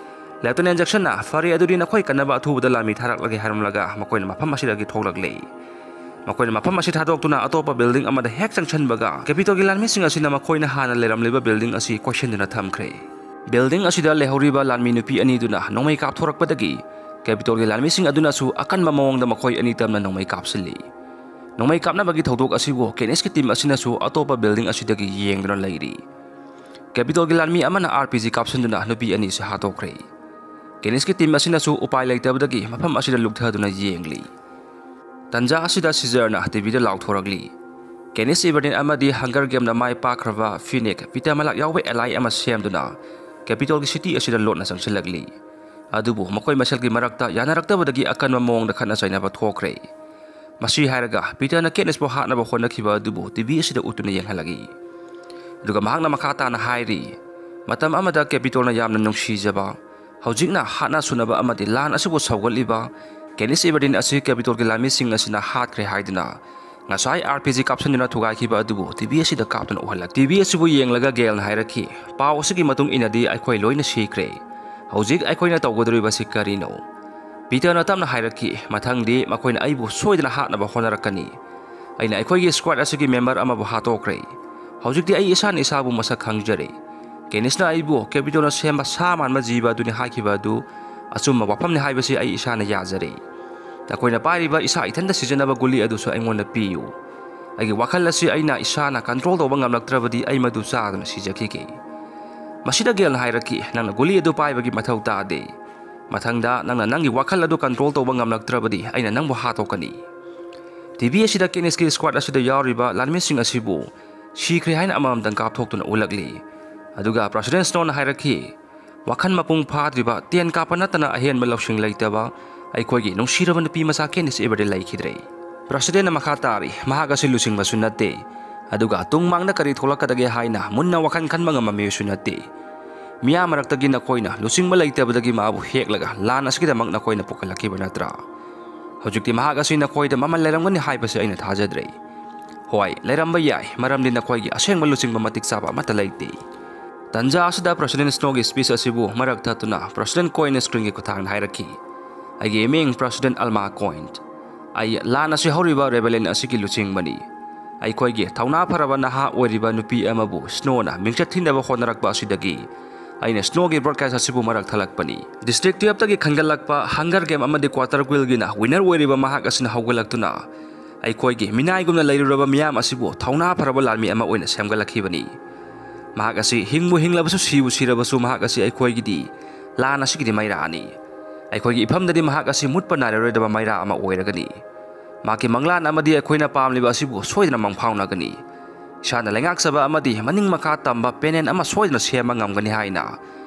ꯂꯦꯐꯇꯤꯅꯦꯟ ꯖꯦꯛꯁꯟꯅ, "ꯐꯔꯦ, ꯑꯗꯨꯗꯤ ꯅꯈꯣꯏ ꯀꯟꯅꯕ ꯑꯊꯨꯕꯗ ꯂꯥꯟꯃꯤ ꯊꯥꯔꯛꯂꯒꯦ" ꯍꯥꯏꯔꯝꯂꯒ ꯃꯈꯣꯏꯅ ꯃꯐꯝ ꯑꯁꯤꯗꯒꯤ ꯊꯣꯛꯂꯛꯂꯦ꯫ ꯃꯈꯣꯏꯅ ꯃꯐꯝ ꯑꯁꯤ ꯊꯥꯗꯣꯛꯇꯨꯅ ꯑꯇꯣꯞꯄ ꯕꯤꯜꯗꯤꯡ ꯑꯃꯗ ꯍꯦꯛ ꯆꯪꯁꯤꯟꯕꯒ ꯀꯦꯄꯤꯇꯣꯜꯒꯤ ꯂꯥꯟꯃꯤꯁꯤꯡ ꯑꯁꯤꯅ ꯃꯈꯣꯏꯅ ꯍꯥꯟꯅ ꯂꯩꯔꯝꯂꯤꯕ ꯕꯤꯜꯗꯤꯡ ꯑꯁꯤ ꯀꯣꯏꯁꯤꯟꯗꯨꯅ ꯊꯝꯈ꯭ꯔꯦ꯫ ꯕꯤꯜꯗꯤꯡ ꯑꯁꯤꯗ ꯂꯩꯍꯧꯔꯤꯕ ꯂꯥꯟꯃꯤ ꯅꯨꯄꯤ ꯑꯅꯤꯗꯨꯅ ꯅꯣꯡꯃꯩ ꯀꯥꯞꯊꯣꯔꯛꯄꯗꯒꯤ ꯀꯦꯄꯤꯇꯣꯜꯒꯤ ꯂꯥꯟꯃꯤꯁꯤꯡ ꯑꯗꯨꯅꯁꯨ ꯑꯀꯟꯕ ꯃꯑꯣꯡꯗ ꯃꯈꯣꯏ ꯑꯅꯤ ꯇꯝꯅ ꯅꯣꯡꯃꯩ ꯀꯥꯞꯁꯤꯜꯂꯤ꯫ ꯅꯣꯡꯃꯩ ꯀꯥꯞꯅꯕꯒꯤ ꯊꯧꯗꯣꯛ ꯑꯁꯤꯕꯨ ꯀꯦꯅꯤꯁꯀꯤ ꯇꯤꯝ ꯑꯁꯤꯅꯁꯨ ꯑꯇꯣꯞꯄ ꯕꯤꯜꯗꯤꯡ ꯑꯁꯤꯗꯒꯤ ꯌꯦꯡꯗꯨꯅ ꯂꯩꯔꯤ꯫ ꯀꯦꯄꯤꯇꯣꯜꯒꯤ ꯂꯥꯟꯃꯤ ꯑꯃꯅ ꯑꯥꯔ ꯄꯤ ꯖꯤ ꯀꯥꯞꯁꯤꯟꯗꯨꯅ ꯅꯨꯄꯤ ꯑꯅꯤꯁꯤ ꯍꯥꯠꯇꯣꯛꯈ꯭ꯔꯦ꯫ ꯀꯦꯅꯤꯁꯀꯤ ꯇꯤꯝ ꯑꯁꯤꯅꯁꯨ ꯎꯄꯥꯏ ꯂꯩꯇꯕꯗꯒꯤ ꯃꯐꯝ ꯑꯁꯤꯗ ꯂꯨꯞꯊꯗꯨꯅ ꯌꯦꯡꯂꯤ꯫ ꯇꯟꯖꯥ ꯑꯁꯤꯗ ꯁꯤꯖꯔꯅ ꯇꯤ ꯚꯤꯗ ꯂꯥꯎꯊꯣꯔꯛꯂꯤ, "ꯀꯦꯅꯤꯁ ꯏꯕꯔꯗꯤꯟ ꯑꯃꯗꯤ ꯍꯪꯒꯔ ꯒꯦꯝꯗ ꯃꯥꯏ ꯄꯥꯛꯈ꯭ꯔꯕ ꯐꯤꯅꯤꯛ ꯄꯤꯇꯔ ꯃꯂꯥꯛ ꯌꯥꯎꯕ ꯑꯦꯂꯥꯏ ꯑꯃ ꯁꯦꯝꯗꯨꯅ ꯀꯦꯄꯤꯇꯣꯜꯒꯤ ꯁꯤꯇꯤ ꯑꯁꯤꯗ ꯂꯣꯠꯅ ꯆꯪꯁꯤꯜꯂꯛꯂꯤ꯫ ꯑꯗꯨꯕꯨ ꯃꯈꯣꯏ ꯃꯁꯦꯜꯒꯤ ꯃꯔꯛꯇ ꯌꯥꯅꯔꯛꯇꯕꯗꯒꯤ ꯑꯀꯟꯕ ꯃꯑꯣꯡꯗ ꯈꯠꯅ ꯆꯩꯅꯕ ꯊꯣꯛꯈ꯭ꯔꯦ꯫" ꯃꯁꯤ ꯍꯥꯏꯔꯒ ꯄꯤꯇꯔꯅ ꯀꯦꯠꯅꯤꯁꯄꯨ ꯍꯥꯠꯅꯕ ꯍꯣꯠꯅꯈꯤꯕ ꯑꯗꯨꯕꯨ ꯇꯤ ꯚꯤ ꯑꯁꯤꯗ ꯎꯠꯇꯨꯅ ꯌꯦꯡꯍꯜꯂꯛꯏ꯫ ꯑꯗꯨꯒ ꯃꯍꯥꯛꯅ ꯃꯈꯥ ꯇꯥꯅ ꯍꯥꯏꯔꯤ, "ꯃꯇꯝ ꯑꯃꯗ ꯀꯦꯄꯤꯇꯣꯜꯅ ꯌꯥꯝꯅ ꯅꯨꯡꯁꯤꯖꯕ, ꯍꯧꯖꯤꯛꯅ ꯍꯥꯠꯅ ꯁꯨꯅꯕ ꯑꯃꯗꯤ ꯂꯥꯟ ꯑꯁꯤꯕꯨ ꯁꯧꯒꯠꯂꯤꯕ ꯀꯦꯅꯤꯁ ꯏꯕꯔꯗꯤꯟ ꯑꯁꯤ ꯀꯦꯄꯤꯇꯣꯜꯒꯤ ꯂꯥꯟꯃꯤꯁꯤꯡ ꯑꯁꯤꯅ ꯍꯥꯠꯈ꯭ꯔꯦ ꯍꯥꯏꯗꯨꯅ ꯉꯁꯥꯏ ꯑꯥꯔ ꯄꯤ ꯖꯤ ꯀꯥꯞꯁꯤꯟꯗꯨꯅ ꯊꯨꯒꯥꯏꯈꯤꯕ ꯑꯗꯨꯕꯨ ꯇꯤ ꯚꯤ ꯑꯁꯤꯗ ꯀꯥꯞꯇꯨꯅ ꯎꯍꯜꯂꯛ-" ꯇꯤ ꯚꯤ ꯑꯁꯤꯕꯨ ꯌꯦꯡꯂꯒ ꯒꯦꯜꯅ ꯍꯥꯏꯔꯛꯈꯤ, "ꯄꯥꯎ ꯑꯁꯤꯒꯤ ꯃꯇꯨꯡ ꯏꯟꯅꯗꯤ ꯑꯩꯈꯣꯏ ꯂꯣꯏꯅ ꯁꯤꯈ꯭ꯔꯦ꯫ ꯍꯧꯖꯤꯛ ꯑꯩꯈꯣꯏꯅ ꯇꯧꯒꯗꯧꯔꯤꯕꯁꯤ ꯀꯔꯤꯅꯣ?" ꯄꯤꯇꯔꯅ ꯇꯞꯅ ꯍꯥꯏꯔꯛꯈꯤ, "ꯃꯊꯪꯗꯤ ꯃꯈꯣꯏꯅ ꯑꯩꯕꯨ ꯁꯣꯏꯗꯅ ꯍꯥꯠꯅꯕ ꯍꯣꯠꯅꯔꯛꯀꯅꯤ꯫ ꯑꯩꯅ ꯑꯩꯈꯣꯏꯒꯤ ꯁ꯭ꯀ꯭ꯋꯥꯗ ꯑꯁꯤꯒꯤ ꯃꯦꯝꯕꯔ ꯑꯃꯕꯨ ꯍꯥꯠꯇꯣꯛꯈ꯭ꯔꯦ꯫ ꯍꯧꯖꯤꯛꯇꯤ ꯑꯩ ꯏꯁꯥꯅ ꯏꯁꯥꯕꯨ ꯃꯁꯛ ꯈꯪꯖꯔꯦ꯫ ꯀꯦꯅꯤꯁꯅ ꯑꯩꯕꯨ ꯀꯦꯄꯤꯇꯣꯜꯅ ꯁꯦꯝꯕ ꯁꯥ ꯃꯥꯟꯕ ꯖꯤꯕ ꯑꯗꯨꯅꯤ ꯍꯥꯏꯈꯤꯕ ꯑꯗꯨ ꯑꯆꯨꯝꯕ ꯋꯥꯐꯝꯅꯤ ꯍꯥꯏꯕꯁꯤ ꯑꯩ ꯏꯁꯥꯅ ꯌꯥꯖꯔꯦ꯫ ꯅꯈꯣꯏꯅ ꯄꯥꯏꯔꯤꯕ ꯏꯁꯥ ꯏꯊꯟꯇ ꯁꯤꯖꯤꯟꯅꯕ ꯒꯨꯂꯤ ꯑꯗꯨꯁꯨ ꯑꯩꯉꯣꯟꯗ ꯄꯤꯌꯨ꯫ ꯑꯩꯒꯤ ꯋꯥꯈꯜ ꯑꯁꯤ ꯑꯩꯅ ꯏꯁꯥꯅ ꯀꯟꯇ꯭ꯔꯣꯜ ꯇꯧꯕ ꯉꯝꯂꯛꯇ꯭ꯔꯕꯗꯤ ꯑꯩ ꯃꯗꯨ ꯆꯥꯗꯨꯅ ꯁꯤꯖꯈꯤꯒꯦ꯫" ꯃꯁꯤꯗ ꯒꯦꯜꯅ ꯍꯥꯏꯔꯛꯈꯤ, "ꯅꯪꯅ ꯒꯨꯂꯤ ꯑꯗꯨ ꯄꯥꯏꯕꯒꯤ ꯃꯊꯧ ꯇꯥꯗꯦ꯫ ꯃꯊꯪꯗ ꯅꯪꯅ ꯅꯪꯒꯤ ꯋꯥꯈꯜ ꯑꯗꯨ ꯀꯟꯇ꯭ꯔꯣꯜ ꯇꯧꯕ ꯉꯝꯂꯛꯇ꯭ꯔꯕꯗꯤ ꯑꯩꯅ ꯅꯪꯕꯨ ꯍꯥꯠꯇꯣꯛꯀꯅꯤ꯫" ꯇꯤ ꯚꯤ ꯑꯁꯤꯗ ꯀꯦꯅꯤꯁꯀꯤ ꯁ꯭ꯀ꯭ꯋꯥꯗ ꯑꯁꯤꯗ ꯌꯥꯎꯔꯤꯕ ꯂꯥꯟꯃꯤꯁꯤꯡ ꯑꯁꯤꯕꯨ ꯁꯤꯈ꯭ꯔꯦ ꯍꯥꯏꯅ ꯑꯃꯃꯝꯇꯪ ꯀꯥꯞꯊꯣꯛꯇꯨꯅ ꯎꯠꯂꯛꯂꯤ꯫ ꯑꯗꯨꯒ ꯄ꯭ꯔꯦꯁꯤꯗꯦꯟ ꯁ꯭ꯅꯣꯅ ꯍꯥꯏꯔꯛꯈꯤ, ꯋꯥꯈꯜ ꯃꯄꯨꯡ ꯐꯥꯗ꯭ꯔꯤꯕ ꯇꯦꯟ ꯀꯥꯞꯄ ꯅꯠꯇꯅ ꯑꯍꯦꯟꯕ ꯂꯧꯁꯤꯡ ꯂꯩꯇꯕ ꯑꯩꯈꯣꯏꯒꯤ ꯅꯨꯡꯁꯤꯔꯕ ꯅꯨꯄꯤ ꯃꯆꯥ ꯀꯦꯅꯤꯁ ꯑꯦꯕꯔꯗꯤ ꯂꯩꯈꯤꯗ꯭ꯔꯦ꯫ ꯄ꯭ꯔꯁꯤꯗꯦꯟꯅ ꯃꯈꯥ ꯇꯥꯔꯤ, ꯃꯍꯥꯛ ꯑꯁꯤ ꯂꯨꯆꯤꯡꯕꯁꯨ ꯅꯠꯇꯦ, ꯑꯗꯨꯒ ꯇꯨꯡ ꯃꯥꯡꯗ ꯀꯔꯤ ꯊꯣꯛꯂꯛꯀꯗꯒꯦ ꯍꯥꯏꯅ ꯃꯨꯟꯅ ꯋꯥꯈꯜ ꯈꯟꯕ ꯉꯝꯕ ꯃꯤꯑꯣꯏꯁꯨ ꯅꯠꯇꯦ꯫ ꯃꯤꯌꯥꯝ ꯃꯔꯛꯇꯒꯤ ꯅꯈꯣꯏꯅ ꯂꯨꯆꯤꯡꯕ ꯂꯩꯇꯕꯗꯒꯤ ꯃꯥꯕꯨ ꯍꯦꯛꯂꯒ ꯂꯥꯟ ꯑꯁꯤꯒꯤꯗꯃꯛ ꯅꯈꯣꯏꯅ ꯄꯨꯈꯠꯂꯛꯈꯤꯕ ꯅꯠꯇ꯭ꯔꯥ? ꯍꯧꯖꯤꯛꯇꯤ ꯃꯍꯥꯛ ꯑꯁꯤ ꯅꯈꯣꯏꯗ ꯃꯃꯜ ꯂꯩꯔꯝꯒꯅꯤ ꯍꯥꯏꯕꯁꯤ ꯑꯩꯅ ꯊꯥꯖꯗ꯭ꯔꯦ꯫ ꯍꯣꯏ, ꯂꯩꯔꯝꯕ ꯌꯥꯏ, ꯃꯔꯝꯗꯤ ꯅꯈꯣꯏꯒꯤ ꯑꯁꯦꯡꯕ ꯂꯨꯆꯤꯡꯕ ꯃꯇꯤꯛ ꯆꯥꯕ ꯑꯃꯠꯇ ꯂꯩꯇꯦ꯫ ꯇꯟꯖꯥ ꯑꯁꯤꯗ ꯄ꯭ꯔꯁꯤꯗꯦꯟ ꯁ꯭ꯅꯣꯒꯤ ꯁ꯭ꯄꯤꯆ ꯑꯁꯤꯕꯨ ꯃꯔꯛ ꯊꯠꯇꯨꯅ ꯄ꯭ꯔꯁꯤꯗꯦꯟ ꯀꯣꯏꯟ ꯁ꯭ꯀ꯭ꯔꯤꯟꯒꯤ ꯈꯨꯠꯊꯥꯡꯗ ꯍꯥꯏꯔꯛꯈꯤ, "ꯑꯩꯒꯤ ꯏꯃꯤꯡ ꯄ꯭ꯔꯁꯤꯗꯦꯟ ꯑꯜꯃꯥ ꯀꯣꯏꯟ꯫ ꯑꯩ ꯂꯥꯟ ꯑꯁꯤ ꯍꯧꯔꯤꯕ ꯔꯦꯕꯦꯂꯤꯌꯟ ꯑꯁꯤꯒꯤ ꯂꯨꯆꯤꯡꯕꯅꯤ꯫ ꯑꯩꯈꯣꯏꯒꯤ ꯊꯧꯅꯥ ꯐꯔꯕ ꯅꯍꯥ ꯑꯣꯏꯔꯤꯕ ꯅꯨꯄꯤ ꯑꯃꯕꯨ ꯁ꯭ꯅꯣꯅ ꯃꯤꯡꯆꯠ ꯊꯤꯅꯕ ꯍꯣꯠꯅꯔꯛꯄ ꯑꯁꯤꯗꯒꯤ ꯑꯩꯅ ꯁ꯭ꯅꯣꯒꯤ ꯕ꯭ꯔꯣꯗꯀꯥꯁ ꯑꯁꯤꯕꯨ ꯃꯔꯛ ꯊꯠꯂꯛꯄꯅꯤ꯫ ꯗꯤꯁꯇ꯭ꯔꯤꯛ ꯇꯨꯌꯦꯜꯐꯇꯒꯤ ꯈꯟꯒꯠꯂꯛꯄ ꯍꯪꯒꯔ ꯒꯦꯝ ꯑꯃꯗꯤ ꯀ꯭ꯋꯥꯇꯔ ꯀ꯭ꯋꯤꯜꯒꯤꯅ ꯋꯤꯅꯔ ꯑꯣꯏꯔꯤꯕ ꯃꯍꯥꯛ ꯑꯁꯤꯅ ꯍꯧꯒꯠꯂꯛꯇꯨꯅ ꯑꯩꯈꯣꯏꯒꯤ ꯃꯤꯅꯥꯏꯒꯨꯝꯅ ꯂꯩꯔꯨꯔꯕ ꯃꯤꯌꯥꯝ ꯑꯁꯤꯕꯨ ꯊꯧꯅꯥ ꯐꯔꯕ ꯂꯥꯟꯃꯤ ꯑꯃ ꯑꯣꯏꯅ ꯁꯦꯝꯒꯠꯂꯛꯈꯤꯕꯅꯤ꯫ ꯃꯍꯥꯛ ꯑꯁꯤ ꯍꯤꯡꯕꯨ ꯍꯤꯡꯂꯕꯁꯨ, ꯁꯤꯕꯨ ꯁꯤꯔꯕꯁꯨ, ꯃꯍꯥꯛ ꯑꯁꯤ ꯑꯩꯈꯣꯏꯒꯤꯗꯤ ꯂꯥꯟ ꯑꯁꯤꯒꯤꯗꯤ ꯃꯩꯔꯥꯅꯤ꯫ ꯑꯩꯈꯣꯏꯒꯤ ꯏꯐꯝꯗꯗꯤ ꯃꯍꯥꯛ ꯑꯁꯤ ꯃꯨꯠꯄ ꯅꯥꯏꯔꯔꯣꯏꯗꯕ ꯃꯩꯔꯥ ꯑꯃ ꯑꯣꯏꯔꯒꯅꯤ꯫ ꯃꯍꯥꯛꯀꯤ ꯃꯪꯂꯥꯟ ꯑꯃꯗꯤ ꯑꯩꯈꯣꯏꯅ ꯄꯥꯝꯂꯤꯕ ꯑꯁꯤꯕꯨ ꯁꯣꯏꯗꯅ ꯃꯪꯐꯥꯎꯅꯒꯅꯤ꯫ ꯏꯁꯥꯅ ꯂꯩꯉꯥꯛꯆꯕ ꯑꯃꯗꯤ ꯃꯅꯤꯡ ꯃꯈꯥ ꯇꯝꯕ ꯄꯦꯅꯦꯟ ꯑꯃ ꯁꯣꯏꯗꯅ ꯁꯦꯝꯕ ꯉꯝꯒꯅꯤ" ꯍꯥꯏꯅ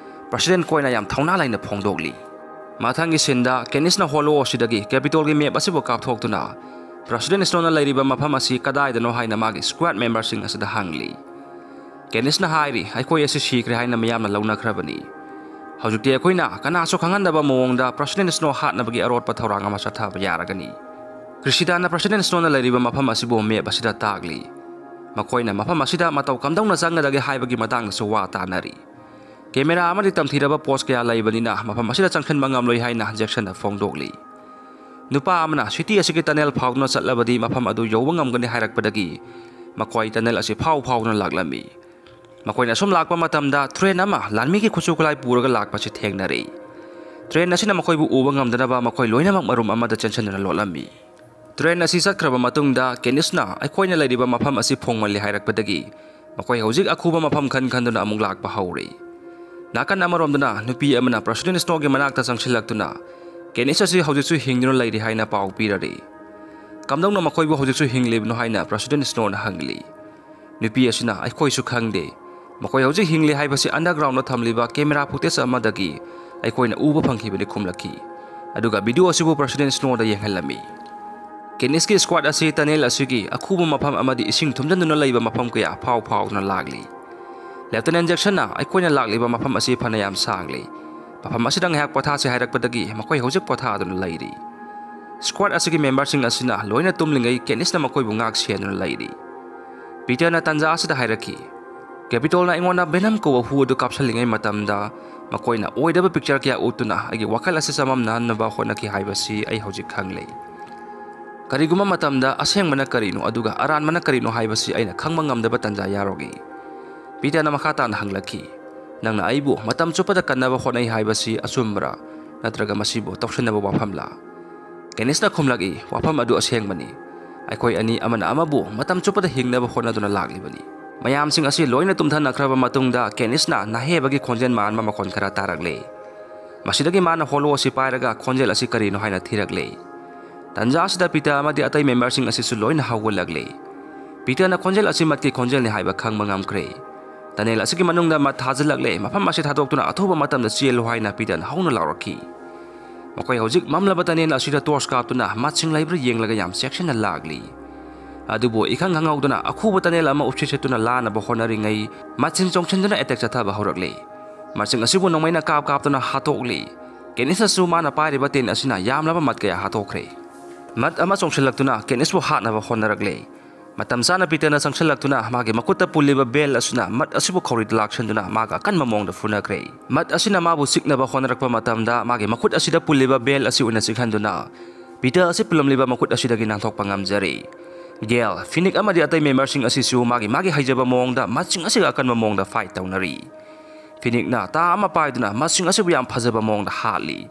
ꯄ꯭ꯔꯁꯤꯗꯦꯟ ꯀꯣꯏꯟꯅ ꯌꯥꯝ ꯊꯧꯅꯥ ꯂꯩꯅ ꯐꯣꯡꯗꯣꯛꯂꯤ꯫ ꯃꯊꯪꯒꯤ ꯁꯤꯟꯗ ꯀꯦꯅꯤꯁꯅ ꯍꯣꯂꯣ ꯑꯁꯤꯗꯒꯤ ꯀꯦꯄꯤꯇꯣꯜꯒꯤ ꯃꯦꯞ ꯑꯁꯤꯕꯨ ꯀꯥꯞꯊꯣꯛꯇꯨꯅ ꯄ꯭ꯔꯁꯤꯗꯦꯟ ꯁ꯭ꯅꯣꯅ ꯂꯩꯔꯤꯕ ꯃꯐꯝ ꯑꯁꯤ ꯀꯗꯥꯏꯗꯅꯣ ꯍꯥꯏꯅ ꯃꯥꯒꯤ ꯁ꯭ꯀ꯭ꯋꯥꯗ ꯃꯦꯝꯕꯔꯁꯤꯡ ꯑꯁꯤꯗ ꯍꯪꯂꯤ꯫ ꯀꯦꯅꯤꯁꯅ ꯍꯥꯏꯔꯤ, "ꯑꯩꯈꯣꯏ ꯑꯁꯤ ꯁꯤꯈ꯭ꯔꯦ ꯍꯥꯏꯅ ꯃꯤꯌꯥꯝꯅ ꯂꯧꯅꯈ꯭ꯔꯕꯅꯤ꯫ ꯍꯧꯖꯤꯛꯇꯤ ꯑꯩꯈꯣꯏꯅ ꯀꯅꯥꯁꯨ ꯈꯪꯍꯟꯗꯕ ꯃꯑꯣꯡꯗ ꯄ꯭ꯔꯁꯤꯗꯦꯟ ꯁ꯭ꯅꯣ ꯍꯥꯠꯅꯕꯒꯤ ꯑꯔꯣꯠꯄ ꯊꯧꯔꯥꯡ ꯑꯃ ꯆꯠꯊꯕ ꯌꯥꯔꯒꯅꯤ꯫" ꯀ꯭ꯔꯤꯁꯤꯗꯥꯅ ꯄ꯭ꯔꯁꯤꯗꯦꯟ ꯁ꯭ꯅꯣꯅ ꯂꯩꯔꯤꯕ ꯃꯐꯝ ꯑꯁꯤꯕꯨ ꯃꯦꯞ ꯑꯁꯤꯗ ꯇꯥꯛꯂꯤ꯫ ꯃꯈꯣꯏꯅ ꯃꯐꯝ ꯑꯁꯤꯗ ꯃꯇꯧ ꯀꯝꯗꯧꯅ ꯆꯪꯒꯗꯒꯦ ꯍꯥꯏꯕꯒꯤ ꯃꯇꯥꯡꯗꯁꯨ ꯋꯥ ꯇꯥꯅꯔꯤ꯫ ꯀꯦꯃꯦꯔꯥ ꯑꯃꯗꯤ ꯇꯝꯊꯤꯔꯕ ꯄꯣꯁ ꯀꯌꯥ ꯂꯩꯕꯅꯤꯅ ꯃꯐꯝ ꯑꯁꯤꯗ ꯆꯪꯁꯤꯟꯕ ꯉꯝꯂꯣꯏ ꯍꯥꯏꯅ ꯖꯦꯛꯁꯟꯅ ꯐꯣꯡꯗꯣꯛꯂꯤ꯫ ꯅꯨꯄꯥ ꯑꯃꯅ ꯁꯤꯇꯤ ꯑꯁꯤꯒꯤ ꯇꯅꯦꯜ ꯐꯥꯎꯗꯨꯅ ꯆꯠꯂꯕꯗꯤ ꯃꯐꯝ ꯑꯗꯨ ꯌꯧꯕ ꯉꯝꯒꯅꯤ ꯍꯥꯏꯔꯛꯄꯗꯒꯤ ꯃꯈꯣꯏ ꯇꯅꯦꯜ ꯑꯁꯤ ꯐꯥꯎ ꯐꯥꯎꯗꯨꯅ ꯂꯥꯛꯂꯝꯃꯤ꯫ ꯃꯈꯣꯏꯅ ꯑꯁꯨꯝ ꯂꯥꯛꯄ ꯃꯇꯝꯗ ꯇ꯭ꯔꯦꯟ ꯑꯃ ꯂꯥꯟꯃꯤꯒꯤ ꯈꯨꯠꯁꯨ ꯈꯨꯠꯂꯥꯏ ꯄꯨꯔꯒ ꯂꯥꯛꯄꯁꯤ ꯊꯦꯡꯅꯔꯦ꯫ ꯇ꯭ꯔꯦꯟ ꯑꯁꯤꯅ ꯃꯈꯣꯏꯕꯨ ꯎꯕ ꯉꯝꯗꯅꯕ ꯃꯈꯣꯏ ꯂꯣꯏꯅꯃꯛ ꯃꯔꯨꯝ ꯑꯃꯗ ꯆꯦꯟꯁꯤꯟꯗꯨꯅ ꯂꯣꯠꯂꯝꯃꯤ꯫ ꯇ꯭ꯔꯦꯟ ꯑꯁꯤ ꯆꯠꯈ꯭ꯔꯕ ꯃꯇꯨꯡꯗ ꯀꯦꯅꯤꯁꯅ ꯑꯩꯈꯣꯏꯅ ꯂꯩꯔꯤꯕ ꯃꯐꯝ ꯑꯁꯤ ꯐꯣꯡꯃꯜꯂꯤ ꯍꯥꯏꯔꯛꯄꯗꯒꯤ ꯃꯈꯣꯏ ꯍꯧꯖꯤꯛ ꯑꯈꯨꯕ ꯃꯐꯝ ꯈꯟ ꯈꯟꯗꯨꯅ ꯑꯃꯨꯛ ꯂꯥꯛꯄ ꯍꯧꯔꯤ꯫ ꯅꯥꯀꯟ ꯑꯃꯔꯣꯝꯗꯅ ꯅꯨꯄꯤ ꯑꯃꯅ ꯄ꯭ꯔꯁꯤꯗꯦꯟ ꯁ꯭ꯅꯣꯒꯤ ꯃꯅꯥꯛꯇ ꯆꯪꯁꯤꯜꯂꯛꯇꯨꯅ ꯀꯦꯅꯤꯁ ꯑꯁꯤ ꯍꯧꯖꯤꯛꯁꯨ ꯍꯤꯡꯗꯨꯅ ꯂꯩꯔꯤ ꯍꯥꯏꯅ ꯄꯥꯎ ꯄꯤꯔꯔꯤ꯫ "ꯀꯝꯗꯧꯅ ꯃꯈꯣꯏꯕꯨ ꯍꯧꯖꯤꯛꯁꯨ ꯍꯤꯡꯂꯤꯕꯅꯣ?" ꯍꯥꯏꯅ ꯄ꯭ꯔꯁꯤꯗꯦꯟ ꯁ꯭ꯅꯣꯅ ꯍꯪꯂꯤ꯫ ꯅꯨꯄꯤ ꯑꯁꯤꯅ, "ꯑꯩꯈꯣꯏꯁꯨ ꯈꯪꯗꯦ꯫ ꯃꯈꯣꯏ ꯍꯧꯖꯤꯛ ꯍꯤꯡꯂꯤ ꯍꯥꯏꯕꯁꯤ underground ꯊꯝꯂꯤꯕ camera footage ꯑꯃꯗꯒꯤ ꯑꯩꯈꯣꯏꯅ ꯎꯕ ꯐꯪꯈꯤꯕꯅꯤ ꯈꯨꯝꯂꯛꯈꯤ꯫ ꯑꯗꯨꯒ video ꯑꯁꯤꯕꯨ President Snowꯗ ꯌꯦꯡꯍꯜꯂꯝꯃꯤ꯫ Katnissꯀꯤ squad ꯑꯁꯤ tunnel ꯑꯁꯤꯒꯤ ꯑꯈꯨꯕ ꯃꯐꯝ ꯑꯃꯗꯤ ꯏꯁꯤꯡ ꯊꯨꯝꯖꯤꯟꯗꯨꯅ ꯂꯩꯕ ꯃꯐꯝ ꯀꯌꯥ ꯐꯥꯎ ꯐꯥꯎꯗꯨꯅ ꯂꯥꯛꯂꯤ꯫ Lieutenant Jacksonꯅ ꯑꯩꯈꯣꯏꯅ ꯂꯥꯛꯂꯤꯕ ꯃꯐꯝ ꯑꯁꯤ ꯐꯅꯌꯥꯝ ꯁꯥꯡꯂꯤ꯫ ꯃꯐꯝ ꯑꯁꯤꯗ ꯉꯥꯏꯍꯥꯛ ꯄꯣꯊꯥꯁꯤ ꯍꯥꯏꯔꯛꯄꯗꯒꯤ ꯃꯈꯣꯏ ꯍꯧꯖꯤꯛ ꯄꯣꯊꯥꯗꯨꯅ ꯂꯩꯔꯤ꯫ Squad ꯑꯁꯤꯒꯤ memberꯁꯤꯡ ꯑꯁꯤꯅ ꯂꯣꯏꯅ ꯇꯨꯝꯂꯤꯉꯩ Katnissꯅ ꯃꯈꯣꯏꯕꯨ ꯉꯥꯛ ꯁꯦꯟꯗꯨꯅ ꯂꯩꯔꯤ꯫ Peterꯅ ꯇꯟꯖꯥ ꯑꯁꯤꯗ ꯍꯥꯏꯔꯛꯈꯤ, "Capitolꯅ ꯑꯩꯉꯣꯟꯗ Venom ꯀꯧꯕ ꯍꯨ ꯑꯗꯨ ꯀꯥꯞꯁꯤꯜꯂꯤꯉꯩ ꯃꯇꯝꯗ ꯃꯈꯣꯏꯅ ꯑꯣꯏꯗꯕ picture ꯀꯌꯥ ꯎꯠꯇꯨꯅ ꯑꯩꯒꯤ ꯋꯥꯈꯜ ꯑꯁꯤ ꯆꯃꯝꯅꯍꯟꯅꯕ ꯍꯣꯠꯅꯈꯤ ꯍꯥꯏꯕꯁꯤ ꯑꯩ ꯍꯧꯖꯤꯛ ꯈꯪꯂꯦ꯫ ꯀꯔꯤꯒꯨꯝꯕ ꯃꯇꯝꯗ ꯑꯁꯦꯡꯕꯅ ꯀꯔꯤꯅꯣ ꯑꯗꯨꯒ ꯑꯔꯥꯟꯕꯅ ꯀꯔꯤꯅꯣ ꯍꯥꯏꯕꯁꯤ ꯑꯩꯅ ꯈꯪꯕ ꯉꯝꯗꯕ ꯇꯟꯖꯥ ꯌꯥꯎꯔꯛꯏ꯫" Peterꯅ ꯃꯈꯥ ꯇꯥꯅ ꯍꯪꯂꯛꯈꯤ, "ꯅꯪꯅ ꯑꯩꯕꯨ ꯃꯇꯝ ꯆꯨꯞꯄꯗ ꯀꯟꯅꯕ ꯍꯣꯠꯅꯩ ꯍꯥꯏꯕꯁꯤ ꯑꯆꯨꯝꯕꯔꯥ? ꯅꯠꯇ꯭ꯔꯒ ꯃꯁꯤꯕꯨ ꯇꯧꯁꯤꯟꯅꯕ ꯋꯥꯐꯝꯂꯥ?" Katnissꯅ ꯈꯨꯝꯂꯛꯏ, "ꯋꯥꯐꯝ ꯑꯗꯨ ꯑꯁꯦꯡꯕꯅꯤ꯫ ꯑꯩꯈꯣꯏ ꯑꯅꯤ ꯑꯃꯅ ꯑꯃꯕꯨ ꯃꯇꯝ ꯆꯨꯞꯄꯗ ꯍꯤꯡꯅꯕ ꯍꯣꯠꯅꯗꯨꯅ ꯂꯥꯛꯂꯤꯕꯅꯤ꯫" ꯃꯌꯥꯝꯁꯤꯡ ꯑꯁꯤ ꯂꯣꯏꯅ ꯇꯨꯝꯊꯅꯈ꯭ꯔꯕ ꯃꯇꯨꯡꯗ Katnissꯅ ꯅꯥꯍꯦꯕꯒꯤ ꯈꯣꯟꯖꯦꯜ ꯃꯥꯟꯕ ꯃꯈꯣꯟ ꯈꯔ ꯇꯥꯔꯛꯂꯦ꯫ ꯃꯁꯤꯗꯒꯤ ꯃꯥꯅ hollow ꯑꯁꯤ ꯄꯥꯏꯔꯒ ꯈꯣꯟꯖꯦꯜ ꯑꯁꯤ ꯀꯔꯤꯅꯣ ꯍꯥꯏꯅ ꯊꯤꯔꯛꯂꯦ꯫ ꯇꯟꯖꯥ ꯑꯁꯤꯗ Peter ꯑꯃꯗꯤ ꯑꯇꯩ memberꯁꯤꯡ ꯑꯁꯤꯁꯨ ꯂꯣꯏꯅ ꯍꯧꯒꯠꯂꯛꯂꯦ꯫ Peterꯅ ꯈꯣꯟꯖꯦꯜ ꯑꯁꯤ Muttꯀꯤ ꯈꯣꯟꯖꯦꯜꯅꯤ ꯍꯥꯏꯕ ꯈꯪꯕ ꯉꯝꯈ꯭ꯔꯦ꯫ Tunnel ꯑꯁꯤꯒꯤ ꯃꯅꯨꯡꯗ Mutt ꯊꯥꯖꯤꯜꯂꯛꯂꯦ꯫ ꯃꯐꯝ ꯑꯁꯤ ꯊꯥꯗꯣꯛꯇꯨꯅ ꯑꯊꯨꯕ ꯃꯇꯝꯗ ꯆꯦꯜꯂꯨ ꯍꯥꯏꯅ Peterꯅ ꯍꯧꯅ ꯂꯥꯎꯔꯛꯈꯤ꯫ ꯃꯈꯣꯏ ꯍꯧꯖꯤꯛ ꯃꯝꯂꯕ tunnel ꯑꯁꯤꯗ torch ꯀꯥꯞꯇꯨꯅ Muttꯁꯤꯡ ꯂꯩꯕ꯭ꯔꯥ ꯌꯦꯡꯂꯒ ꯌꯥꯝ ꯆꯦꯛꯁꯤꯟꯅ ꯂꯥꯛꯂꯤ꯫ ꯑꯗꯨꯕꯨ ꯏꯈꯪ ꯈꯪꯍꯧꯗꯅ ꯑꯈꯨꯕ tunnel ꯑꯃ ꯎꯞꯁꯤꯠ ꯁꯤꯠꯇꯨꯅ ꯂꯥꯟꯅꯕ ꯍꯣꯠꯅꯔꯤꯉꯩ Muttꯁꯤꯡ ꯆꯣꯡꯁꯤꯟꯗꯨꯅ attack ꯆꯠꯊꯕ ꯍꯧꯔꯛꯂꯤ꯫ Muttꯁꯤꯡ ꯑꯁꯤꯕꯨ ꯅꯣꯡꯃꯩꯅ ꯀꯥꯞ ꯀꯥꯞꯇꯨꯅ ꯍꯥꯠꯇꯣꯛꯂꯤ꯫ Katnissꯅꯁꯨ ꯃꯥꯅ ꯄꯥꯏꯔꯤꯕ tent ꯑꯁꯤꯅ ꯌꯥꯝꯂꯕ Mutt ꯀꯌꯥ ꯍꯥꯠꯇꯣꯛꯈ꯭ꯔꯦ꯫ Mutt ꯑꯃ ꯆꯣꯡꯁꯤꯜꯂꯛꯇꯨꯅ Katnissꯄꯨ ꯍꯥꯠꯅꯕ ꯍꯣꯠꯅꯔꯛꯂꯦ꯫ ꯃꯇꯝ ꯆꯥꯅ Peterꯅ ꯆꯪꯁꯤꯜꯂꯛꯇꯨꯅ ꯃꯥꯒꯤ ꯃꯈꯨꯠꯇ ꯄꯨꯜꯂꯤꯕ belt ꯑꯁꯤꯅ Mutt ꯑꯁꯤꯕꯨ ꯈꯧꯔꯤꯗ ꯂꯥꯛꯁꯤꯟꯗꯨꯅ ꯃꯥꯒ ꯑꯀꯟꯕ ꯃꯑꯣꯡꯗ ꯐꯨꯅꯈ꯭ꯔꯦ꯫ Mutt ꯑꯁꯤꯅ ꯃꯥꯕꯨ ꯆꯤꯛꯅꯕ ꯍꯣꯠꯅꯔꯛꯄ ꯃꯇꯝꯗ ꯃꯥꯒꯤ ꯃꯈꯨꯠ ꯑꯁꯤꯗ ꯄꯨꯜꯂꯤꯕ belt ꯑꯁꯤ ꯑꯣꯏꯅ ꯆꯤꯛꯍꯟꯗꯨꯅ Peter ꯑꯁꯤ ꯄꯨꯜꯂꯝꯂꯤꯕ ꯃꯈꯨꯠ ꯑꯁꯤꯗꯒꯤ ꯅꯥꯟꯊꯣꯛꯄ ꯉꯝꯖꯔꯦ꯫ Gale, Finnick ꯑꯃꯗꯤ ꯑꯇꯩ memberꯁꯤꯡ ꯑꯁꯤꯁꯨ ꯃꯥꯒꯤ ꯃꯥꯒꯤ ꯍꯩꯖꯕ ꯃꯑꯣꯡꯗ Muttꯁꯤꯡ ꯑꯁꯤꯒ ꯑꯀꯟꯕ ꯃꯑꯣꯡꯗ fight ꯇꯧꯅꯔꯤ꯫ Finnickꯅ ꯇꯥ ꯑꯃ ꯄꯥꯏꯗꯨꯅ Muttꯁꯤꯡ ꯑꯁꯤꯕꯨ ꯌꯥꯝ ꯐꯖꯕ ꯃꯑꯣꯡꯗ ꯍꯥꯠꯂꯤ꯫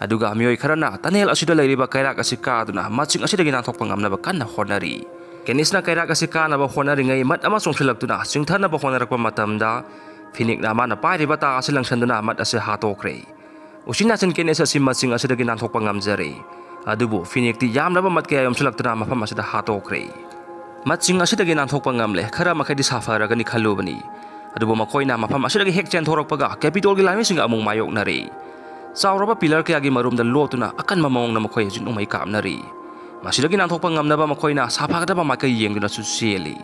ꯑꯗꯨꯒ ꯃꯤꯑꯣꯏ ꯈꯔꯅ tunnel ꯑꯁꯤꯗ ꯂꯩꯔꯤꯕ ꯀꯩꯔꯥꯛ ꯑꯁꯤ ꯀꯥꯗꯨꯅ Muttꯁꯤꯡ ꯑꯁꯤꯗꯒꯤ ꯅꯥꯟꯊꯣꯛꯄ ꯉꯝꯅꯕ ꯀꯟꯅ ꯍꯣꯠꯅꯔꯤ꯫ Katnissꯅ ꯀꯩꯔꯥꯛ ꯑꯁꯤ ꯀꯥꯅꯕ ꯍꯣꯠꯅꯔꯤꯉꯩ Mutt ꯑꯃ ꯆꯣꯡꯁꯤꯜꯂꯛꯇꯨꯅ ꯆꯤꯡꯊꯅꯕ ꯍꯣꯠꯅꯔꯛꯄ ꯃꯇꯝꯗ Finnickꯅ ꯃꯥꯅ ꯄꯥꯏꯔꯤꯕ ꯇꯥ ꯑꯁꯤ ꯂꯪꯁꯟꯗꯨꯅ Mutt ꯑꯁꯤ ꯍꯥꯠꯇꯣꯛꯈ꯭ꯔꯦ꯫ ꯎꯆꯤꯟ ꯅꯥꯆꯤꯟ Katniss ꯑꯁꯤ Muttꯁꯤꯡ ꯑꯁꯤꯗꯒꯤ ꯅꯥꯟꯊꯣꯛꯄ ꯉꯝꯖꯔꯦ꯫ ꯑꯗꯨꯕꯨ Finnickꯇꯤ ꯌꯥꯝꯂꯕ Mutt ꯀꯌꯥ ꯌꯣꯝꯁꯤꯜꯂꯛꯇꯨꯅ ꯃꯐꯝ ꯑꯁꯤꯗ ꯍꯥꯠꯇꯣꯛꯈ꯭ꯔꯦ꯫ Muttꯁꯤꯡ ꯑꯁꯤꯗꯒꯤ ꯅꯥꯟꯊꯣꯛꯄ ꯉꯝꯂꯦ, ꯈꯔ ꯃꯈꯩꯗꯤ ꯁꯥꯐꯔꯒꯅꯤ ꯈꯜꯂꯨꯕꯅꯤ꯫ ꯑꯗꯨꯕꯨ ꯃꯈꯣꯏꯅ ꯃꯐꯝ ꯑꯁꯤꯗꯒꯤ ꯍꯦꯛ ꯆꯦꯟꯊꯣꯔꯛꯄꯒ capital ꯒꯤ ꯂꯥꯟꯃꯤꯁꯤꯡꯒ ꯑꯃꯨꯛ ꯃꯥꯌꯣꯛꯅꯔꯦ꯫ ꯆꯥꯎꯔꯕ pillar ꯀꯌꯥꯒꯤ ꯃꯔꯨꯝꯗ ꯂꯣꯠꯇꯨꯅ ꯑꯀꯟꯕ ꯃꯑꯣꯡꯗ ꯃꯈꯣꯏ ꯍꯧꯖꯤꯛ ꯅꯣꯡꯃꯩ ꯀꯥꯞꯅꯔꯤ꯫ ꯃꯁꯤꯗꯒꯤ ꯅꯥꯟꯊꯣꯛꯄ ꯉꯝꯅꯕ ꯃꯈꯣꯏꯅ ꯁꯥꯐꯒꯗꯕ ꯃꯥꯏꯀꯩ ꯌꯦꯡꯗꯨꯅꯁꯨ ꯆꯦꯜꯂꯤ꯫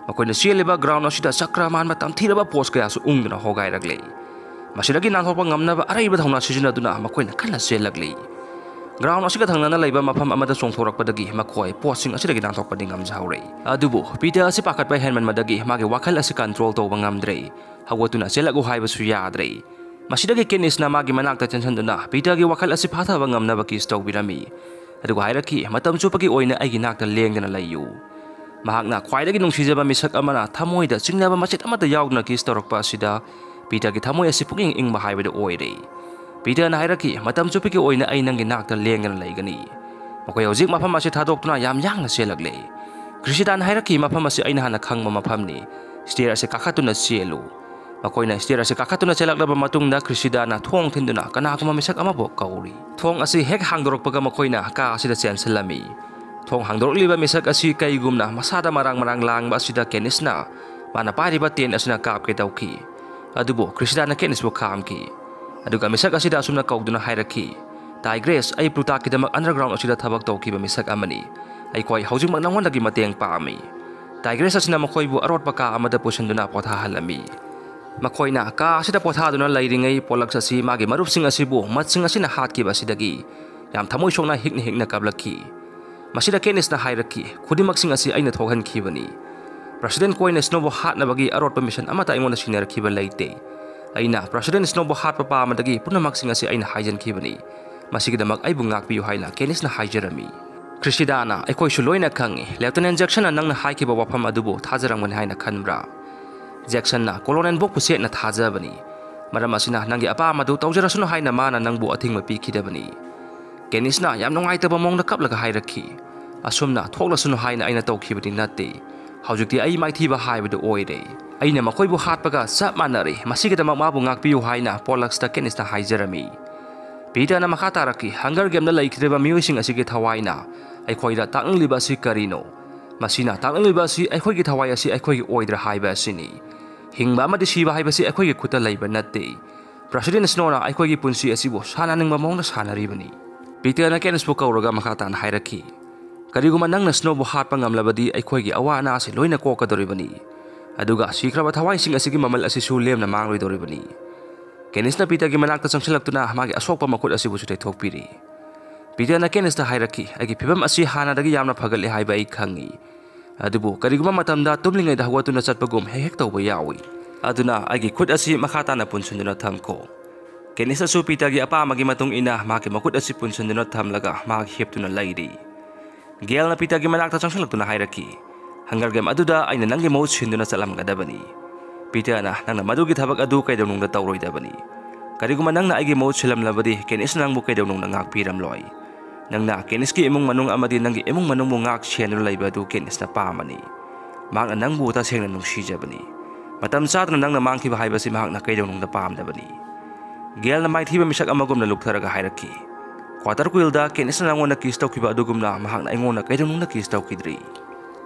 ꯃꯈꯣꯏꯅ ꯆꯦꯜꯂꯤꯕ ground ꯑꯁꯤꯗ ꯆꯀ꯭ꯔ ꯃꯥꯟꯕ ꯇꯝꯊꯤꯔꯕ post ꯀꯌꯥꯁꯨ ꯎꯪꯗꯨꯅ ꯍꯣꯒꯥꯏꯔꯛꯂꯦ꯫ ꯃꯁꯤꯗꯒꯤ ꯅꯥꯟꯊꯣꯛꯄ ꯉꯝꯅꯕ ꯑꯔꯩꯕ ꯊꯧꯅꯥ ꯁꯤꯖꯤꯟꯅꯗꯨꯅ ꯃꯈꯣꯏꯅ ꯀꯟꯅ ꯆꯦꯜꯂꯛꯂꯤ꯫ Ground ꯑꯁꯤꯒ ꯊꯪꯅꯅ ꯂꯩꯕ ꯃꯐꯝ ꯑꯃꯗ ꯆꯣꯡꯊꯣꯔꯛꯄꯗꯒꯤ ꯃꯈꯣꯏ post ꯁꯤꯡ ꯑꯁꯤꯗꯒꯤ ꯅꯥꯟꯊꯣꯛꯄꯗꯤ ꯉꯝꯖꯍꯧꯔꯦ꯫ ꯑꯗꯨꯕꯨ ꯄꯤꯇꯔ ꯑꯁꯤ ꯄꯥꯈꯠꯄ ꯍꯦꯟꯃꯟꯕꯗꯒꯤ ꯃꯥꯒꯤ ꯋꯥꯈꯜ ꯑꯁꯤ control ꯇꯧꯕ ꯉꯝꯗ꯭ꯔꯦ꯫ ꯍꯧꯒꯠꯇꯨꯅ ꯆꯦꯜꯂꯛꯎ ꯍꯥꯏꯕꯁꯨ ꯌꯥꯗ꯭ꯔꯦ꯫ ꯃꯁꯤꯗꯒꯤ ꯀꯦꯅꯤꯁꯅ ꯃꯥꯒꯤ ꯃꯅꯥꯛꯇ ꯆꯦꯟꯁꯤꯟꯗꯨꯅ ꯄꯤꯇꯔꯒꯤ ꯋꯥꯈꯜ ꯑꯁꯤ ꯐꯥꯊꯕ ꯉꯝꯅꯕ kiss ꯇꯧꯕꯤꯔꯝꯃꯤ꯫ ꯑꯗꯨꯒ ꯍꯥꯏꯔꯛꯈꯤ, "ꯃꯇꯝ ꯆꯨꯞꯄꯒꯤ ꯑꯣꯏꯅ ꯑꯩꯒꯤ ꯅꯥꯛꯇ ꯂꯦꯡꯗꯅ ꯂꯩꯌꯨ"꯫ ꯃꯍꯥꯛꯅ ꯈ꯭ꯋꯥꯏꯗꯒꯤ ꯅꯨꯡꯁꯤꯖꯕ ꯃꯤꯁꯛ ꯑꯃꯅ ꯊꯃꯣꯏꯗ ꯆꯤꯡꯅꯕ ꯃꯆꯦꯠ ꯑꯃꯠꯇ ꯌꯥꯎꯗꯅ kiss ꯇꯧꯔꯛꯄ ꯑꯁꯤꯗ ꯄꯤꯇꯔꯒꯤ ꯊꯃꯣꯏ ꯑꯁꯤ ꯄꯨꯛꯏꯪ ꯏꯪꯕ ꯍꯥꯏꯕꯗꯨ ꯑꯣꯏꯔꯦ꯫ ꯄꯤꯇꯔꯅ ꯍꯥꯏꯔꯛꯈꯤ, "ꯃꯇꯝ ꯆꯨꯞꯄꯒꯤ ꯑꯣꯏꯅ ꯑꯩ ꯅꯪꯒꯤ ꯅꯥꯛꯇ ꯂꯦꯡꯗꯅ ꯂꯩꯒꯅꯤ"꯫ ꯃꯈꯣꯏ ꯍꯧꯖꯤꯛ ꯃꯐꯝ ꯑꯁꯤ ꯊꯥꯗꯣꯛꯇꯨꯅ ꯌꯥꯝ ꯌꯥꯡꯅ ꯆꯦꯜꯂꯛꯂꯦ꯫ ꯀ꯭ꯔꯤꯁꯤꯗꯥꯅ ꯍꯥꯏꯔꯛꯈꯤ, "ꯃꯐꯝ ꯑꯁꯤ ꯑꯩꯅ ꯍꯥꯟꯅ ꯈꯪꯕ ꯃꯐꯝꯅꯤ꯫ Stair ꯑꯁꯤ ꯀꯥꯈꯠꯇꯨꯅ ꯆꯦꯜꯂꯨ"꯫ ꯃꯈꯣꯏꯅ stair ꯑꯁꯤ ꯀꯥꯈꯠꯇꯨꯅ ꯆꯦꯜꯂꯛꯂꯕ ꯃꯇꯨꯡꯗ ꯀ꯭ꯔꯤꯁꯤꯗꯥꯅ ꯊꯣꯡ ꯊꯤꯟꯗꯨꯅ ꯀꯅꯥꯒꯨꯝꯕ ꯃꯤꯁꯛ ꯑꯃꯕꯨ ꯀꯧꯔꯤ꯫ ꯊꯣꯡ ꯑꯁꯤ ꯍꯦꯛ ꯍꯥꯡꯗꯣꯔꯛꯄꯒ ꯃꯈꯣꯏꯅ ꯀꯥ ꯑꯁꯤꯗ ꯆꯦꯟꯁꯤꯜꯂꯝꯃꯤ꯫ ꯊꯣꯡ ꯍꯥꯡꯗꯣꯔꯛꯂꯤꯕ ꯃꯤꯁꯛ ꯑꯁꯤ ꯀꯩꯒꯨꯝꯅ ꯃꯁꯥꯗ ꯃꯔꯥꯡ ꯃꯔꯥꯡ ꯂꯥꯡꯕ ꯑꯁꯤꯗ ꯀꯦꯅꯤꯁꯅ ꯃꯥꯅ ꯄꯥꯏꯔꯤꯕ tent ꯑꯁꯤꯅ ꯀꯥꯞꯀꯦ ꯇꯧꯈꯤ꯫ ꯑꯗꯨꯕꯨ ꯀ꯭ꯔꯤꯁꯤꯗꯥꯅ ꯀꯦꯅꯤꯁꯄꯨ ꯈꯥꯝꯈꯤ꯫ ꯑꯗꯨꯒ ꯃꯤꯁꯛ ꯑꯁꯤꯗ ꯑꯁꯨꯝꯅ ꯀꯧꯗꯨꯅ ꯍꯥꯏꯔꯛꯈꯤ, "ꯇꯥꯏꯒ꯭ꯔꯦꯁ, ꯑꯩ ꯄ꯭ꯂꯨꯇꯥꯛꯀꯤꯗꯃꯛ underground ꯑꯁꯤꯗ ꯊꯕꯛ ꯇꯧꯈꯤꯕ ꯃꯤꯁꯛ ꯑꯃꯅꯤ꯫ ꯑꯩꯈꯣꯏ ꯍꯧꯖꯤꯛꯃꯛ ꯅꯉꯣꯟꯗꯒꯤ ꯃꯇꯦꯡ ꯄꯥꯝꯃꯤ"꯫ ꯇꯥꯏꯒ꯭ꯔꯦꯁ ꯑꯁꯤꯅ ꯃꯈꯣꯏꯕꯨ ꯑꯔꯣꯠꯄ ꯀꯥ ꯑꯃꯗ ꯄꯨꯁꯤꯟꯗꯨꯅ ꯄꯣꯊꯥꯍꯜꯂꯝꯃꯤ꯫ ꯃꯈꯣꯏꯅ ꯀꯥ ꯑꯁꯤꯗ ꯄꯣꯊꯥꯗꯨꯅ ꯂꯩꯔꯤꯉꯩ, ꯄꯣꯂꯛꯁ ꯑꯁꯤ ꯃꯥꯒꯤ ꯃꯔꯨꯞꯁꯤꯡ ꯑꯁꯤꯕꯨ ꯃꯠꯁꯤꯡ ꯑꯁꯤꯅ ꯍꯥꯠꯈꯤꯕ ꯑꯁꯤꯗꯒꯤ ꯌꯥꯝ ꯊꯃꯣꯏ ꯁꯣꯛꯅ ꯍꯤꯛꯅ ꯍꯤꯛꯅ ꯀꯞꯂꯛꯈꯤ꯫ ꯃꯁꯤꯗ ꯀꯦꯅꯤꯁꯅ ꯍꯥꯏꯔꯛꯈꯤ, "ꯈꯨꯗꯤꯡꯃꯛꯁꯤꯡ ꯑꯁꯤ ꯑꯩꯅ ꯊꯣꯛꯍꯟꯈꯤꯕꯅꯤ꯫ President ꯀꯣꯏꯅ ꯁ꯭ꯅꯣꯕꯨ ꯍꯥꯠꯅꯕꯒꯤ ꯑꯔꯣꯠꯄ mission ꯑꯃꯠꯇ ꯑꯩꯉꯣꯟꯗ ꯁꯤꯟꯅꯔꯛꯈꯤꯕ ꯂꯩꯇꯦ꯫ ꯑꯩꯅ President ꯁ꯭ꯅꯣꯕꯨ ꯍꯥꯠꯄ ꯄꯥꯝꯕꯗꯒꯤ ꯄꯨꯝꯅꯃꯛꯁꯤꯡ ꯑꯁꯤ ꯑꯩꯅ ꯍꯥꯏꯖꯤꯟꯈꯤꯕꯅꯤ꯫ ꯃꯁꯤꯒꯤꯗꯃꯛ ꯑꯩꯕꯨ ꯉꯥꯛꯄꯤꯌꯨ" ꯍꯥꯏꯅ ꯀꯦꯅꯤꯁꯅ ꯍꯥꯏꯖꯔꯝꯃꯤ꯫ ꯀ꯭ꯔꯤꯁꯤꯗꯥꯅ, "ꯑꯩꯈꯣꯏꯁꯨ ꯂꯣꯏꯅ ꯈꯪꯏ, Lieutenant Jacksonꯅ ꯅꯪꯅ ꯍꯥꯏꯈꯤꯕ ꯋꯥꯐꯝ ꯑꯗꯨꯕꯨ ꯊꯥꯖꯔꯝꯒꯅꯤ ꯍꯥꯏꯅ ꯈꯟꯕ꯭ꯔꯥ? Jacksonꯅ Colonel Bookꯄꯨ ꯁꯦꯡꯅ ꯊꯥꯖꯕꯅꯤ꯫ ꯃꯔꯝ ꯑꯁꯤꯅ ꯅꯪꯒꯤ ꯑꯄꯥꯝꯕꯗꯨ ꯇꯧꯖꯔꯁꯅꯨ ꯍꯥꯏꯅ ꯃꯥꯅ ꯅꯪꯕꯨ ꯑꯊꯤꯡꯕ ꯄꯤꯈꯤꯗꯕꯅꯤ"꯫ ꯀꯦꯅꯤꯁꯅ ꯌꯥꯝ ꯅꯨꯡꯉꯥꯏꯇꯕ ꯃꯑꯣꯡꯗ ꯀꯞꯂꯒ ꯍꯥꯏꯔꯛꯈꯤ, "ꯑꯁꯨꯝꯅ ꯊꯣꯛꯂꯁꯅꯨ ꯍꯥꯏꯅ ꯑꯩꯅ ꯇꯧꯈꯤꯕꯗꯤ ꯅꯠꯇꯦ꯫ ꯍꯧꯖꯤꯛꯇꯤ ꯑꯩ ꯃꯥꯏꯊꯤꯕ ꯍꯥꯏꯕꯗꯨ ꯑꯣꯏꯔꯦ꯫ ꯑꯩꯅ ꯃꯈꯣꯏꯕꯨ ꯍꯥꯠꯄꯒ ꯆꯞ ꯃꯥꯟꯅꯔꯦ꯫ ꯃꯁꯤꯒꯤꯗꯃꯛ ꯃꯥꯕꯨ ꯉꯥꯛꯄꯤꯌꯨ" ꯍꯥꯏꯅ ꯄꯣꯂꯛꯁꯇ ꯀꯦꯅꯤꯁꯅ ꯍꯥꯏꯖꯔꯝꯃꯤ꯫ ꯄꯤꯇꯔꯅ ꯃꯈꯥ ꯇꯥꯔꯛꯈꯤ, "Hunger Gameꯗ ꯂꯩꯈꯤꯗ꯭ꯔꯤꯕ ꯃꯤꯑꯣꯏꯁꯤꯡ ꯑꯁꯤꯒꯤ ꯊꯋꯥꯏꯅ ꯑꯩꯈꯣꯏꯗ ꯇꯥꯛꯂꯝꯂꯤꯕ ꯑꯁꯤ ꯀꯔꯤꯅꯣ? ꯃꯁꯤꯅ ꯇꯥꯛꯂꯝꯂꯤꯕ ꯑꯁꯤ ꯑꯩꯈꯣꯏꯒꯤ ꯊꯋꯥꯏ ꯑꯁꯤ ꯑꯩꯈꯣꯏꯒꯤ ꯑꯣꯏꯗ꯭ꯔꯥ ꯍꯥꯏꯕ ꯑꯁꯤꯅꯤ"꯫ ꯍꯤꯡꯕ ꯑꯃꯗꯤ ꯁꯤꯕ ꯍꯥꯏꯕꯁꯤ ꯑꯩꯈꯣꯏꯒꯤ ꯈꯨꯠꯇ ꯂꯩꯕ ꯅꯠꯇꯦ꯫ ꯄ꯭ꯔꯦꯁꯤꯗꯦꯟꯠ ꯁ꯭ꯅꯣꯅ ꯑꯩꯈꯣꯏꯒꯤ ꯄꯨꯟꯁꯤ ꯑꯁꯤꯕꯨ ꯁꯥꯟꯅꯅꯤꯡꯕ ꯃꯑꯣꯡꯗ ꯁꯥꯟꯅꯔꯤꯕꯅꯤ꯫ ꯄꯤꯇꯔꯅ ꯀꯦꯅꯤꯁꯄꯨ ꯀꯧꯔꯒ ꯃꯈꯥ ꯇꯥꯅ ꯍꯥꯏꯔꯛꯈꯤ, "ꯀꯔꯤꯒꯨꯝꯕ ꯅꯪꯅ ꯁ꯭ꯅꯣꯕꯨ ꯍꯥꯠꯄ ꯉꯝꯂꯕꯗꯤ, ꯑꯩꯈꯣꯏꯒꯤ ꯑꯋꯥ ꯑꯅꯥ ꯑꯁꯤ ꯂꯣꯏꯅ ꯀꯣꯛꯀꯗꯧꯔꯤꯕꯅꯤ, ꯑꯗꯨꯒ ꯁꯤꯈ꯭ꯔꯕ ꯊꯋꯥꯏꯁꯤꯡ ꯑꯁꯤꯒꯤ ꯃꯃꯜ ꯑꯁꯤꯁꯨ ꯂꯦꯝꯅ ꯃꯥꯡꯂꯣꯏꯗꯧꯔꯤꯕꯅꯤ꯫" ꯀꯦꯅꯤꯁꯅ ꯄꯤꯇꯔꯒꯤ ꯃꯅꯥꯛꯇ ꯆꯪꯁꯤꯜꯂꯛꯇꯨꯅ ꯃꯥꯒꯤ ꯑꯁꯣꯛꯄ ꯃꯈꯨꯠ ꯑꯁꯤꯕꯨꯁꯨ ꯇꯩꯊꯣꯛꯄꯤꯔꯤ꯫ ꯄꯤꯇꯔꯅ ꯀꯦꯅꯤꯁꯇ ꯍꯥꯏꯔꯛꯈꯤ, "ꯑꯩꯒꯤ ꯐꯤꯕꯝ ꯑꯁꯤ ꯍꯥꯟꯅꯗꯒꯤ ꯌꯥꯝꯅ ꯐꯒꯠꯂꯦ ꯍꯥꯏꯕ ꯑꯩ ꯈꯪꯏ꯫ ꯑꯗꯨꯕꯨ ꯀꯔꯤꯒꯨꯝꯕ ꯃꯇꯝꯗ ꯇꯨꯝꯂꯤꯉꯩꯗ ꯍꯧꯒꯠꯇꯨꯅ ꯆꯠꯄꯒꯨꯝ ꯍꯦꯛ ꯍꯦꯛ ꯇꯧꯕ ꯌꯥꯎꯏ꯫ ꯑꯗꯨꯅ ꯑꯩꯒꯤ ꯈꯨꯠ ꯑꯁꯤ ꯃꯈꯥ ꯇꯥꯅ ꯄꯨꯟꯁꯤꯟꯗꯨꯅ ꯊꯝꯈꯣ꯫" ꯀꯦꯅꯤꯁꯅꯁꯨ ꯄꯤꯇꯔꯒꯤ ꯑꯄꯥꯝꯕꯒꯤ ꯃꯇꯨꯡ ꯏꯟꯅ ꯃꯍꯥꯛꯀꯤ ꯃꯈꯨꯠ ꯑꯁꯤ ꯄꯨꯟꯁꯤꯟꯗꯨꯅ ꯊꯝꯂꯒ ꯃꯍꯥꯛ ꯍꯤꯞꯇꯨꯅ ꯂꯩꯔꯤ꯫ ꯒꯦꯜꯅ ꯄꯤꯇꯔꯒꯤ ꯃꯅꯥꯛꯇ ꯆꯪꯁꯤꯜꯂꯛꯇꯨꯅ ꯍꯥꯏꯔꯛꯈꯤ, "ꯍꯪꯒꯔ ꯒꯦꯝ ꯑꯗꯨꯗ ꯑꯩꯅ ꯅꯪꯒꯤ ꯃꯍꯨꯠ ꯁꯤꯟꯗꯨꯅ ꯆꯠꯂꯝꯒꯗꯕꯅꯤ꯫ ꯄꯤꯇꯔꯅ ꯅꯪꯅ ꯃꯗꯨꯒꯤ ꯊꯕꯛ ꯑꯗꯨ ꯀꯩꯗꯧꯅꯨꯡꯗ ꯇꯧꯔꯣꯏꯗꯕꯅꯤ꯫ ꯀꯔꯤꯒꯨꯝꯕ ꯅꯪꯅ ꯑꯩꯒꯤ ꯃꯍꯨꯠ ꯁꯤꯜꯂꯝꯂꯕꯗꯤ ꯀꯦꯅꯤꯁꯅ ꯅꯪꯕꯨ ꯀꯩꯗꯧꯅꯨꯡꯗ ꯉꯥꯛꯄꯤꯔꯝꯂꯣꯏ꯫ ꯅꯪꯅ ꯀꯦꯅꯤꯁꯀꯤ ꯏꯃꯨꯡ ꯃꯅꯨꯡ ꯑꯃꯗꯤ ꯅꯪꯒꯤ ꯏꯃꯨꯡ ꯃꯅꯨꯡꯕꯨ ꯉꯥꯛ ꯁꯦꯟꯗꯨꯅ ꯂꯩꯕ ꯑꯗꯨ ꯀꯦꯅꯤꯁꯅ ꯄꯥꯝꯕꯅꯤ꯫ ꯃꯍꯥꯛꯅ ꯅꯪꯕꯨ ꯇꯁꯦꯡꯅ ꯅꯨꯡꯁꯤꯖꯕꯅꯤ꯫ ꯃꯇꯝ ꯆꯥꯗꯅ ꯅꯪꯅ ꯃꯥꯡꯈꯤꯕ ꯍꯥꯏꯕꯁꯤ ꯃꯍꯥꯛꯅ ꯀꯩꯗꯧꯅꯨꯡꯗ ꯄꯥꯝꯗꯕꯅꯤ꯫" ꯒꯦꯜꯅ ꯃꯥꯏꯊꯤꯕ ꯃꯤꯁꯛ ꯑꯃꯒꯨꯝꯅ ꯂꯨꯞꯊꯔꯒ ꯍꯥꯏꯔꯛꯈꯤ, "ꯀ꯭ꯋꯥꯇꯔ ꯀ꯭ꯋꯤꯜꯗ ꯀꯦꯅꯤꯁꯅ ꯅꯪꯉꯣꯟꯗ ꯀꯤꯁ ꯇꯧꯈꯤꯕ ꯑꯗꯨꯒꯨꯝꯅ ꯃꯍꯥꯛꯅ ꯑꯩꯉꯣꯟꯗ ꯀꯩꯗꯧꯅꯨꯡꯗ ꯀꯤꯁ ꯇꯧꯈꯤꯗ꯭ꯔꯤ꯫"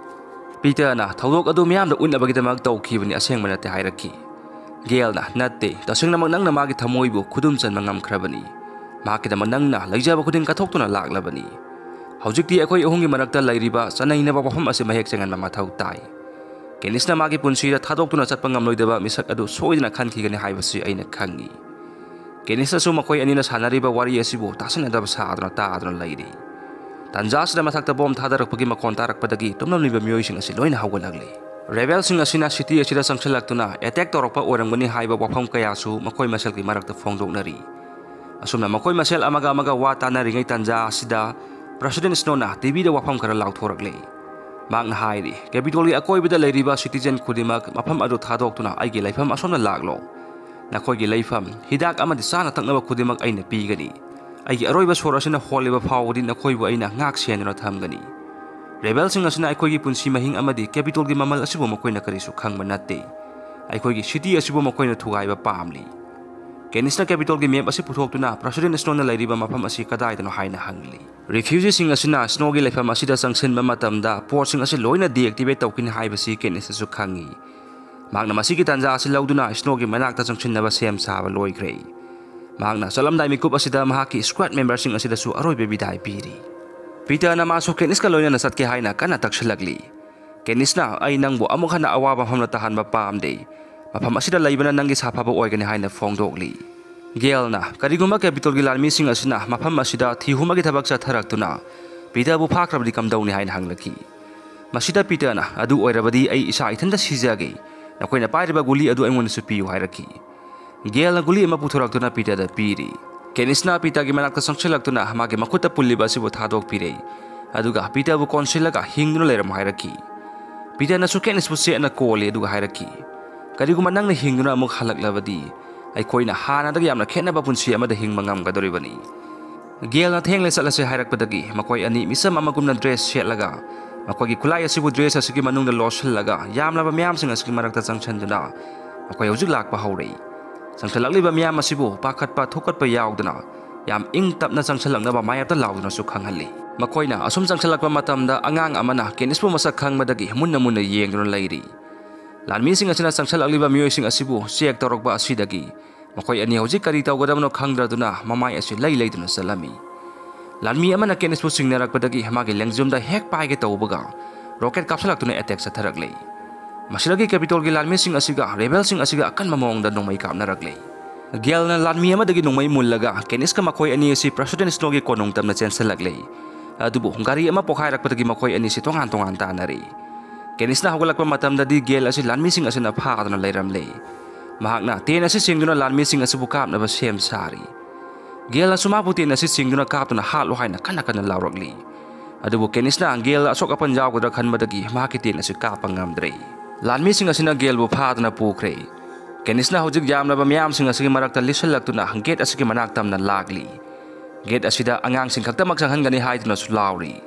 ꯄꯤꯇꯔꯅ ꯊꯧꯗꯣꯛ ꯑꯗꯨ ꯃꯤꯌꯥꯝꯗ ꯎꯠꯅꯕꯒꯤꯗꯃꯛ ꯇꯧꯈꯤꯕꯅꯤ, ꯑꯁꯦꯡꯕ ꯅꯠꯇꯦ ꯍꯥꯏꯔꯛꯈꯤ꯫ ꯒꯦꯜꯅ, "ꯅꯠꯇꯦ, ꯇꯁꯦꯡꯅꯃꯛ ꯅꯪꯅ ꯃꯥꯒꯤ ꯊꯃꯣꯏꯕꯨ ꯈꯨꯗꯨꯝ ꯆꯟꯕ ꯉꯝꯈ꯭ꯔꯕꯅꯤ꯫ ꯃꯍꯥꯛꯀꯤꯗꯃꯛ ꯅꯪꯅ ꯂꯩꯖꯕ ꯈꯨꯗꯤꯡ ꯀꯠꯊꯣꯛꯇꯨꯅ ꯂꯥꯛꯂꯕꯅꯤ꯫ ꯍꯧꯖꯤꯛꯇꯤ ꯑꯩꯈꯣꯏ ꯑꯍꯨꯝꯒꯤ ꯃꯔꯛꯇ ꯂꯩꯔꯤꯕ ꯆꯅꯩꯅꯕ ꯋꯥꯐꯝ ꯑꯁꯤ ꯃꯌꯦꯛ ꯁꯦꯡꯍꯟꯕ ꯃꯊꯧ ꯇꯥꯏ꯫ ꯀꯦꯅꯤꯁꯅ ꯃꯥꯒꯤ ꯄꯨꯟꯁꯤꯗ ꯊꯥꯗꯣꯛꯇꯨꯅ ꯆꯠꯄ ꯉꯝꯂꯣꯏꯗꯕ ꯃꯤꯁꯛ ꯑꯗꯨ ꯁꯣꯏꯗꯅ ꯈꯟꯈꯤꯒꯅꯤ ꯍꯥꯏꯕꯁꯤ ꯑꯩꯅ ꯈꯪꯏ꯫" ꯀꯦꯅꯤꯁꯅꯁꯨ ꯃꯈꯣꯏ ꯑꯅꯤꯅ ꯁꯥꯟꯅꯔꯤꯕ ꯋꯥꯔꯤ ꯑꯁꯤꯕꯨ ꯇꯥꯁꯤꯟꯅꯗꯕ ꯁꯥꯗꯨꯅ ꯇꯥꯗꯨꯅ ꯂꯩꯔꯤ꯫ ꯇꯥꯟꯖꯥ ꯑꯁꯤꯗ ꯃꯊꯛꯇ ꯕꯣꯝ ꯊꯥꯗꯔꯛꯄꯒꯤ ꯃꯈꯣꯟ ꯇꯥꯔꯛꯄꯗꯒꯤ ꯇꯨꯝꯂꯝꯂꯤꯕ ꯃꯤꯑꯣꯏꯁꯤꯡ ꯑꯁꯤ ꯂꯣꯏꯅ ꯍꯧꯒꯠꯂꯛꯂꯤ꯫ ꯔꯦꯕꯦꯜꯁꯤꯡ ꯑꯁꯤꯅ ꯁꯤꯇꯤ ꯑꯁꯤꯗ ꯆꯪꯁꯤꯜꯂꯛꯇꯨꯅ ꯑꯦꯇꯦꯛ ꯇꯧꯔꯛꯄ ꯑꯣꯏꯔꯝꯒꯅꯤ ꯍꯥꯏꯕ ꯋꯥꯐꯝ ꯀꯌꯥꯁꯨ ꯃꯈꯣꯏ ꯃꯁꯦꯜꯒꯤ ꯃꯔꯛꯇ ꯐꯣꯡꯗꯣꯛꯅꯔꯤ꯫ ꯑꯁꯨꯝꯅ ꯃꯈꯣꯏ ꯃꯁꯦꯜ ꯑꯃꯒ ꯑꯃꯒ ꯋꯥ ꯇꯥꯅꯔꯤꯉꯩ ꯇꯥꯟꯖꯥ ꯑꯁꯤꯗ ꯄ꯭ꯔꯦꯁꯤꯗꯦꯟꯠ ꯁ꯭ꯅꯣꯅ ꯇꯤꯚꯤꯗ ꯋꯥꯐꯝ ꯈꯔ ꯂꯥꯎꯊꯣꯔꯛꯂꯤ꯫ ꯃꯍꯥꯛꯅ ꯍꯥꯏꯔꯤ, "ꯀꯦꯄꯤꯇꯣꯜꯒꯤ ꯑꯀꯣꯏꯕꯗ ꯂꯩꯔꯤꯕ ꯁꯤꯇꯤꯖꯦꯟ ꯈꯨꯗꯤꯡꯃꯛ ꯃꯐꯝ ꯑꯗꯨ ꯊꯥꯗꯣꯛꯇꯨꯅ ꯑꯩꯒꯤ ꯂꯩꯐꯝ ꯑꯁꯣꯝꯗ ꯂꯥꯛꯂꯣ꯫ ꯅꯈꯣꯏꯒꯤ ꯂꯩꯐꯝ, ꯍꯤꯗꯥꯛ ꯑꯃꯗꯤ ꯆꯥꯅ ꯊꯛꯅꯕ ꯈꯨꯗꯤꯡꯃꯛ ꯑꯩꯅ ꯄꯤꯒꯅꯤ꯫ ꯑꯩꯒꯤ ꯑꯔꯣꯏꯕ ꯁꯣꯔ ꯑꯁꯤꯅ ꯍꯣꯜꯂꯤꯕ ꯐꯥꯎꯕꯗꯤ ꯅꯈꯣꯏꯕꯨ ꯑꯩꯅ ꯉꯥꯛ ꯁꯦꯟꯗꯨꯅ ꯊꯝꯒꯅꯤ꯫" ꯔꯦꯕꯦꯜꯁꯤꯡ ꯑꯁꯤꯅ ꯑꯩꯈꯣꯏꯒꯤ ꯄꯨꯟꯁꯤ ꯃꯍꯤꯡ ꯑꯃꯗꯤ ꯀꯦꯄꯤꯇꯣꯜꯒꯤ ꯃꯃꯜ ꯑꯁꯤꯕꯨ ꯃꯈꯣꯏꯅ ꯀꯔꯤꯁꯨ ꯈꯪꯕ ꯅꯠꯇꯦ꯫ ꯑꯩꯈꯣꯏꯒꯤ ꯁꯤꯇꯤ ꯑꯁꯤꯕꯨ ꯃꯈꯣꯏꯅ ꯊꯨꯒꯥꯏꯕ ꯄꯥꯝꯂꯤ꯫ ꯀꯦꯅꯤꯁꯅ ꯀꯦꯄꯤꯇꯣꯜꯒꯤ ꯃꯦꯞ ꯑꯁꯤ ꯄꯨꯊꯣꯛꯇꯨꯅ ꯄ꯭ꯔꯦꯁꯤꯗꯦꯟꯠ ꯁ꯭ꯅꯣꯅ ꯂꯩꯔꯤꯕ ꯃꯐꯝ ꯑꯁꯤ ꯀꯗꯥꯏꯗꯅꯣ ꯍꯥꯏꯅ ꯍꯪꯂꯤ꯫ ꯔꯤꯐ꯭ꯌꯨꯖꯤꯁꯤꯡ ꯑꯁꯤꯅ ꯁ꯭ꯅꯣꯒꯤ ꯂꯩꯐꯝ ꯑꯁꯤꯗ ꯆꯪꯁꯤꯟꯕ ꯃꯇꯝꯗ ꯄꯣꯠꯁꯤꯡ ꯑꯁꯤ ꯂꯣꯏꯅ ꯗꯤꯑꯦꯛꯇꯤꯚꯦꯠ ꯇꯧꯈꯤꯅꯤ ꯍꯥꯏꯕꯁꯤ ꯀꯦꯅꯤꯁꯅꯁꯨ ꯈꯪꯏ꯫ ꯃꯍꯥꯛꯅ ꯃꯁꯤꯒꯤ ꯇꯥꯟꯖꯥ ꯑꯁꯤ ꯂꯧꯗꯨꯅ ꯁ꯭ꯅꯣꯒꯤ ꯃꯅꯥꯛꯇ ꯆꯪꯁꯤꯟꯅꯕ ꯁꯦꯝ ꯁꯥꯕ ꯂꯣꯏꯈ꯭ꯔꯦ꯫ ꯃꯍꯥꯛꯅ ꯆꯠꯂꯝꯗꯥꯏ ꯃꯤꯀꯨꯞ ꯑꯁꯤꯗ ꯃꯍꯥꯛꯀꯤ ꯁ꯭ꯀ꯭ꯋꯥꯗ ꯃꯦꯝꯕꯔꯁꯤꯡ ꯑꯁꯤꯗꯁꯨ ꯑꯔꯣꯏꯕ ꯕꯤꯗꯥꯏ ꯄꯤꯔꯤ꯫ ꯄꯤꯇꯔꯅ ꯃꯥꯁꯨ ꯀꯦꯅꯤꯁꯀ ꯂꯣꯏꯅꯅ ꯆꯠꯀꯦ ꯍꯥꯏꯅ ꯀꯟꯅ ꯇꯛꯁꯤꯜꯂꯛꯂꯤ꯫ ꯀꯦꯅꯤꯁꯅ, "ꯑꯩ ꯅꯪꯕꯨ ꯑꯃꯨꯛ ꯍꯟꯅ ꯑꯋꯥꯕ ꯃꯐꯝꯗ ꯇꯥꯍꯟꯕ ꯄꯥꯝꯗꯦ꯫ ꯃꯐꯝ ꯑꯁꯤꯗ ꯂꯩꯕꯅ ꯅꯪꯒꯤ ꯁꯥꯐꯕ ꯑꯣꯏꯒꯅꯤ" ꯍꯥꯏꯅ ꯐꯣꯡꯗꯣꯛꯂꯤ꯫ ꯒꯦꯜꯅ, "ꯀꯔꯤꯒꯨꯝꯕ ꯀꯦꯄꯤꯇꯣꯜꯒꯤ ꯂꯥꯟꯃꯤꯁꯤꯡ ꯑꯁꯤꯅ ꯃꯐꯝ ꯑꯁꯤꯗ ꯊꯤꯍꯨꯝꯕꯒꯤ ꯊꯕꯛ ꯆꯠꯊꯔꯛꯇꯨꯅ ꯄꯤꯇꯔꯕꯨ ꯐꯥꯈ꯭ꯔꯕꯗꯤ ꯀꯝꯗꯧꯅꯤ?" ꯍꯥꯏꯅ ꯍꯪꯂꯛꯈꯤ꯫ ꯃꯁꯤꯗ ꯄꯤꯇꯔꯅ, "ꯑꯗꯨ ꯑꯣꯏꯔꯕꯗꯤ ꯑꯩ ꯏꯁꯥ ꯏꯊꯟꯇ ꯁꯤꯖꯒꯦ꯫ ꯅꯈꯣꯏꯅ ꯄꯥꯏꯔꯤꯕ ꯒꯨꯂꯤ ꯑꯗꯨ ꯑꯩꯉꯣꯟꯗꯁꯨ ꯄꯤꯌꯨ" ꯍꯥꯏꯔꯛꯈꯤ꯫ ꯒꯦꯜꯅ ꯒꯨꯂꯤ ꯑꯃ ꯄꯨꯊꯣꯔꯛꯇꯨꯅ ꯄꯤꯇꯔꯗ ꯄꯤꯔꯤ꯫ ꯀꯦꯅꯤꯁꯅ ꯄꯤꯇꯔꯒꯤ ꯃꯅꯥꯛꯇ ꯆꯪꯁꯤꯜꯂꯛꯇꯨꯅ ꯃꯥꯒꯤ ꯃꯈꯨꯠꯇ ꯄꯨꯜꯂꯤꯕ ꯑꯁꯤꯕꯨ ꯊꯥꯗꯣꯛꯄꯤꯔꯦ꯫ ꯑꯗꯨꯒ ꯄꯤꯇꯔꯕꯨ ꯀꯣꯟꯁꯤꯜꯂꯒ ꯍꯤꯡꯗꯨꯅ ꯂꯩꯔꯝꯃꯨ ꯍꯥꯏꯔꯛꯈꯤ꯫ ꯄꯤꯇꯔꯅꯁꯨ ꯀꯦꯅꯤꯁꯄꯨ ꯆꯦꯠꯅ ꯀꯣꯜꯂꯤ ꯑꯗꯨꯒ ꯍꯥꯏꯔꯛꯈꯤ, "ꯀꯔꯤꯒꯨꯝꯕ ꯅꯪꯅ ꯍꯤꯡꯗꯨꯅ ꯑꯃꯨꯛ ꯍꯜꯂꯛꯂꯕꯗꯤ, ꯑꯩꯈꯣꯏꯅ ꯍꯥꯟꯅꯗꯒꯤ ꯌꯥꯝꯅ ꯈꯦꯠꯅꯕ ꯄꯨꯟꯁꯤ ꯑꯃꯗ ꯍꯤꯡꯕ ꯉꯝꯒꯗꯧꯔꯤꯕꯅꯤ"꯫ ꯒꯦꯜꯅ, "ꯊꯦꯡꯂꯦ, ꯆꯠꯂꯁꯦ" ꯍꯥꯏꯔꯛꯄꯗꯒꯤ ꯃꯈꯣꯏ ꯑꯅꯤ ꯃꯤꯆꯝ ꯑꯃꯒꯨꯝꯅ ꯗ꯭ꯔꯦꯁ ꯁꯦꯠꯂꯒ ꯃꯈꯣꯏꯒꯤ ꯈꯨꯠꯂꯥꯏ ꯑꯁꯤꯕꯨ ꯗ꯭ꯔꯦꯁ ꯑꯁꯤꯒꯤ ꯃꯅꯨꯡꯗ ꯂꯣꯠꯁꯤꯜꯂꯒ ꯌꯥꯝꯂꯕ ꯃꯤꯌꯥꯝꯁꯤꯡ ꯑꯁꯤꯒꯤ ꯃꯔꯛꯇ ꯆꯪꯁꯤꯟꯗꯨꯅ ꯃꯈꯣꯏ ꯍꯧꯖꯤꯛ ꯂꯥꯛꯄ ꯍꯧꯔꯛꯏ꯫ ꯆꯪꯁꯤꯜꯂꯛꯂꯤꯕ ꯃꯤꯌꯥꯝ ꯑꯁꯤꯕꯨ ꯄꯥꯈꯠꯄ ꯊꯨꯀꯠꯄ ꯌꯥꯎꯗꯅ ꯌꯥꯝ ꯏꯪ ꯇꯞꯅ ꯆꯪꯁꯤꯜꯂꯛꯅꯕ ꯃꯥꯌꯦꯞꯇ ꯂꯥꯎꯗꯨꯅꯁꯨ ꯈꯪꯍꯜꯂꯤ꯫ ꯃꯈꯣꯏꯅ ꯑꯁꯨꯝ ꯆꯪꯁꯤꯜꯂꯛꯄ ꯃꯇꯝꯗ ꯑꯉꯥꯡ ꯑꯃꯅ ꯀꯦꯅꯤꯁꯄꯨ ꯃꯁꯛ ꯈꯪꯕꯗꯒꯤ ꯃꯨꯟꯅ ꯃꯨꯟꯅ ꯌꯦꯡꯗꯨꯅ ꯂꯩꯔꯤ꯫ ꯂꯥꯟꯃꯤꯁꯤꯡ ꯑꯁꯤꯅ ꯆꯪꯁꯤꯜꯂꯛꯂꯤꯕ ꯃꯤꯑꯣꯏꯁꯤꯡ ꯑꯁꯤꯕꯨ ꯆꯦꯛ ꯇꯧꯔꯛꯄ ꯑꯁꯤꯗꯒꯤ ꯃꯈꯣꯏ ꯑꯅꯤ ꯍꯧꯖꯤꯛ ꯀꯔꯤ ꯇꯧꯒꯗꯕꯅꯣ ꯈꯪꯗ꯭ꯔꯗꯨꯅ ꯃꯃꯥꯏ ꯑꯁꯤ ꯂꯩ ꯂꯩꯗꯨꯅ ꯆꯠꯂꯝꯃꯤ꯫ ꯂꯥꯟꯃꯤ ꯑꯃꯅ ꯀꯦꯅꯤꯁꯄꯨ ꯆꯤꯡꯅꯔꯛꯄꯗꯒꯤ ꯃꯥꯒꯤ ꯂꯦꯡꯖꯨꯝꯗ ꯍꯦꯛ ꯄꯥꯏꯒꯦ ꯇꯧꯕꯒ ꯔꯣꯀꯦꯠ ꯀꯥꯞꯁꯤꯜꯂꯛꯇꯨꯅ ꯑꯦꯇꯦꯛ ꯆꯠꯊꯔꯛꯂꯦ꯫ ꯃꯁꯤꯗꯒꯤ ꯀꯦꯄꯤꯇꯣꯜꯒꯤ ꯂꯥꯟꯃꯤꯁꯤꯡ ꯑꯁꯤꯒ ꯔꯦꯕꯦꯜꯁꯤꯡ ꯑꯁꯤꯒ ꯑꯀꯟꯕ ꯃꯑꯣꯡꯗ ꯅꯣꯡꯃꯩ ꯀꯥꯞꯅꯔꯛꯂꯦ꯫ ꯒꯦꯜꯅ ꯂꯥꯟꯃꯤ ꯑꯃꯗꯒꯤ ꯅꯣꯡꯃꯩ ꯃꯨꯜꯂꯒ ꯀꯦꯅꯤꯁꯀ ꯃꯈꯣꯏ ꯑꯅꯤ ꯑꯁꯤ ꯄ꯭ꯔꯦꯁꯤꯗꯦꯟ ꯁ꯭ꯅꯣꯒꯤ ꯀꯣꯅꯨꯡ ꯇꯝꯅ ꯆꯦꯟꯁꯤꯜꯂꯛꯂꯦ꯫ ꯑꯗꯨꯕꯨ ꯒꯥꯔꯤ ꯑꯃ ꯄꯣꯈꯥꯏꯔꯛꯄꯗꯒꯤ ꯃꯈꯣꯏ ꯑꯅꯤꯁꯤ ꯇꯣꯉꯥꯟ ꯇꯣꯉꯥꯟ ꯇꯥꯅꯔꯦ꯫ ꯀꯦꯅꯤꯁꯅ ꯍꯧꯒꯠꯂꯛꯄ ꯃꯇꯝꯗꯗꯤ ꯒꯦꯜ ꯑꯁꯤ ꯂꯥꯟꯃꯤꯁꯤꯡ ꯑꯁꯤꯅ ꯐꯥꯗꯨꯅ ꯂꯩꯔꯝꯂꯦ꯫ ꯃꯍꯥꯛꯅ ꯇꯦꯟ ꯑꯁꯤ ꯆꯤꯡꯗꯨꯅ ꯂꯥꯟꯃꯤꯁꯤꯡ ꯑꯁꯤꯕꯨ ꯀꯥꯞꯅꯕ ꯁꯦꯝ ꯁꯥꯔꯤ꯫ ꯒꯦꯜꯅꯁꯨ ꯃꯥꯕꯨ ꯇꯦꯟ ꯑꯁꯤ ꯆꯤꯡꯗꯨꯅ ꯀꯥꯞꯇꯨꯅ ꯍꯥꯠꯂꯣ ꯍꯥꯏꯅ ꯀꯟꯅ ꯀꯟꯅ ꯂꯥꯎꯔꯛꯂꯤ꯫ ꯑꯗꯨꯕꯨ ꯀꯦꯅꯤꯁꯅ ꯒꯦꯜꯗ ꯑꯁꯣꯛ ꯑꯄꯟ ꯌꯥꯎꯒꯗ꯭ꯔꯥ ꯈꯟꯕꯗꯒꯤ ꯃꯍꯥꯛꯀꯤ ꯇꯦꯟ ꯑꯁꯤ ꯀꯥꯞꯄ ꯉꯝꯗ꯭ꯔꯦ꯫ ꯂꯥꯟꯃꯤꯁꯤꯡ ꯑꯁꯤꯅ ꯒꯦꯜꯕꯨ ꯐꯥꯗꯨꯅ ꯄꯨꯈ꯭ꯔꯦ꯫ ꯀꯦꯅꯤꯁꯅ ꯍꯧꯖꯤꯛ ꯌꯥꯝꯂꯕ ꯃꯤꯌꯥꯝꯁꯤꯡ ꯑꯁꯤꯒꯤ ꯃꯔꯛꯇ ꯂꯤꯠꯁꯤꯜꯂꯛꯇꯨꯅ ꯒꯦꯠ ꯑꯁꯤꯒꯤ ꯃꯅꯥꯛ ꯇꯝꯅ ꯂꯥꯛꯂꯤ꯫ ꯒꯦꯠ ꯑꯁꯤꯗ ꯑꯉꯥꯡꯁꯤꯡ ꯈꯛꯇꯃꯛ ꯆꯪꯍꯟꯒꯅꯤ ꯍꯥꯏꯗꯨꯅꯁꯨ ꯂꯥꯎꯔꯤ꯫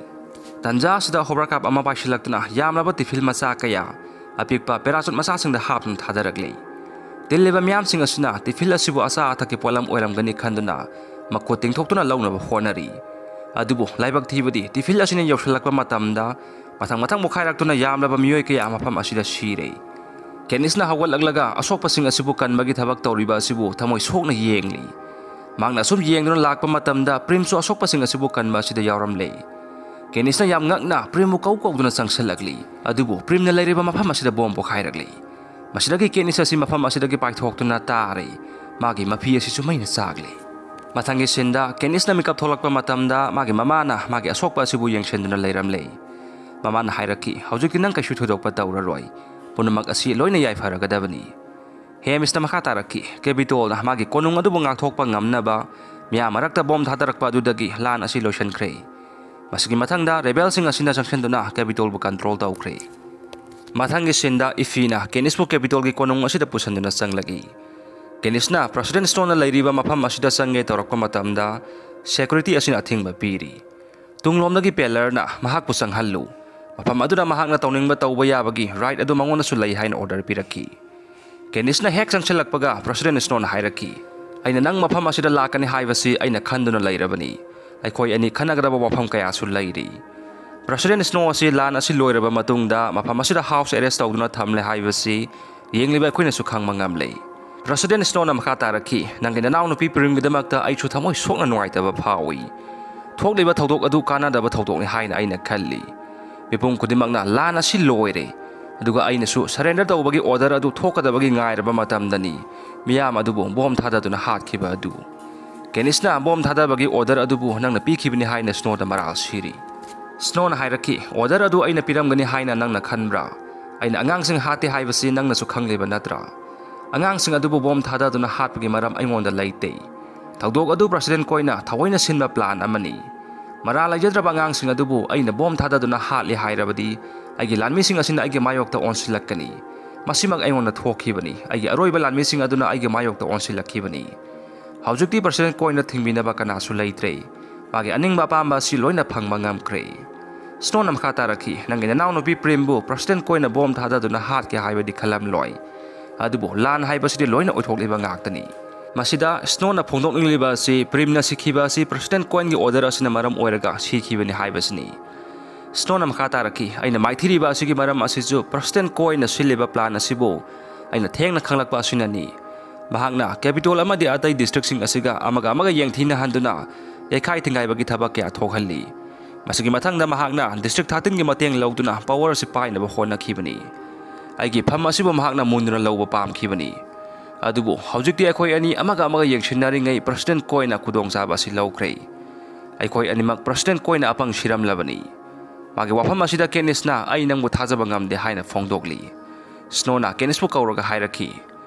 ꯇꯟꯖꯥ ꯑꯁꯤꯗ ꯍꯣꯕꯔꯀ꯭ꯔꯥꯐ ꯑꯃ ꯄꯥꯏꯁꯤꯜꯂꯛꯇꯨꯅ ꯌꯥꯝꯂꯕ ꯇꯤꯐꯤꯜ ꯃꯆꯥ ꯀꯌꯥ ꯑꯄꯤꯛꯄ ꯄꯦꯔꯥꯁꯨꯠ ꯃꯆꯥꯁꯤꯡꯗ ꯍꯥꯞꯇꯨꯅ ꯊꯥꯗꯔꯛꯂꯤ꯫ ꯇꯤꯜꯂꯤꯕ ꯃꯤꯌꯥꯝꯁꯤꯡ ꯑꯁꯤꯅ ꯇꯤꯐꯤꯜ ꯑꯁꯤꯕꯨ ꯑꯆꯥ ꯑꯊꯛꯀꯤ ꯄꯣꯠꯂꯝ ꯑꯣꯏꯔꯝꯒꯅꯤ ꯈꯟꯗꯨꯅ ꯃꯈꯨꯠ ꯇꯤꯡꯊꯣꯛꯇꯨꯅ ꯂꯧꯅꯕ ꯍꯣꯠꯅꯔꯤ꯫ ꯑꯗꯨꯕꯨ ꯂꯥꯏꯕꯛ ꯊꯤꯕꯗꯤ ꯇꯤꯐꯤꯜ ꯑꯁꯤꯅ ꯌꯧꯁꯤꯜꯂꯛꯄ ꯃꯇꯝꯗ ꯃꯊꯪ ꯃꯊꯪ ꯄꯣꯈꯥꯏꯔꯛꯇꯨꯅ ꯌꯥꯝꯂꯕ ꯃꯤꯑꯣꯏ ꯀꯌꯥ ꯃꯐꯝ ꯑꯁꯤꯗ ꯁꯤꯔꯦ꯫ ꯀꯦꯅꯤꯁꯅ ꯍꯧꯒꯠꯂꯛꯂꯒ ꯑꯁꯣꯛꯄꯁꯤꯡ ꯑꯁꯤꯕꯨ ꯀꯟꯕꯒꯤ ꯊꯕꯛ ꯇꯧꯔꯤꯕ ꯑꯁꯤꯕꯨ ꯊꯃꯣꯏ ꯁꯣꯛꯅ ꯌꯦꯡꯂꯤ꯫ ꯃꯍꯥꯛꯅ ꯑꯁꯨꯝ ꯌꯦꯡꯗꯨꯅ ꯂꯥꯛꯄ ꯃꯇꯝꯗ ꯄ꯭ꯔꯤꯝꯁꯨ ꯑꯁꯣꯛꯄꯁꯤꯡ ꯑꯁꯤꯕꯨ ꯀꯟꯕ ꯑꯁꯤꯗ ꯌꯥꯎꯔꯝꯂꯦ꯫ ꯀꯦꯅꯤꯁꯅ ꯌꯥꯝ ꯉꯛꯅ ꯄ꯭ꯔꯤꯝꯕꯨ ꯀꯧ ꯀꯧꯗꯨꯅ ꯆꯪꯁꯤꯜꯂꯛꯂꯤ꯫ ꯑꯗꯨꯕꯨ ꯄ꯭ꯔꯤꯝꯅ ꯂꯩꯔꯤꯕ ꯃꯐꯝ ꯑꯁꯤꯗ ꯕꯣꯝ ꯄꯣꯈꯥꯏꯔꯛꯂꯤ꯫ ꯃꯁꯤꯗꯒꯤ ꯀꯦꯅꯤꯁ ꯑꯁꯤ ꯃꯐꯝ ꯑꯁꯤꯗꯒꯤ ꯄꯥꯏꯊꯣꯛꯇꯨꯅ ꯇꯥꯔꯦ꯫ ꯃꯥꯒꯤ ꯃꯐꯤ ꯑꯁꯤꯁꯨ ꯃꯩꯅ ꯆꯥꯛꯂꯦ꯫ ꯃꯊꯪꯒꯤ ꯁꯤꯟꯗ ꯀꯦꯅꯤꯁꯅ ꯃꯤꯀꯞ ꯊꯣꯛꯂꯛꯄ ꯃꯇꯝꯗ ꯃꯥꯒꯤ ꯃꯃꯥꯅ ꯃꯥꯒꯤ ꯑꯁꯣꯛꯄ ꯑꯁꯤꯕꯨ ꯌꯦꯡꯁꯤꯟꯗꯨꯅ ꯂꯩꯔꯝꯂꯦ꯫ ꯃꯃꯥꯅ ꯍꯥꯏꯔꯛꯈꯤ, "ꯍꯧꯖꯤꯛꯇꯤ ꯅꯪ ꯀꯩꯁꯨ ꯊꯣꯏꯗꯣꯛꯄ ꯇꯧꯔꯔꯣꯏ꯫ ꯄꯨꯝꯅꯃꯛ ꯑꯁꯤ ꯂꯣꯏꯅ ꯌꯥꯏꯐꯔꯒꯗꯕꯅꯤ"꯫ ꯍꯦꯃꯤꯁꯅ ꯃꯈꯥ ꯇꯥꯔꯛꯈꯤ, "ꯀꯦꯄꯤꯇꯣꯜꯅ ꯃꯥꯒꯤ ꯀꯣꯅꯨꯡ ꯑꯗꯨꯕꯨ ꯉꯥꯛꯊꯣꯛꯄ ꯉꯝꯅꯕ ꯃꯤꯌꯥꯝ ꯃꯔꯛꯇ ꯕꯣꯝ ꯊꯥꯗꯔꯛꯄ ꯑꯗꯨꯗꯒꯤ ꯂꯥꯟ ꯑꯁꯤ ꯂꯣꯏꯁꯤꯟꯈ꯭ꯔꯦ꯫ ꯃꯁꯤꯒꯤ ꯃꯊꯪꯗ ꯔꯦꯕꯦꯜꯁꯤꯡ ꯑꯁꯤꯅ ꯆꯪꯁꯤꯟꯗꯨꯅ ꯀꯦꯄꯤꯇꯣꯜꯕꯨ ꯀꯟꯇ꯭ꯔꯣꯜ ꯇꯧꯈ꯭ꯔꯦ"꯫ ꯃꯊꯪꯒꯤ ꯁꯤꯟꯗ ꯏꯐꯤꯅ ꯀꯦꯅꯤꯁꯄꯨ ꯀꯦꯄꯤꯇꯣꯜꯒꯤ ꯀꯣꯅꯨꯡ ꯑꯁꯤꯗ ꯄꯨꯁꯤꯟꯗꯨꯅ ꯆꯪꯂꯛꯏ꯫ ꯀꯦꯅꯤꯁꯅ ꯄ꯭ꯔꯦꯁꯤꯗꯦꯟ ꯁ꯭ꯅꯣꯅ ꯂꯩꯔꯤꯕ ꯃꯐꯝ ꯑꯁꯤꯗ ꯆꯪꯒꯦ ꯇꯧꯔꯛꯄ ꯃꯇꯝꯗ ꯁꯦꯀ꯭ꯌꯨꯔꯤꯇꯤ ꯑꯁꯤꯅ ꯑꯊꯤꯡꯕ ꯄꯤꯔꯤ꯫ "ꯇꯨꯡꯂꯣꯝꯗꯒꯤ ꯄꯦꯂꯔꯅ ꯃꯍꯥꯛꯄꯨ ꯆꯪꯍꯜꯂꯨ꯫ ꯃꯐꯝ ꯑꯗꯨꯗ ꯃꯍꯥꯛꯅ ꯇꯧꯅꯤꯡꯕ ꯇꯧꯕ ꯌꯥꯕꯒꯤ ꯔꯥꯏꯠ ꯑꯗꯨ ꯃꯉꯣꯟꯗꯁꯨ ꯂꯩ" ꯍꯥꯏꯅ ꯑꯣꯔꯗꯔ ꯄꯤꯔꯛꯈꯤ꯫ ꯀꯦꯅꯤꯁꯅ ꯍꯦꯛ ꯆꯪꯁꯤꯜꯂꯛꯄꯒ ꯄ꯭ꯔꯦꯁꯤꯗꯦꯟ ꯁ꯭ꯅꯣꯅ ꯍꯥꯏꯔꯛꯈꯤ, "ꯑꯩꯅ ꯅꯪ ꯃꯐꯝ ꯑꯁꯤꯗ ꯂꯥꯛꯀꯅꯤ ꯍꯥꯏꯕꯁꯤ ꯑꯩꯅ ꯈꯟꯗꯨꯅ ꯂꯩꯔꯕꯅꯤ꯫ ꯑꯩꯈꯣꯏ ꯑꯅꯤ ꯈꯟꯅꯒꯗꯕ ꯋꯥꯐꯝ ꯀꯌꯥꯁꯨ ꯂꯩꯔꯤ"꯫ ꯄ꯭ꯔꯦꯁꯤꯗꯦꯟ ꯁ꯭ꯅꯣ ꯑꯁꯤ ꯂꯥꯟ ꯑꯁꯤ ꯂꯣꯏꯔꯕ ꯃꯇꯨꯡꯗ ꯃꯐꯝ ꯑꯁꯤꯗ ꯍꯥꯎꯁ ꯑꯦꯔꯦꯁ ꯇꯧꯗꯨꯅ ꯊꯝꯂꯦ ꯍꯥꯏꯕꯁꯤ ꯌꯦꯡꯂꯤꯕ ꯑꯩꯈꯣꯏꯅꯁꯨ ꯈꯪꯕ ꯉꯝꯂꯦ꯫ ꯄ꯭ꯔꯦꯁꯤꯗꯦꯟ ꯁ꯭ꯅꯣꯅ ꯃꯈꯥ ꯇꯥꯔꯛꯈꯤ, "ꯅꯪꯒꯤ ꯅꯅꯥꯎꯅꯨꯄꯤ ꯄ꯭ꯔꯤꯝꯒꯤꯗꯃꯛꯇ ꯑꯩꯁꯨ ꯊꯃꯣꯏ ꯁꯣꯛꯅ ꯅꯨꯡꯉꯥꯏꯇꯕ ꯐꯥꯎꯏ꯫ ꯊꯣꯛꯂꯤꯕ ꯊꯧꯗꯣꯛ ꯑꯗꯨ ꯀꯥꯟꯅꯗꯕ ꯊꯧꯗꯣꯛꯅꯤ ꯍꯥꯏꯅ ꯑꯩꯅ ꯈꯜꯂꯤ꯫ ꯃꯤꯄꯨꯝ ꯈꯨꯗꯤꯡꯃꯛꯅ ꯂꯥꯟ ꯑꯁꯤ ꯂꯣꯏꯔꯦ, ꯑꯗꯨꯒ ꯑꯩꯅꯁꯨ ꯁꯔꯦꯟꯗꯔ ꯇꯧꯕꯒꯤ ꯑꯣꯔꯗꯔ ꯑꯗꯨ ꯊꯣꯛꯀꯗꯕꯒꯤ ꯉꯥꯏꯔꯕ ꯃꯇꯝꯗꯅꯤ ꯃꯤꯌꯥꯝ ꯑꯗꯨꯕꯨ ꯕꯣꯝ ꯊꯥꯗꯗꯨꯅ ꯍꯥꯠꯈꯤꯕ ꯑꯗꯨ"꯫ ꯀꯦꯅꯤꯁꯅ ꯕꯣꯝ ꯊꯥꯗꯕꯒꯤ ꯑꯣꯔꯗꯔ ꯑꯗꯨꯕꯨ ꯅꯪꯅ ꯄꯤꯈꯤꯕꯅꯤ ꯍꯥꯏꯅ ꯁ꯭ꯅꯣꯗ ꯃꯔꯥꯜ ꯁꯤꯔꯤ꯫ ꯁ꯭ꯅꯣꯅ ꯍꯥꯏꯔꯛꯈꯤ, "ꯑꯣꯔꯗꯔ ꯑꯗꯨ ꯑꯩꯅ ꯄꯤꯔꯝꯒꯅꯤ ꯍꯥꯏꯅ ꯅꯪꯅ ꯈꯟꯕ꯭ꯔꯥ? ꯑꯩꯅ ꯑꯉꯥꯡꯁꯤꯡ ꯍꯥꯠꯇꯦ ꯍꯥꯏꯕꯁꯤ ꯅꯪꯅꯁꯨ ꯈꯪꯂꯤꯕ ꯅꯠꯇ꯭ꯔꯥ? ꯑꯉꯥꯡꯁꯤꯡ ꯑꯗꯨꯕꯨ ꯕꯣꯝ ꯊꯥꯗꯗꯨꯅ ꯍꯥꯠꯄꯒꯤ ꯃꯔꯝ ꯑꯩꯉꯣꯟꯗ ꯂꯩꯇꯦ꯫ ꯊꯧꯗꯣꯛ ꯑꯗꯨ ꯄ꯭ꯔꯦꯁꯤꯗꯦꯟ ꯀꯣꯏꯅ ꯊꯑꯣꯏꯅ ꯁꯤꯟꯕ ꯄ꯭ꯂꯥꯟ ꯑꯃꯅꯤ꯫ ꯃꯔꯥꯜ ꯂꯩꯖꯗ꯭ꯔꯕ ꯑꯉꯥꯡꯁꯤꯡ ꯑꯗꯨꯕꯨ ꯑꯩꯅ ꯕꯣꯝ ꯊꯥꯗꯗꯨꯅ ꯍꯥꯠꯂꯦ ꯍꯥꯏꯔꯕꯗꯤ ꯑꯩꯒꯤ ꯂꯥꯟꯃꯤꯁꯤꯡ ꯑꯁꯤꯅ ꯑꯩꯒꯤ ꯃꯥꯌꯣꯛꯇ ꯑꯣꯟꯁꯤꯜꯂꯛꯀꯅꯤ꯫ ꯃꯁꯤꯃꯛ ꯑꯩꯉꯣꯟꯗ ꯊꯣꯛꯈꯤꯕꯅꯤ꯫ ꯑꯩꯒꯤ ꯑꯔꯣꯏꯕ ꯂꯥꯟꯃꯤꯁꯤꯡ ꯑꯗꯨꯅ ꯑꯩꯒꯤ ꯃꯥꯌꯣꯛꯇ ꯑꯣꯟꯁꯤꯜꯂꯛꯈꯤꯕꯅꯤ꯫ ꯍꯧꯖꯤꯛꯇꯤ ꯄ꯭ꯔꯦꯁꯤꯗꯦꯟ ꯀꯣꯏꯅ ꯊꯤꯡꯕꯤꯅꯕ ꯀꯅꯥꯁꯨ ꯂꯩꯇ꯭ꯔꯦ꯫ ꯃꯥꯒꯤ ꯑꯅꯤꯡꯕ ꯑꯄꯥꯝꯕ ꯑꯁꯤ ꯂꯣꯏꯅ ꯐꯪꯕ ꯉꯝꯈ꯭ꯔꯦ"꯫ ꯁ꯭ꯅꯣꯅ ꯃꯈꯥ ꯇꯥꯔꯛꯈꯤ, "ꯅꯪꯒꯤ ꯅꯅꯥꯎꯅꯨꯄꯤ ꯄ꯭ꯔꯤꯝꯕꯨ ꯄ꯭ꯔꯦꯁꯤꯗꯦꯟ ꯀꯣꯏꯅ ꯕꯣꯝ ꯊꯥꯗꯗꯨꯅ ꯍꯥꯠꯀꯦ ꯍꯥꯏꯕꯗꯤ ꯈꯜꯂꯝꯂꯣꯏ꯫ ꯑꯗꯨꯕꯨ ꯂꯥꯟ ꯍꯥꯏꯕꯁꯤꯗꯤ ꯂꯣꯏꯅ ꯑꯣꯏꯊꯣꯛꯂꯤꯕ ꯉꯥꯛꯇꯅꯤ"꯫ ꯃꯁꯤꯗ ꯁ꯭ꯅꯣꯅ ꯐꯣꯡꯗꯣꯛꯅꯤꯡꯂꯤꯕ ꯑꯁꯤ ꯄ꯭ꯔꯤꯝꯅ ꯁꯤꯈꯤꯕ ꯑꯁꯤ ꯄ꯭ꯔꯦꯁꯤꯗꯦꯟ ꯀꯣꯏꯟꯒꯤ ꯑꯣꯔꯗꯔ ꯑꯁꯤꯅ ꯃꯔꯝ ꯑꯣꯏꯔꯒ ꯁꯤꯈꯤꯕꯅꯤ ꯍꯥꯏꯕꯁꯤꯅꯤ꯫ ꯁ꯭ꯅꯣꯅ ꯃꯈꯥ ꯇꯥꯔꯛꯈꯤ, "ꯑꯩꯅ ꯃꯥꯏꯊꯤꯔꯤꯕ ꯑꯁꯤꯒꯤ ꯃꯔꯝ ꯑꯁꯤꯁꯨ ꯄ꯭ꯔꯦꯁꯤꯗꯦꯟꯠ ꯀꯣꯏꯟꯅ ꯁꯤꯜꯂꯤꯕ ꯄ꯭ꯂꯥꯟ ꯑꯁꯤꯕꯨ ꯑꯩꯅ ꯊꯦꯡꯅ ꯈꯪꯂꯛꯄ ꯑꯁꯤꯅꯅꯤ꯫ ꯃꯍꯥꯛꯅ ꯀꯦꯄꯤꯇꯣꯜ ꯑꯃꯗꯤ ꯑꯇꯩ ꯗꯤꯁꯇ꯭ꯔꯤꯛꯁꯤꯡ ꯑꯁꯤꯒ ꯑꯃꯒ ꯑꯃꯒ ꯌꯦꯡꯊꯤꯅꯍꯟꯗꯨꯅ ꯌꯩꯈꯥꯏ ꯊꯤꯡꯒꯥꯏꯕꯒꯤ ꯊꯕꯛ ꯀꯌꯥ ꯊꯣꯛꯍꯜꯂꯤ꯫ ꯃꯁꯤꯒꯤ ꯃꯊꯪꯗ ꯃꯍꯥꯛꯅ ꯗꯤꯁꯇ꯭ꯔꯤꯛ ꯊꯥꯔꯇꯤꯟꯒꯤ ꯃꯇꯦꯡ ꯂꯧꯗꯨꯅ ꯄꯋꯔ ꯑꯁꯤ ꯄꯥꯏꯅꯕ ꯍꯣꯠꯅꯈꯤꯕꯅꯤ꯫ ꯑꯩꯒꯤ ꯐꯝ ꯑꯁꯤꯕꯨ ꯃꯍꯥꯛꯅ ꯃꯨꯟꯗꯨꯅ ꯂꯧꯕ ꯄꯥꯝꯈꯤꯕꯅꯤ꯫ ꯑꯗꯨꯕꯨ ꯍꯧꯖꯤꯛꯇꯤ ꯑꯩꯈꯣꯏ ꯑꯅꯤ ꯑꯃꯒ ꯑꯃꯒ ꯌꯦꯡꯁꯤꯟꯅꯔꯤꯉꯩ ꯄ꯭ꯔꯦꯁꯤꯗꯦꯟꯠ ꯀꯣꯏꯟꯅ ꯈꯨꯗꯣꯡꯆꯥꯕ ꯑꯁꯤ ꯂꯧꯈ꯭ꯔꯦ꯫ ꯑꯩꯈꯣꯏ ꯑꯅꯤꯃꯛ ꯄ꯭ꯔꯦꯁꯤꯗꯦꯟꯠ ꯀꯣꯏꯟꯅ ꯑꯄꯪ ꯁꯤꯔꯝꯂꯕꯅꯤ꯫ ꯃꯥꯒꯤ ꯋꯥꯐꯝ ꯑꯁꯤꯗ ꯀꯦꯅꯤꯁꯅ, "ꯑꯩ ꯅꯪꯕꯨ ꯊꯥꯖꯕ ꯉꯝꯗꯦ" ꯍꯥꯏꯅ ꯐꯣꯡꯗꯣꯛꯂꯤ꯫ ꯁ꯭ꯅꯣꯅ ꯀꯦꯅꯤꯁꯄꯨ ꯀꯧꯔꯒ ꯍꯥꯏꯔꯛꯈꯤ,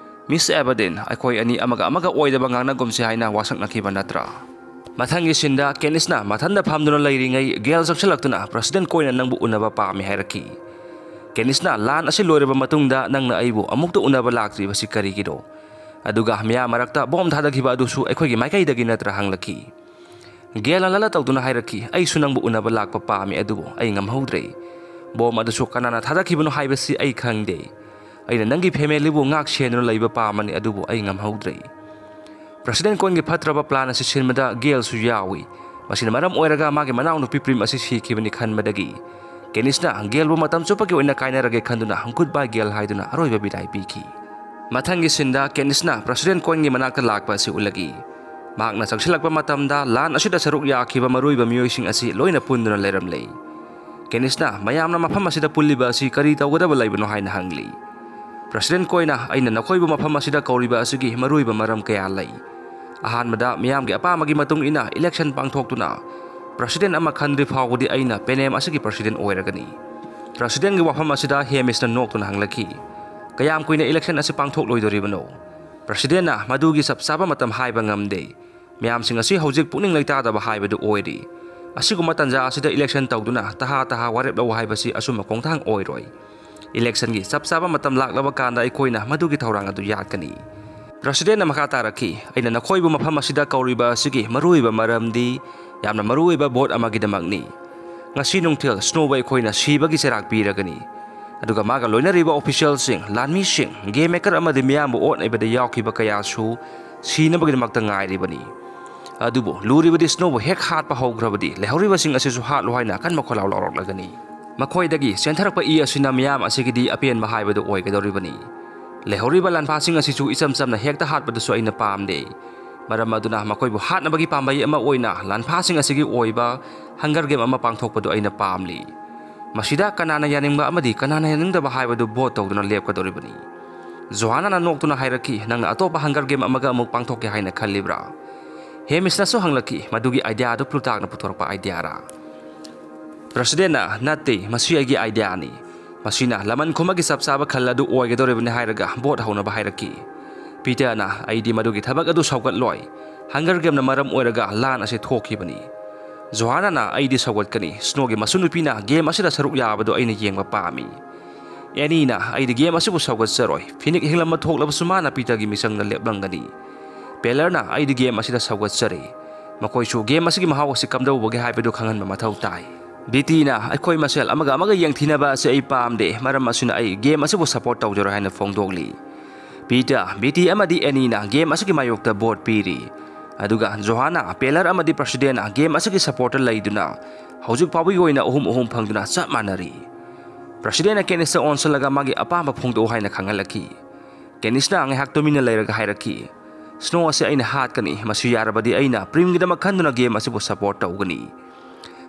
"ꯃꯤꯁ ꯑꯦꯕꯗꯤꯟ, ꯑꯩꯈꯣꯏ ꯑꯅꯤ ꯑꯃꯒ ꯑꯃꯒ ꯑꯣꯏꯗꯕ ꯉꯥꯡꯅꯒꯨꯝꯁꯤ ꯍꯥꯏꯅ ꯋꯥꯁꯛꯅꯈꯤꯕ ꯅꯠꯇ꯭ꯔꯥ?" ꯃꯊꯪꯒꯤ ꯁꯤꯟꯗ ꯀꯦꯅꯤꯁꯅ ꯃꯊꯟꯗ ꯐꯝꯗꯨꯅ ꯂꯩꯔꯤꯉꯩ ꯒꯦꯜ ꯆꯪꯁꯤꯜꯂꯛꯇꯨꯅ ꯄ꯭ꯔꯦꯁꯤꯗꯦꯟꯠ ꯀꯣꯏꯟꯅ ꯅꯪꯕꯨ ꯎꯅꯕ ꯄꯥꯝꯃꯤ ꯍꯥꯏꯔꯛꯈꯤ꯫ ꯀꯦꯅꯤꯁꯅ, "ꯂꯥꯟ ꯑꯁꯤ ꯂꯣꯏꯔꯕ ꯃꯇꯨꯡꯗ ꯅꯪꯅ ꯑꯩꯕꯨ ꯑꯃꯨꯛꯇ ꯎꯅꯕ ꯂꯥꯛꯇ꯭ꯔꯤꯕꯁꯤ ꯀꯔꯤꯒꯤꯅꯣ? ꯑꯗꯨꯒ ꯃꯤꯌꯥꯝ ꯃꯔꯛꯇ ꯕꯣꯝ ꯊꯥꯗꯈꯤꯕ ꯑꯗꯨꯁꯨ ꯑꯩꯈꯣꯏꯒꯤ ꯃꯥꯏꯀꯩꯗꯒꯤ ꯅꯠꯇ꯭ꯔꯥ?" ꯍꯪꯂꯛꯈꯤ꯫ ꯒꯦꯜꯅ ꯂꯥꯂ ꯇꯧꯗꯨꯅ ꯍꯥꯏꯔꯛꯈꯤ, "ꯑꯩꯁꯨ ꯅꯪꯕꯨ ꯎꯅꯕ ꯂꯥꯛꯄ ꯄꯥꯝꯃꯤ, ꯑꯗꯨꯕꯨ ꯑꯩ ꯉꯝꯍꯧꯗ꯭ꯔꯦ꯫ ꯕꯣꯝ ꯑꯗꯨꯁꯨ ꯀꯅꯥꯅ ꯊꯥꯗꯈꯤꯕꯅꯣ ꯍꯥꯏꯕꯁꯤ ꯑꯩ ꯈꯪꯗꯦ꯫ ꯑꯩꯅ ꯅꯪꯒꯤ ꯐꯦꯃꯤꯂꯤꯕꯨ ꯉꯥꯛ ꯁꯦꯟꯗꯨꯅ ꯂꯩꯕ ꯄꯥꯝꯕꯅꯤ, ꯑꯗꯨꯕꯨ ꯑꯩ ꯉꯝꯍꯧꯗ꯭ꯔꯦ꯫" ꯄ꯭ꯔꯦꯁꯤꯗꯦꯟꯠ ꯀꯣꯏꯟꯒꯤ ꯐꯠꯇ꯭ꯔꯕ ꯄ꯭ꯂꯥꯟ ꯑꯁꯤ ꯁꯤꯟꯕꯗ ꯒꯦꯜꯁꯨ ꯌꯥꯎꯏ꯫ ꯃꯁꯤꯅ ꯃꯔꯝ ꯑꯣꯏꯔꯒ ꯃꯥꯒꯤ ꯃꯅꯥꯎꯅꯨꯄꯤ ꯄ꯭ꯔꯤꯝ ꯑꯁꯤ ꯁꯤꯈꯤꯕꯅꯤ ꯈꯟꯕꯗꯒꯤ ꯀꯦꯅꯤꯁꯅ ꯒꯦꯜꯕꯨ ꯃꯇꯝ ꯆꯨꯞꯄꯒꯤ ꯑꯣꯏꯅ ꯀꯥꯏꯅꯔꯒꯦ ꯈꯟꯗꯨꯅ ꯒꯨꯗ ꯕꯥꯏ ꯒꯦꯜ ꯍꯥꯏꯗꯨꯅ ꯑꯔꯣꯏꯕ ꯕꯤꯗꯥꯏ ꯄꯤꯈꯤ꯫ ꯃꯊꯪꯒꯤ ꯁꯤꯟꯗ ꯀꯦꯅꯤꯁꯅ ꯄ꯭ꯔꯦꯁꯤꯗꯦꯟꯠ ꯀꯣꯏꯟꯒꯤ ꯃꯅꯥꯛꯇ ꯂꯥꯛꯄ ꯑꯁꯤ ꯎꯠꯂꯛꯏ꯫ ꯃꯍꯥꯛꯅ ꯆꯪꯁꯤꯜꯂꯛꯄ ꯃꯇꯝꯗ ꯂꯥꯟ ꯑꯁꯤꯗ ꯁꯔꯨꯛ ꯌꯥꯈꯤꯕ ꯃꯔꯨꯑꯣꯏꯕ ꯃꯤꯑꯣꯏꯁꯤꯡ ꯑꯁꯤ ꯂꯣꯏꯅ ꯄꯨꯟꯗꯨꯅ ꯂꯩꯔꯝꯂꯦ꯫ ꯀꯦꯅꯤꯁꯅ ꯃꯌꯥꯝꯅ ꯃꯐꯝ ꯑꯁꯤꯗ ꯄꯨꯜꯂꯤꯕ ꯑꯁꯤ ꯀꯔꯤ ꯇꯧꯒꯗꯕ ꯂꯩꯕꯅꯣ ꯍꯥꯏꯅ ꯍꯪꯂꯤ꯫ ꯄ꯭ꯔꯦꯁꯤꯗꯦꯟꯠ ꯀꯣꯏꯟꯅ, "ꯑꯩꯅ ꯅꯈꯣꯏꯕꯨ ꯃꯐꯝ ꯑꯁꯤꯗ ꯀꯧꯔꯤꯕ ꯑꯁꯤꯒꯤ ꯃꯔꯨꯑꯣꯏꯕ ꯃꯔꯝ ꯀꯌꯥ ꯂꯩ꯫ ꯑꯍꯥꯟꯕꯗ, ꯃꯤꯌꯥꯝꯒꯤ ꯑꯄꯥꯝꯕꯒꯤ ꯃꯇꯨꯡ ꯏꯟꯅ ꯏꯂꯦꯛꯁꯟ ꯄꯥꯡꯊꯣꯛꯇꯨꯅ ꯄ꯭ꯔꯦꯁꯤꯗꯦꯟꯠ ꯑꯃ ꯈꯟꯗ꯭ꯔꯤ ꯐꯥꯎꯕꯗꯤ ꯑꯩꯅ ꯄꯦꯅꯦꯝ ꯑꯁꯤꯒꯤ ꯄ꯭ꯔꯦꯁꯤꯗꯦꯟꯠ ꯑꯣꯏꯔꯒꯅꯤ꯫" ꯄ꯭ꯔꯦꯁꯤꯗꯦꯟꯠꯒꯤ ꯋꯥꯐꯝ ꯑꯁꯤꯗ ꯍꯦꯃꯤꯁꯅ ꯅꯣꯛꯇꯨꯅ ꯍꯪꯂꯛꯈꯤ, "ꯀꯌꯥꯝ ꯀꯨꯏꯅ ꯏꯂꯦꯛꯁꯟ ꯑꯁꯤ ꯄꯥꯡꯊꯣꯛꯂꯣꯏꯗꯣꯔꯤꯕꯅꯣ?" ꯄ꯭ꯔꯦꯁꯤꯗꯦꯟꯠꯅ, "ꯃꯗꯨꯒꯤ ꯆꯞ ꯆꯥꯕ ꯃꯇꯝ ꯍꯥꯏꯕ ꯉꯝꯗꯦ꯫ ꯃꯤꯌꯥꯝꯁꯤꯡ ꯑꯁꯤ ꯍꯧꯖꯤꯛ ꯄꯨꯛꯅꯤꯡ ꯂꯩꯇꯥꯗꯕ ꯍꯥꯏꯕꯗꯨ ꯑꯣꯏꯔꯤ꯫ ꯑꯁꯤꯒꯨꯝꯕ ꯇꯥꯟꯖꯥ ꯑꯁꯤꯗ ꯏꯂꯦꯛꯁꯟ ꯇꯧꯗꯨꯅ ꯇꯍꯥ ꯇꯍꯥ ꯋꯥꯔꯦꯞ ꯂꯧ ꯍꯥꯏꯕꯁꯤ ꯑꯆꯨꯝꯕ ꯈꯣꯡꯊꯥꯡ ꯑꯣꯏꯔꯣꯏ꯫ ꯏꯂꯦꯛꯁꯟꯒꯤ ꯆꯞ ꯆꯥꯕ ꯃꯇꯝ ꯂꯥꯛꯂꯕ ꯀꯥꯟꯗ ꯑꯩꯈꯣꯏꯅ ꯃꯗꯨꯒꯤ ꯊꯧꯔꯥꯡ ꯑꯗꯨ ꯌꯥꯠꯀꯅꯤ꯫" ꯄ꯭ꯔꯦꯁꯤꯗꯦꯟꯠꯅ ꯃꯈꯥ ꯇꯥꯔꯛꯈꯤ, "ꯑꯩꯅ ꯅꯈꯣꯏꯕꯨ ꯃꯐꯝ ꯑꯁꯤꯗ ꯀꯧꯔꯤꯕ ꯑꯁꯤꯒꯤ ꯃꯔꯨꯑꯣꯏꯕ ꯃꯔꯝꯗꯤ ꯌꯥꯝꯅ ꯃꯔꯨꯑꯣꯏꯕ ꯚꯣꯠ ꯑꯃꯒꯤꯗꯃꯛꯅꯤ꯫ ꯉꯁꯤ ꯅꯨꯡꯊꯤꯜ ꯁ꯭ꯅꯣꯕꯨ ꯑꯩꯈꯣꯏꯅ ꯁꯤꯕꯒꯤ ꯆꯩꯔꯥꯛ ꯄꯤꯔꯒꯅꯤ꯫ ꯑꯗꯨꯒ ꯃꯥꯒ ꯂꯣꯏꯅꯔꯤꯕ ꯑꯣꯐꯤꯁꯤꯌꯦꯜꯁꯤꯡ, ꯂꯥꯟꯃꯤꯁꯤꯡ, ꯒꯦꯝ ꯃꯦꯀꯔ ꯑꯃꯗꯤ ꯃꯤꯌꯥꯝꯕꯨ ꯑꯣꯠ ꯅꯩꯕꯗ ꯌꯥꯎꯈꯤꯕ ꯀꯌꯥꯁꯨ ꯁꯤꯅꯕꯒꯤꯗꯃꯛꯇ ꯉꯥꯏꯔꯤꯕꯅꯤ꯫ ꯑꯗꯨꯕꯨ ꯂꯨꯔꯤꯕꯗꯤ ꯁ꯭ꯅꯣꯕꯨ ꯍꯦꯛ ꯍꯥꯠꯄ ꯍꯧꯈ꯭ꯔꯕꯗꯤ ꯂꯩꯍꯧꯔꯤꯕꯁꯤꯡ ꯑꯁꯤꯁꯨ ꯍꯥꯠꯂꯨ ꯍꯥꯏꯅ ꯑꯀꯟꯕ ꯈꯣꯜꯂꯥꯎ ꯂꯥꯎꯔꯛꯂꯒꯅꯤ꯫ ꯃꯈꯣꯏꯗꯒꯤ ꯆꯦꯟꯊꯔꯛꯄ ꯏ ꯑꯁꯤꯅ ꯃꯤꯌꯥꯝ ꯑꯁꯤꯒꯤꯗꯤ ꯑꯄꯦꯟꯕ ꯍꯥꯏꯕꯗꯨ ꯑꯣꯏꯒꯗꯧꯔꯤꯕꯅꯤ꯫ ꯂꯩꯍꯧꯔꯤꯕ ꯂꯥꯟꯐꯥꯁꯤꯡ ꯑꯁꯤꯁꯨ ꯏꯆꯝ ꯆꯝꯅ ꯍꯦꯛꯇ ꯍꯥꯠꯄꯗꯨꯁꯨ ꯑꯩꯅ ꯄꯥꯝꯗꯦ꯫ ꯃꯔꯝ ꯑꯗꯨꯅ ꯃꯈꯣꯏꯕꯨ ꯍꯥꯠꯅꯕꯒꯤ ꯄꯥꯝꯕꯩ ꯑꯃ ꯑꯣꯏꯅ ꯂꯥꯟꯐꯥꯁꯤꯡ ꯑꯁꯤꯒꯤ ꯑꯣꯏꯕ ꯍꯪꯒꯔ ꯒꯦꯝ ꯑꯃ ꯄꯥꯡꯊꯣꯛꯄꯗꯨ ꯑꯩꯅ ꯄꯥꯝꯂꯤ꯫ ꯃꯁꯤꯗ ꯀꯅꯥꯅ ꯌꯥꯅꯤꯡꯕ ꯑꯃꯗꯤ ꯀꯅꯥꯅ ꯌꯥꯅꯤꯡꯗꯕ ꯍꯥꯏꯕꯗꯨ ꯚꯣꯠ ꯇꯧꯗꯨꯅ ꯂꯦꯞꯀꯗꯧꯔꯤꯕꯅꯤ꯫ ꯖꯣꯍꯥꯅꯥꯅ ꯅꯣꯛꯇꯨꯅ ꯍꯥꯏꯔꯛꯈꯤ, "ꯅꯪꯅ ꯑꯇꯣꯞꯄ ꯍꯪꯒꯔ ꯒꯦꯝ ꯑꯃꯒ ꯑꯃꯨꯛ ꯄꯥꯡꯊꯣꯛꯀꯦ ꯍꯥꯏꯅ ꯈꯜꯂꯤꯕ꯭ꯔꯥ?" ꯍꯦꯃꯤꯁꯅꯁꯨ ꯍꯪꯂꯛꯈꯤ, "ꯃꯗꯨꯒꯤ ꯑꯥꯏꯗꯤꯌꯥꯗꯨ ꯄ꯭ꯂꯨꯇꯥꯛꯅ ꯄꯨꯊꯣꯔꯛꯄ ꯑꯥꯏꯗꯤꯌꯥꯔꯥ?" ꯄ꯭ꯔꯁꯤꯗꯦꯟꯅ, "ꯅꯠꯇꯦ, ꯃꯁꯤ ꯑꯩꯒꯤ ꯑꯥꯏꯗꯤꯌꯥꯅꯤ꯫ ꯃꯁꯤꯅ ꯂꯃꯟ ꯈꯨꯝꯕꯒꯤ ꯆꯞ ꯆꯥꯕ ꯈꯜ ꯑꯗꯨ ꯑꯣꯏꯒꯗꯧꯔꯤꯕꯅꯤ" ꯍꯥꯏꯔꯒ ꯚꯣꯠ ꯍꯧꯅꯕ ꯍꯥꯏꯔꯛꯈꯤ꯫ ꯄꯤꯇꯔꯅ, "ꯑꯩꯗꯤ ꯃꯗꯨꯒꯤ ꯊꯕꯛ ꯑꯗꯨ ꯁꯧꯒꯠꯂꯣꯏ꯫ ꯍꯪꯒꯔ ꯒꯦꯝꯅ ꯃꯔꯝ ꯑꯣꯏꯔꯒ ꯂꯥꯟ ꯑꯁꯤ ꯊꯣꯛꯈꯤꯕꯅꯤ꯫" ꯖꯣꯍꯥꯅꯥꯅ, "ꯑꯩꯗꯤ ꯁꯧꯒꯠꯀꯅꯤ꯫ ꯁ꯭ꯅꯣꯒꯤ ꯃꯁꯨ ꯅꯨꯄꯤꯅ ꯒꯦꯝ ꯑꯁꯤꯗ ꯁꯔꯨꯛ ꯌꯥꯕꯗꯨ ꯑꯩꯅ ꯌꯦꯡꯕ ꯄꯥꯝꯃꯤ꯫" ꯑꯦꯅꯤꯅ, "ꯑꯩꯗꯤ ꯒꯦꯝ ꯑꯁꯤꯕꯨ ꯁꯧꯒꯠꯆꯔꯣꯏ꯫ ꯐꯤꯅꯤꯛ ꯍꯤꯡꯂꯝꯕ ꯊꯣꯛꯂꯕꯁꯨ ꯃꯥꯅ ꯄꯤꯇꯔꯒꯤ ꯃꯤꯆꯪꯗ ꯂꯦꯞꯂꯝꯒꯅꯤ꯫" ꯄꯦꯂꯔꯅ, "ꯑꯩꯗꯤ ꯒꯦꯝ ꯑꯁꯤꯗ ꯁꯧꯒꯠꯆꯔꯤ꯫ ꯃꯈꯣꯏꯁꯨ ꯒꯦꯝ ꯑꯁꯤꯒꯤ ꯃꯍꯥꯎ ꯑꯁꯤ ꯀꯝꯗꯧꯕꯒꯦ ꯍꯥꯏꯕꯗꯨ ꯈꯪꯍꯟꯕ ꯃꯊꯧ ꯇꯥꯏ꯫" ꯕꯤꯇꯤꯅ, "ꯑꯩꯈꯣꯏ ꯃꯁꯦꯜ ꯑꯃꯒ ꯑꯃꯒ ꯌꯦꯡꯊꯤꯅꯕ ꯑꯁꯤ ꯑꯩ ꯄꯥꯝꯗꯦ, ꯃꯔꯝ ꯑꯁꯤꯅ ꯑꯩ ꯒꯦꯝ ꯑꯁꯤꯕꯨ ꯁꯄꯣꯔꯠ ꯇꯧꯖꯔꯣꯏ" ꯍꯥꯏꯅ ꯐꯣꯡꯗꯣꯛꯂꯤ꯫ ꯄꯤꯇꯔ, ꯕꯤꯇꯤ ꯑꯃꯗꯤ ꯑꯦꯅꯤꯅ ꯒꯦꯝ ꯑꯁꯤꯒꯤ ꯃꯥꯌꯣꯛꯇ ꯚꯣꯠ ꯄꯤꯔꯤ꯫ ꯑꯗꯨꯒ ꯖꯣꯍꯥꯅꯥ, ꯄꯦꯂꯔ ꯑꯃꯗꯤ ꯄ꯭ꯔꯁꯤꯗꯦꯟꯅ ꯒꯦꯝ ꯑꯁꯤꯒꯤ ꯁꯄꯣꯔꯠꯇ ꯂꯩꯗꯨꯅ ꯍꯧꯖꯤꯛ ꯐꯥꯎꯕꯒꯤ ꯑꯣꯏꯅ ꯑꯍꯨꯝ ꯑꯍꯨꯝ ꯐꯪꯗꯨꯅ ꯆꯞ ꯃꯥꯟꯅꯔꯤ꯫ ꯄ꯭ꯔꯁꯤꯗꯦꯟꯅ ꯀꯦꯅꯤꯁꯇ ꯑꯣꯟꯁꯤꯜꯂꯒ ꯃꯥꯒꯤ ꯑꯄꯥꯝꯕ ꯐꯣꯡꯗꯣꯛꯎ ꯍꯥꯏꯅ ꯈꯪꯍꯜꯂꯛꯈꯤ꯫ ꯀꯦꯅꯤꯁꯅ ꯉꯥꯏꯍꯥꯛ ꯇꯨꯃꯤꯟꯅ ꯂꯩꯔꯒ ꯍꯥꯏꯔꯛꯈꯤ, "ꯁ꯭ꯅꯣ ꯑꯁꯤ ꯑꯩꯅ ꯍꯥꯠꯀꯅꯤ꯫ ꯃꯁꯤ ꯌꯥꯔꯕꯗꯤ ꯑꯩꯅ ꯄ꯭ꯔꯤꯝꯒꯤꯗꯃꯛ ꯈꯟꯗꯨꯅ ꯒꯦꯝ ꯑꯁꯤꯕꯨ ꯁꯄꯣꯔꯠ ꯇꯧꯒꯅꯤ꯫"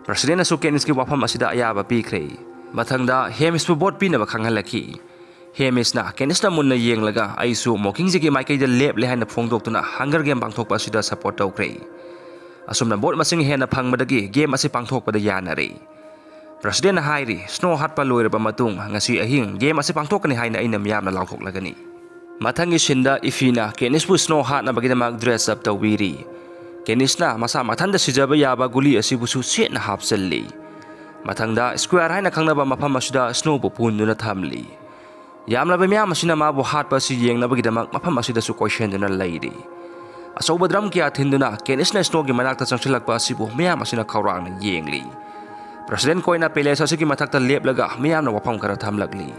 ꯄ꯭ꯔꯁꯤꯗꯦꯟꯅꯁꯨ ꯀꯦꯅꯤꯁꯀꯤ ꯋꯥꯐꯝ ꯑꯁꯤꯗ ꯑꯌꯥꯕ ꯄꯤꯈ꯭ꯔꯦ꯫ ꯃꯊꯪꯗ ꯍꯦꯃꯤꯁꯄꯨ ꯚꯣꯠ ꯄꯤꯅꯕ ꯈꯪꯍꯜꯂꯛꯈꯤ꯫ ꯍꯦꯃꯤꯁꯅ ꯀꯦꯅꯤꯁꯅ ꯃꯨꯟꯅ ꯌꯦꯡꯂꯒ, "ꯑꯩꯁꯨ ꯃꯣꯀꯤꯡꯖꯦꯒꯤ ꯃꯥꯏꯀꯩꯗ ꯂꯦꯞꯂꯦ" ꯍꯥꯏꯅ ꯐꯣꯡꯗꯣꯛꯇꯨꯅ ꯍꯪꯒꯔ ꯒꯦꯝ ꯄꯥꯡꯊꯣꯛꯄ ꯑꯁꯤꯗ ꯁꯄꯣꯔꯠ ꯇꯧꯈ꯭ꯔꯦ꯫ ꯑꯁꯨꯝꯅ ꯚꯣꯠ ꯃꯁꯤꯡ ꯍꯦꯟꯅ ꯐꯪꯕꯗꯒꯤ ꯒꯦꯝ ꯑꯁꯤ ꯄꯥꯡꯊꯣꯛꯄꯗ ꯌꯥꯅꯔꯦ꯫ ꯄ꯭ꯔꯁꯤꯗꯦꯟꯅ ꯍꯥꯏꯔꯤ, "ꯁ꯭ꯅꯣ ꯍꯥꯠꯄ ꯂꯣꯏꯔꯕ ꯃꯇꯨꯡ ꯉꯁꯤ ꯑꯍꯤꯡ ꯒꯦꯝ ꯑꯁꯤ ꯄꯥꯡꯊꯣꯛꯀꯅꯤ ꯍꯥꯏꯅ ꯑꯩꯅ ꯃꯤꯌꯥꯝꯅ ꯂꯥꯎꯊꯣꯛꯂꯒꯅꯤ꯫" ꯃꯊꯪꯒꯤ ꯁꯤꯟꯗ ꯏꯐꯤꯅ ꯀꯦꯅꯤꯁꯄꯨ ꯁ꯭ꯅꯣ ꯍꯥꯠꯅꯕꯒꯤꯗꯃꯛ ꯗ꯭ꯔꯦꯁ ꯑꯞ ꯇꯧꯕꯤꯔꯤ꯫ ꯀꯦꯅꯤꯁꯅ ꯃꯁꯥ ꯃꯊꯟꯇ ꯁꯤꯖꯕ ꯌꯥꯕ ꯒꯨꯂꯤ ꯑꯁꯤꯕꯨꯁꯨ ꯁꯦꯠꯅ ꯍꯥꯞꯆꯤꯜꯂꯤ꯫ ꯃꯊꯪꯗ ꯁ꯭ꯀ꯭ꯋꯥꯔ ꯍꯥꯏꯅ ꯈꯪꯅꯕ ꯃꯐꯝ ꯑꯁꯤꯗ ꯁ꯭ꯅꯣꯕꯨ ꯄꯨꯟꯗꯨꯅ ꯊꯝꯂꯤ꯫ ꯌꯥꯝꯂꯕ ꯃꯤꯌꯥꯝ ꯑꯁꯤꯅ ꯃꯥꯕꯨ ꯍꯥꯠꯄ ꯑꯁꯤ ꯌꯦꯡꯅꯕꯒꯤꯗꯃꯛ ꯃꯐꯝ ꯑꯁꯤꯗꯁꯨ ꯀꯣꯏꯁꯦꯟꯗꯨꯅ ꯂꯩꯔꯤ꯫ ꯑꯆꯧꯕ ꯗ꯭ꯔꯝ ꯀꯌꯥ ꯊꯤꯟꯗꯨꯅ ꯀꯦꯅꯤꯁꯅ ꯁ꯭ꯅꯣꯒꯤ ꯃꯅꯥꯛꯇ ꯆꯪꯁꯤꯜꯂꯛꯄ ꯑꯁꯤꯕꯨ ꯃꯤꯌꯥꯝ ꯑꯁꯤꯅ ꯈꯧꯔꯥꯡꯅ ꯌꯦꯡꯂꯤ꯫ ꯄ꯭ꯔꯁꯤꯗꯦꯟ ꯀꯣꯏꯅ ꯄꯦꯂꯦꯁ ꯑꯁꯤꯒꯤ ꯃꯊꯛꯇ ꯂꯦꯞꯂꯒ ꯃꯤꯌꯥꯝꯅ ꯋꯥꯐꯝ ꯈꯔ ꯊꯝꯂꯛꯂꯤ꯫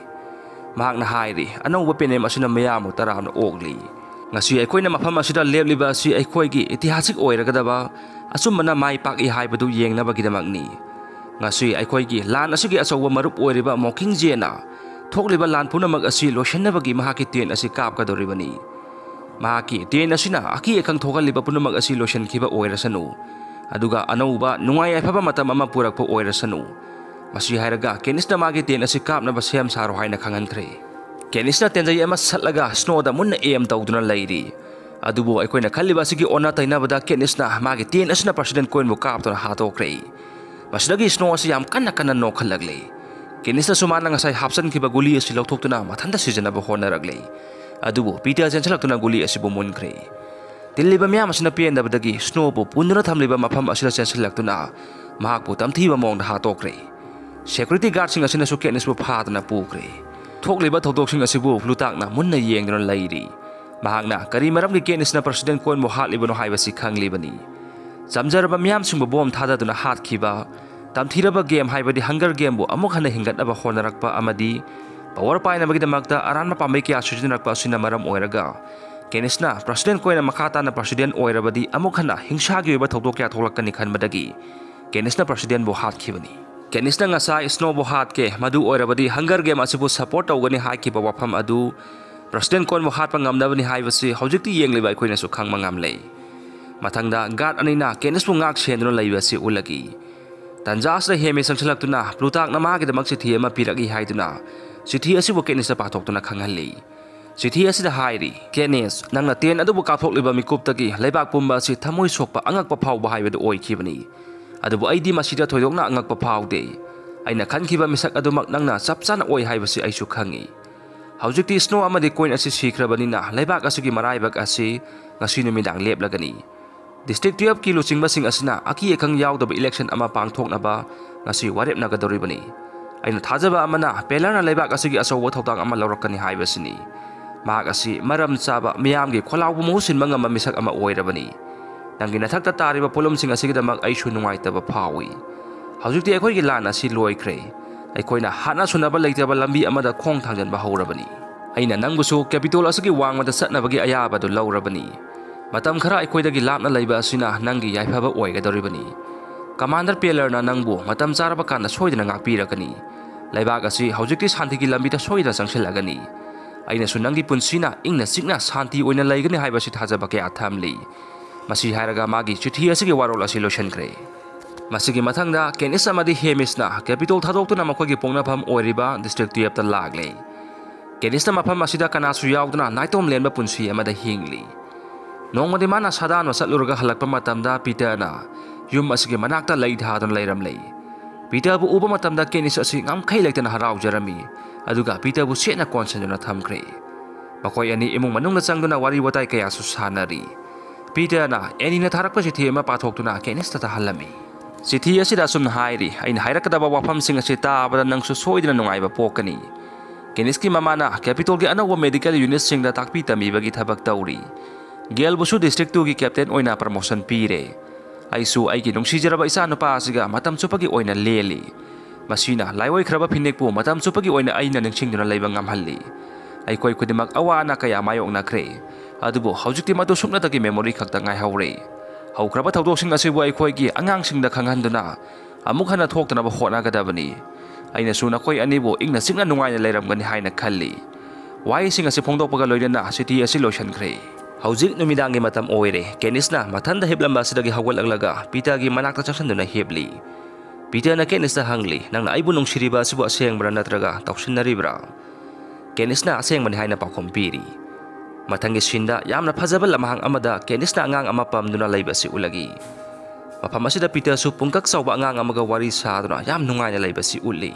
ꯃꯍꯥꯛꯅ ꯍꯥꯏꯔꯤ, "ꯑꯅꯧꯕ ꯄꯦꯅꯦꯝ ꯑꯁꯤꯅ ꯃꯤꯌꯥꯝꯕꯨ ꯇꯔꯥꯝꯅ ꯑꯣꯛꯂꯤ꯫" ꯉꯁꯤ ꯑꯩꯈꯣꯏꯅ ꯃꯐꯝ ꯑꯁꯤꯗ ꯂꯦꯞꯂꯤꯕ ꯑꯁꯤ ꯑꯩꯈꯣꯏꯒꯤ ꯏꯇꯤꯍꯥꯁꯤꯛ ꯑꯣꯏꯔꯒꯗꯕ ꯑꯆꯨꯝꯕꯅ ꯃꯥꯏ ꯄꯥꯛꯏ ꯍꯥꯏꯕꯗꯨ ꯌꯦꯡꯅꯕꯒꯤꯗꯃꯛꯅꯤ꯫ ꯉꯁꯤ ꯑꯩꯈꯣꯏꯒꯤ ꯂꯥꯟ ꯑꯁꯤꯒꯤ ꯑꯆꯧꯕ ꯃꯔꯨꯞ ꯑꯣꯏꯔꯤꯕ ꯃꯣꯀꯤꯡꯖꯦꯅ ꯊꯣꯛꯂꯤꯕ ꯂꯥꯟ ꯄꯨꯝꯅꯃꯛ ꯑꯁꯤ ꯂꯣꯏꯁꯤꯟꯅꯕꯒꯤ ꯃꯍꯥꯛꯀꯤ ꯇꯦꯟ ꯑꯁꯤ ꯀꯥꯞꯀꯗꯧꯔꯤꯕꯅꯤ꯫ ꯃꯍꯥꯛꯀꯤ ꯇꯦꯟ ꯑꯁꯤꯅ ꯑꯀꯤ ꯑꯈꯪ ꯊꯣꯛꯍꯜꯂꯤꯕ ꯄꯨꯝꯅꯃꯛ ꯑꯁꯤ ꯂꯣꯏꯁꯤꯟꯈꯤꯕ ꯑꯣꯏꯔꯁꯅꯨ, ꯑꯗꯨꯒ ꯑꯅꯧꯕ ꯅꯨꯡꯉꯥꯏ ꯌꯥꯏꯐꯕ ꯃꯇꯝ ꯑꯃ ꯄꯨꯔꯛꯄ ꯑꯣꯏꯔꯁꯅꯨ꯫ ꯃꯁꯤ ꯍꯥꯏꯔꯒ ꯀꯦꯅꯤꯁꯅ ꯃꯥꯒꯤ ꯇꯦꯟ ꯑꯁꯤ ꯀꯥꯞꯅꯕ ꯁꯦꯝ ꯁꯥꯔꯣ ꯍꯥꯏꯅ ꯈꯪꯍꯟꯈ꯭ꯔꯦ꯫ ꯀꯦꯅꯤꯁꯅ ꯇꯦꯟꯖꯩ ꯑꯃ ꯁꯠꯂꯒ ꯁ꯭ꯅꯣꯗ ꯃꯨꯟꯅ ꯑꯦꯝ ꯇꯧꯗꯨꯅ ꯂꯩꯔꯤ꯫ ꯑꯗꯨꯕꯨ ꯑꯩꯈꯣꯏꯅ ꯈꯜꯂꯤꯕ ꯑꯁꯤꯒꯤ ꯑꯣꯟꯅ ꯇꯩꯅꯕꯗ ꯀꯦꯅꯤꯁꯅ ꯃꯥꯒꯤ ꯇꯦꯟ ꯑꯁꯤꯅ ꯄ꯭ꯔꯁꯤꯗꯦꯟ ꯀꯣꯏꯟꯕꯨ ꯀꯥꯞꯇꯨꯅ ꯍꯥꯠꯇꯣꯛꯈ꯭ꯔꯦ꯫ ꯃꯁꯤꯗꯒꯤ ꯁ꯭ꯅꯣ ꯑꯁꯤ ꯌꯥꯝ ꯀꯟꯅ ꯀꯟꯅ ꯅꯣꯛꯈꯠꯂꯛꯂꯦ꯫ ꯀꯦꯅꯤꯁꯅꯁꯨ ꯃꯥꯅ ꯉꯁꯥꯏ ꯍꯥꯞꯆꯤꯟꯈꯤꯕ ꯒꯨꯂꯤ ꯑꯁꯤ ꯂꯧꯊꯣꯛꯇꯨꯅ ꯃꯊꯟꯇ ꯁꯤꯖꯤꯟꯅꯕ ꯍꯣꯠꯅꯔꯛꯂꯦ꯫ ꯑꯗꯨꯕꯨ ꯄꯤꯇꯔ ꯆꯦꯟꯁꯤꯜꯂꯛꯇꯨꯅ ꯒꯨꯂꯤ ꯑꯁꯤꯕꯨ ꯃꯨꯟꯈ꯭ꯔꯦ꯫ ꯇꯤꯜꯂꯤꯕ ꯃꯤꯌꯥꯝ ꯑꯁꯤꯅ ꯄꯦꯟꯗꯕꯗꯒꯤ ꯁ꯭ꯅꯣꯕꯨ ꯄꯨꯟꯗꯨꯅ ꯊꯝꯂꯤꯕ ꯃꯐꯝ ꯑꯁꯤꯗ ꯆꯦꯟꯁꯤꯜꯂꯛꯇꯨꯅ ꯃꯍꯥꯛꯄꯨ ꯇꯝꯊꯤꯕ ꯃꯑꯣꯡꯗ ꯍꯥꯠꯇꯣꯛꯈ꯭ꯔꯦ꯫ ꯁꯦꯀ꯭ꯌꯨꯔꯤꯇꯤ ꯒꯥꯔꯗꯁꯤꯡ ꯑꯁꯤꯅꯁꯨ ꯀꯦꯠꯅꯤꯁꯄꯨ ꯐꯥꯗꯨꯅ ꯄꯨꯈ꯭ꯔꯦ꯫ ꯊꯣꯛꯂꯤꯕ ꯊꯧꯗꯣꯛꯁꯤꯡ ꯑꯁꯤꯕꯨ ꯄ꯭ꯂꯨꯇꯥꯛꯅ ꯃꯨꯟꯅ ꯌꯦꯡꯗꯨꯅ ꯂꯩꯔꯤ꯫ ꯃꯍꯥꯛꯅ ꯀꯔꯤ ꯃꯔꯝꯒꯤ ꯀꯦꯠꯅꯤꯁꯅ ꯄ꯭ꯔꯁꯤꯗꯦꯟ ꯀꯣꯏꯟꯕꯨ ꯍꯥꯠꯂꯤꯕꯅꯣ ꯍꯥꯏꯕꯁꯤ ꯈꯪꯂꯤꯕꯅꯤ꯫ ꯆꯝꯖꯔꯕ ꯃꯤꯌꯥꯝꯁꯤꯡꯕꯨ ꯕꯣꯝ ꯊꯥꯗꯗꯨꯅ ꯍꯥꯠꯈꯤꯕ, ꯇꯝꯊꯤꯔꯕ ꯒꯦꯝ ꯍꯥꯏꯕꯗꯤ ꯍꯪꯒꯔ ꯒꯦꯝꯕꯨ ꯑꯃꯨꯛ ꯍꯟꯅ ꯍꯤꯡꯒꯠꯅꯕ ꯍꯣꯠꯅꯔꯛꯄ ꯑꯃꯗꯤ ꯄꯋꯔ ꯄꯥꯏꯅꯕꯒꯤꯗꯃꯛꯇ ꯑꯔꯥꯟꯕ ꯄꯥꯝꯕꯩ ꯀꯌꯥ ꯁꯤꯖꯤꯟꯅꯔꯛꯄ ꯑꯁꯤꯅ ꯃꯔꯝ ꯑꯣꯏꯔꯒ ꯀꯦꯅꯤꯁꯅ ꯄ꯭ꯔꯁꯤꯗꯦꯟ ꯀꯣꯏꯟꯅ ꯃꯈꯥ ꯇꯥꯅ ꯄ꯭ꯔꯁꯤꯗꯦꯟ ꯑꯣꯏꯔꯕꯗꯤ ꯑꯃꯨꯛ ꯍꯟꯅ ꯍꯤꯡꯁꯥꯒꯤ ꯑꯣꯏꯕ ꯊꯧꯗꯣꯛ ꯀꯌꯥ ꯊꯣꯛꯂꯛꯀꯅꯤ ꯈꯟꯕꯗꯒꯤ ꯀꯦꯅꯤꯁꯅ ꯄ꯭ꯔꯁꯤꯗꯦꯟꯕꯨ ꯍꯥꯠꯈꯤꯕꯅꯤ꯫ ꯀꯦꯅꯤꯁꯅ ꯉꯁꯥꯏ ꯁ꯭ꯅꯣꯕꯨ ꯍꯥꯠꯀꯦ, ꯃꯗꯨ ꯑꯣꯏꯔꯕꯗꯤ ꯍꯪꯒꯔ ꯒꯦꯝ ꯑꯁꯤꯕꯨ ꯁꯄꯣꯔꯠ ꯇꯧꯒꯅꯤ ꯍꯥꯏꯈꯤꯕ ꯋꯥꯐꯝ ꯑꯗꯨ ꯄ꯭ꯔꯁꯤꯗꯦꯟ ꯀꯣꯏꯟꯕꯨ ꯍꯥꯠꯄ ꯉꯝꯅꯕꯅꯤ ꯍꯥꯏꯕꯁꯤ ꯍꯧꯖꯤꯛꯇꯤ ꯌꯦꯡꯂꯤꯕ ꯑꯩꯈꯣꯏꯅꯁꯨ ꯈꯪꯕ ꯉꯝꯂꯦ꯫ ꯃꯊꯪꯗ ꯒꯥꯔꯗ ꯑꯅꯤꯅ ꯀꯦꯅꯤꯁꯄꯨ ꯉꯥꯛ ꯁꯦꯟꯗꯨꯅ ꯂꯩꯕ ꯑꯁꯤ ꯎꯠꯂꯛꯏ꯫ ꯇꯟꯖꯥ ꯑꯁꯤꯗ ꯍꯦꯃꯤ ꯆꯪꯁꯤꯜꯂꯛꯇꯨꯅ ꯄ꯭ꯂꯨꯇꯥꯛꯅ ꯃꯥꯒꯤꯗꯃꯛ ꯆꯤꯊꯤ ꯑꯃ ꯄꯤꯔꯛꯏ ꯍꯥꯏꯗꯨꯅ ꯆꯤꯊꯤ ꯑꯁꯤꯕꯨ ꯀꯦꯅꯤꯁꯇ ꯄꯥꯊꯣꯛꯇꯨꯅ ꯈꯪꯍꯜꯂꯤ꯫ ꯆꯤꯊꯤ ꯑꯁꯤꯗ ꯍꯥꯏꯔꯤ, "ꯀꯦꯅꯤꯁ, ꯅꯪꯅ ꯇꯦꯟ ꯑꯗꯨꯕꯨ ꯀꯥꯞꯊꯣꯛꯂꯤꯕ ꯃꯤꯀꯨꯞꯇꯒꯤ ꯂꯩꯕꯥꯛ ꯄꯨꯝꯕ ꯑꯁꯤ ꯊꯃꯣꯏ ꯁꯣꯛꯄ ꯑꯉꯛꯄ ꯐꯥꯎꯕ ꯍꯥꯏꯕꯗꯨ ꯑꯣꯏꯈꯤꯕꯅꯤ꯫ ꯑꯗꯨꯕꯨ ꯑꯩꯗꯤ ꯃꯁꯤꯗ ꯊꯣꯏꯗꯣꯛꯅ ꯑꯉꯛꯄ ꯐꯥꯎꯗꯦ꯫ ꯑꯩꯅ ꯈꯟꯈꯤꯕ ꯃꯤꯁꯛ ꯑꯗꯨꯃꯛ ꯅꯪꯅ ꯆꯞ ꯆꯥꯅ ꯑꯣꯏ ꯍꯥꯏꯕꯁꯤ ꯑꯩꯁꯨ ꯈꯪꯏ꯫ ꯍꯧꯖꯤꯛꯇꯤ ꯁ꯭ꯅꯣ ꯑꯃꯗꯤ ꯀꯣꯏꯟ ꯑꯁꯤ ꯁꯤꯈ꯭ꯔꯕꯅꯤꯅ ꯂꯩꯕꯥꯛ ꯑꯁꯤꯒꯤ ꯃꯔꯥꯏꯕꯛ ꯑꯁꯤ ꯉꯁꯤ ꯅꯨꯃꯤꯗꯥꯡ ꯂꯦꯞꯂꯒꯅꯤ꯫ ꯗꯤꯁꯇ꯭ꯔꯤꯛ ꯇꯨꯌꯦꯜꯐꯀꯤ ꯂꯨꯆꯤꯡꯕꯁꯤꯡ ꯑꯁꯤꯅ ꯑꯀꯤ ꯑꯈꯪ ꯌꯥꯎꯗꯕ ꯏꯂꯦꯛꯁꯟ ꯑꯃ ꯄꯥꯡꯊꯣꯛꯅꯕ ꯉꯁꯤ ꯋꯥꯔꯦꯞꯅꯒꯗꯧꯔꯤꯕꯅꯤ꯫ ꯑꯩꯅ ꯊꯥꯖꯕ ꯑꯃꯅ ꯄꯦꯂꯔꯅ ꯂꯩꯕꯥꯛ ꯑꯁꯤꯒꯤ ꯑꯆꯧꯕ ꯊꯧꯗꯥꯡ ꯑꯃ ꯂꯧꯔꯛꯀꯅꯤ ꯍꯥꯏꯕꯁꯤꯅꯤ꯫ ꯃꯍꯥꯛ ꯑꯁꯤ ꯃꯔꯝ ꯆꯥꯕ, ꯃꯤꯌꯥꯝꯒꯤ ꯈꯣꯜꯂꯥꯎꯕꯨ ꯃꯍꯨꯠ ꯁꯤꯟꯕ ꯉꯝꯕ ꯃꯤꯁꯛ ꯑꯃ ꯑꯣꯏꯔꯕꯅꯤ꯫ ꯅꯪꯒꯤ ꯅꯊꯛꯇ ꯇꯥꯔꯤꯕ ꯄꯣꯠꯂꯨꯝꯁꯤꯡ ꯑꯁꯤꯒꯤꯗꯃꯛ ꯑꯩꯁꯨ ꯅꯨꯡꯉꯥꯏꯇꯕ ꯐꯥꯎꯏ꯫ ꯍꯧꯖꯤꯛꯇꯤ ꯑꯩꯈꯣꯏꯒꯤ ꯂꯥꯟ ꯑꯁꯤ ꯂꯣꯏꯈ꯭ꯔꯦ꯫ ꯑꯩꯈꯣꯏꯅ ꯍꯥꯠꯅ ꯁꯨꯅꯕ ꯂꯩꯇꯕ ꯂꯝꯕꯤ ꯑꯃꯗ ꯈꯣꯡ ꯊꯥꯡꯖꯤꯟꯕ ꯍꯧꯔꯕꯅꯤ꯫ ꯑꯩꯅ ꯅꯪꯕꯨꯁꯨ ꯀꯦꯄꯤꯇꯣꯜ ꯑꯁꯤꯒꯤ ꯋꯥꯡꯃꯗ ꯆꯠꯅꯕꯒꯤ ꯑꯌꯥꯕꯗꯨ ꯂꯧꯔꯕꯅꯤ꯫ ꯃꯇꯝ ꯈꯔ ꯑꯩꯈꯣꯏꯗꯒꯤ ꯂꯥꯞꯅ ꯂꯩꯕ ꯑꯁꯤꯅ ꯅꯪꯒꯤ ꯌꯥꯏꯐꯕ ꯑꯣꯏꯒꯗꯧꯔꯤꯕꯅꯤ꯫ ꯀꯃꯥꯟꯗꯔ ꯄꯦꯂꯔꯅ ꯅꯪꯕꯨ ꯃꯇꯝ ꯆꯥꯔꯕ ꯀꯥꯟꯗ ꯁꯣꯏꯗꯅ ꯉꯥꯛꯄꯤꯔꯛꯀꯅꯤ꯫ ꯂꯩꯕꯥꯛ ꯑꯁꯤ ꯍꯧꯖꯤꯛꯇꯤ ꯁꯥꯟꯇꯤꯒꯤ ꯂꯝꯕꯤꯗ ꯁꯣꯏꯗꯅ ꯆꯪꯁꯤꯜꯂꯒꯅꯤ꯫ ꯑꯩꯅꯁꯨ ꯅꯪꯒꯤ ꯄꯨꯟꯁꯤꯅ ꯏꯪꯅ ꯆꯤꯛꯅ ꯁꯥꯟꯇꯤ ꯑꯣꯏꯅ ꯂꯩꯒꯅꯤ ꯍꯥꯏꯕꯁꯤ ꯊꯥꯖꯕ ꯀꯌꯥ ꯊꯝꯂꯤ꯫ ꯃꯁꯤ ꯍꯥꯏꯔꯒ ꯃꯥꯒꯤ ꯆꯤꯊꯤ ꯑꯁꯤꯒꯤ ꯋꯥꯔꯣꯜ ꯑꯁꯤ ꯂꯣꯏꯁꯤꯟꯈ꯭ꯔꯦ꯫ ꯃꯁꯤꯒꯤ ꯃꯊꯪꯗ ꯀꯦꯅꯤꯁ ꯑꯃꯗꯤ ꯍꯦꯃꯤꯁꯅ ꯀꯦꯄꯤꯇꯣꯜ ꯊꯥꯗꯣꯛꯇꯨꯅ ꯃꯈꯣꯏꯒꯤ ꯄꯣꯛꯅꯐꯝ ꯑꯣꯏꯔꯤꯕ ꯗꯤꯁꯇ꯭ꯔꯤꯛ ꯇꯨꯌꯦꯜꯞꯇ ꯂꯥꯛꯂꯦ꯫ ꯀꯦꯅꯤꯁꯅ ꯃꯐꯝ ꯑꯁꯤꯗ ꯀꯅꯥꯁꯨ ꯌꯥꯎꯗꯅ ꯅꯥꯏꯇꯣꯝ ꯂꯦꯟꯕ ꯄꯨꯟꯁꯤ ꯑꯃꯗ ꯍꯤꯡꯂꯤ꯫ ꯅꯣꯡꯃꯗꯤ ꯃꯥꯅ ꯁꯥꯗꯥꯟꯕ ꯆꯠꯂꯨꯔꯒ ꯍꯜꯂꯛꯄ ꯃꯇꯝꯗ ꯄꯤꯇꯔꯅ ꯌꯨꯝ ꯑꯁꯤꯒꯤ ꯃꯅꯥꯛꯇ ꯂꯩ ꯊꯥꯗꯨꯅ ꯂꯩꯔꯝꯂꯦ꯫ ꯄꯤꯇꯔꯕꯨ ꯎꯕ ꯃꯇꯝꯗ ꯀꯦꯅꯤꯁ ꯑꯁꯤ ꯉꯝꯈꯩ ꯂꯩꯇꯅ ꯍꯔꯥꯎꯖꯔꯝꯃꯤ, ꯑꯗꯨꯒ ꯄꯤꯇꯔꯕꯨ ꯁꯦꯠꯅ ꯀꯣꯟꯁꯤꯟꯗꯨꯅ ꯊꯝꯈ꯭ꯔꯦ꯫ ꯃꯈꯣꯏ ꯑꯅꯤ ꯏꯃꯨꯡ ꯃꯅꯨꯡꯗ ꯆꯪꯗꯨꯅ ꯋꯥꯔꯤ ꯋꯥꯇꯥꯏ ꯀꯌꯥꯁꯨ ꯁꯥꯟꯅꯔꯤ꯫ ꯄꯤꯇꯔꯅ ꯑꯦꯅꯤꯅ ꯊꯥꯔꯛꯄ ꯆꯤꯊꯤ ꯑꯃ ꯄꯥꯊꯣꯛꯇꯨꯅ ꯀꯦꯅꯤꯁꯇ ꯊꯥꯍꯜꯂꯝꯃꯤ꯫ ꯆꯤꯊꯤ ꯑꯁꯤꯗ ꯑꯁꯨꯝꯅ ꯍꯥꯏꯔꯤ, "ꯑꯩꯅ ꯍꯥꯏꯔꯛꯀꯗꯕ ꯋꯥꯐꯝꯁꯤꯡ ꯑꯁꯤ ꯇꯥꯕꯗ ꯅꯪꯁꯨ ꯁꯣꯏꯗꯅ ꯅꯨꯡꯉꯥꯏꯕ ꯄꯣꯛꯀꯅꯤ꯫ ꯀꯦꯅꯤꯁꯀꯤ ꯃꯃꯥꯅ ꯀꯦꯄꯤꯇꯣꯜꯒꯤ ꯑꯅꯧꯕ ꯃꯦꯗꯤꯀꯦꯜ ꯌꯨꯅꯤꯠꯁꯤꯡꯗ ꯇꯥꯛꯄꯤ ꯇꯝꯕꯤꯕꯒꯤ ꯊꯕꯛ ꯇꯧꯔꯤ꯫ ꯒꯦꯜꯕꯨꯁꯨ ꯗꯤꯁꯇ꯭ꯔꯤꯛ ꯇꯨꯒꯤ ꯀꯦꯞꯇꯦꯟ ꯑꯣꯏꯅ ꯄ꯭ꯔꯃꯣꯁꯟ ꯄꯤꯔꯦ꯫ ꯑꯩꯁꯨ ꯑꯩꯒꯤ ꯅꯨꯡꯁꯤꯖꯔꯕ ꯏꯆꯥꯅꯨꯄꯥ ꯑꯁꯤꯒ ꯃꯇꯝ ꯆꯨꯞꯄꯒꯤ ꯑꯣꯏꯅ ꯂꯦꯜꯂꯤ꯫ ꯃꯁꯤꯅ ꯂꯥꯏꯑꯣꯏꯈ꯭ꯔꯕ ꯐꯤꯅꯦꯛꯄꯨ ꯃꯇꯝ ꯆꯨꯞꯄꯒꯤ ꯑꯣꯏꯅ ꯑꯩꯅ ꯅꯤꯡꯁꯤꯡꯗꯨꯅ ꯂꯩꯕ ꯉꯝꯍꯜꯂꯤ꯫ ꯑꯩꯈꯣꯏ ꯈꯨꯗꯤꯡꯃꯛ ꯑꯋꯥ ꯑꯅꯥ ꯀꯌꯥ ꯃꯥꯌꯣꯛꯅꯈ꯭ꯔꯦ, ꯑꯗꯨꯕꯨ ꯍꯧꯖꯤꯛꯇꯤ ꯃꯗꯨ ꯁꯨꯞꯅꯇꯒꯤ ꯃꯦꯃꯣꯔꯤ ꯈꯛꯇ ꯉꯥꯏꯍꯧꯔꯦ꯫ ꯍꯧꯈ꯭ꯔꯕ ꯊꯧꯗꯣꯛꯁꯤꯡ ꯑꯁꯤꯕꯨ ꯑꯩꯈꯣꯏꯒꯤ ꯑꯉꯥꯡꯁꯤꯡꯗ ꯈꯪꯍꯟꯗꯨꯅ ꯑꯃꯨꯛ ꯍꯟꯅ ꯊꯣꯛꯇꯅꯕ ꯍꯣꯠꯅꯒꯗꯕꯅꯤ꯫ ꯑꯩꯅꯁꯨ ꯅꯈꯣꯏ ꯑꯅꯤꯕꯨ ꯏꯪꯅ ꯆꯤꯛꯅ ꯅꯨꯡꯉꯥꯏꯅ ꯂꯩꯔꯝꯒꯅꯤ ꯍꯥꯏꯅ ꯈꯜꯂꯤ꯫ ꯋꯥꯍꯩꯁꯤꯡ ꯑꯁꯤ ꯐꯣꯡꯗꯣꯛꯄꯒ ꯂꯣꯏꯅꯅ ꯆꯤꯊꯤ ꯑꯁꯤ ꯂꯣꯏꯁꯤꯟꯈ꯭ꯔꯦ꯫ ꯍꯧꯖꯤꯛ ꯅꯨꯃꯤꯗꯥꯡꯒꯤ ꯃꯇꯝ ꯑꯣꯏꯔꯦ꯫ ꯀꯦꯅꯤꯁꯅ ꯃꯊꯟꯗ ꯍꯤꯞꯂꯝꯕ ꯑꯁꯤꯗꯒꯤ ꯍꯧꯒꯠꯂꯛꯂꯒ ꯄꯤꯇꯔꯒꯤ ꯃꯅꯥꯛꯇ ꯆꯪꯁꯤꯟꯗꯨꯅ ꯍꯤꯞꯂꯤ꯫ ꯄꯤꯇꯔꯅ ꯀꯦꯅꯤꯁꯇ ꯍꯪꯂꯤ, "ꯅꯪꯅ ꯑꯩꯕꯨ ꯅꯨꯡꯁꯤꯔꯤꯕ ꯑꯁꯤꯕꯨ ꯑꯁꯦꯡꯕ꯭ꯔꯥ ꯅꯠꯇ꯭ꯔꯒ ꯇꯧꯁꯤꯟꯅꯔꯤꯕ꯭ꯔꯥ?" ꯀꯦꯅꯤꯁꯅ ꯑꯁꯦꯡꯕꯅꯤ ꯍꯥꯏꯅ ꯄꯥꯎꯈꯨꯝ ꯄꯤꯔꯤ꯫ ꯃꯊꯪꯒꯤ ꯁꯤꯟꯗ ꯌꯥꯝꯅ ꯐꯖꯕ ꯂꯝꯍꯥꯡ ꯑꯃꯗ ꯀꯦꯅꯤꯁꯅ ꯑꯉꯥꯡ ꯑꯃ ꯄꯝꯗꯨꯅ ꯂꯩꯕ ꯑꯁꯤ ꯎꯠꯂꯛꯏ꯫ ꯃꯐꯝ ꯑꯁꯤꯗ ꯄꯤꯇꯔꯁꯨ ꯄꯨꯡꯀꯛ ꯆꯥꯎꯕ ꯑꯉꯥꯡ ꯑꯃꯒ ꯋꯥꯔꯤ ꯁꯥꯗꯨꯅ ꯌꯥꯝ ꯅꯨꯡꯉꯥꯏꯅ ꯂꯩꯕ ꯑꯁꯤ ꯎꯠꯂꯤ꯫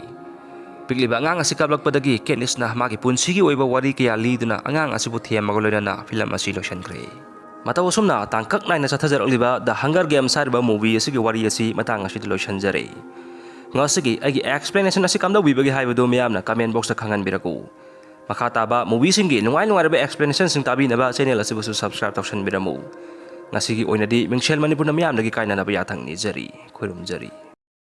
ꯄꯤꯛꯂꯤꯕ ꯑꯉꯥꯡ ꯑꯁꯤ ꯀꯞꯂꯛꯄꯗꯒꯤ ꯀꯦꯅꯤꯁꯅ ꯃꯥꯒꯤ ꯄꯨꯟꯁꯤꯒꯤ ꯑꯣꯏꯕ ꯋꯥꯔꯤ ꯀꯌꯥ ꯂꯤꯗꯨꯅ ꯑꯉꯥꯡ ꯑꯁꯤꯕꯨ ꯊꯦꯝꯃꯒ ꯂꯣꯏꯅꯅ ꯐꯤꯂꯝ ꯑꯁꯤ ꯂꯣꯏꯁꯤꯟꯈ꯭ꯔꯦ꯫ ꯃꯇꯧ ꯑꯁꯨꯝꯅ ꯇꯥꯡꯀꯛ ꯅꯥꯏꯅ ꯆꯠꯊꯖꯔꯛꯂꯤꯕ The Hunger Games ꯍꯥꯏꯔꯤꯕ movie ꯑꯁꯤꯒꯤ ꯋꯥꯔꯤ ꯑꯁꯤ ꯃꯇꯥꯡ ꯑꯁꯤꯗ ꯂꯣꯏꯁꯤꯟꯖꯔꯦ꯫ ꯉꯁꯤꯒꯤ ꯑꯩꯒꯤ explanation ꯑꯁꯤ ꯀꯝꯗꯧꯕꯤꯕꯒꯦ ꯍꯥꯏꯕꯗꯨ ꯃꯤꯌꯥꯝꯅ comment box ꯇ ꯈꯪꯍꯟꯕꯤꯔꯛꯎ꯫ ꯃꯈꯥ ꯇꯥꯕ movie ꯁꯤꯡꯒꯤ ꯅꯨꯡꯉꯥꯏ ꯅꯨꯡꯉꯥꯏꯔꯕ explanation ꯁꯤꯡ ꯇꯥꯕꯤꯅꯕ channel ꯑꯁꯤꯕꯨꯁꯨ subscribe ꯇꯧꯁꯟꯕꯤꯔꯝꯃꯨ꯫ ꯉꯁꯤꯒꯤ ꯑꯣꯏꯅꯗꯤ ꯃꯤꯡꯁꯦꯜ ꯃꯅꯤꯄꯨꯔꯅ ꯃꯤꯌꯥꯝꯗꯒꯤ ꯀꯥꯏꯅꯅꯕ ꯌꯥꯊꯪ ꯅꯤꯖꯔꯤ꯫ ꯈꯨꯔꯨꯝꯖꯔꯤ꯫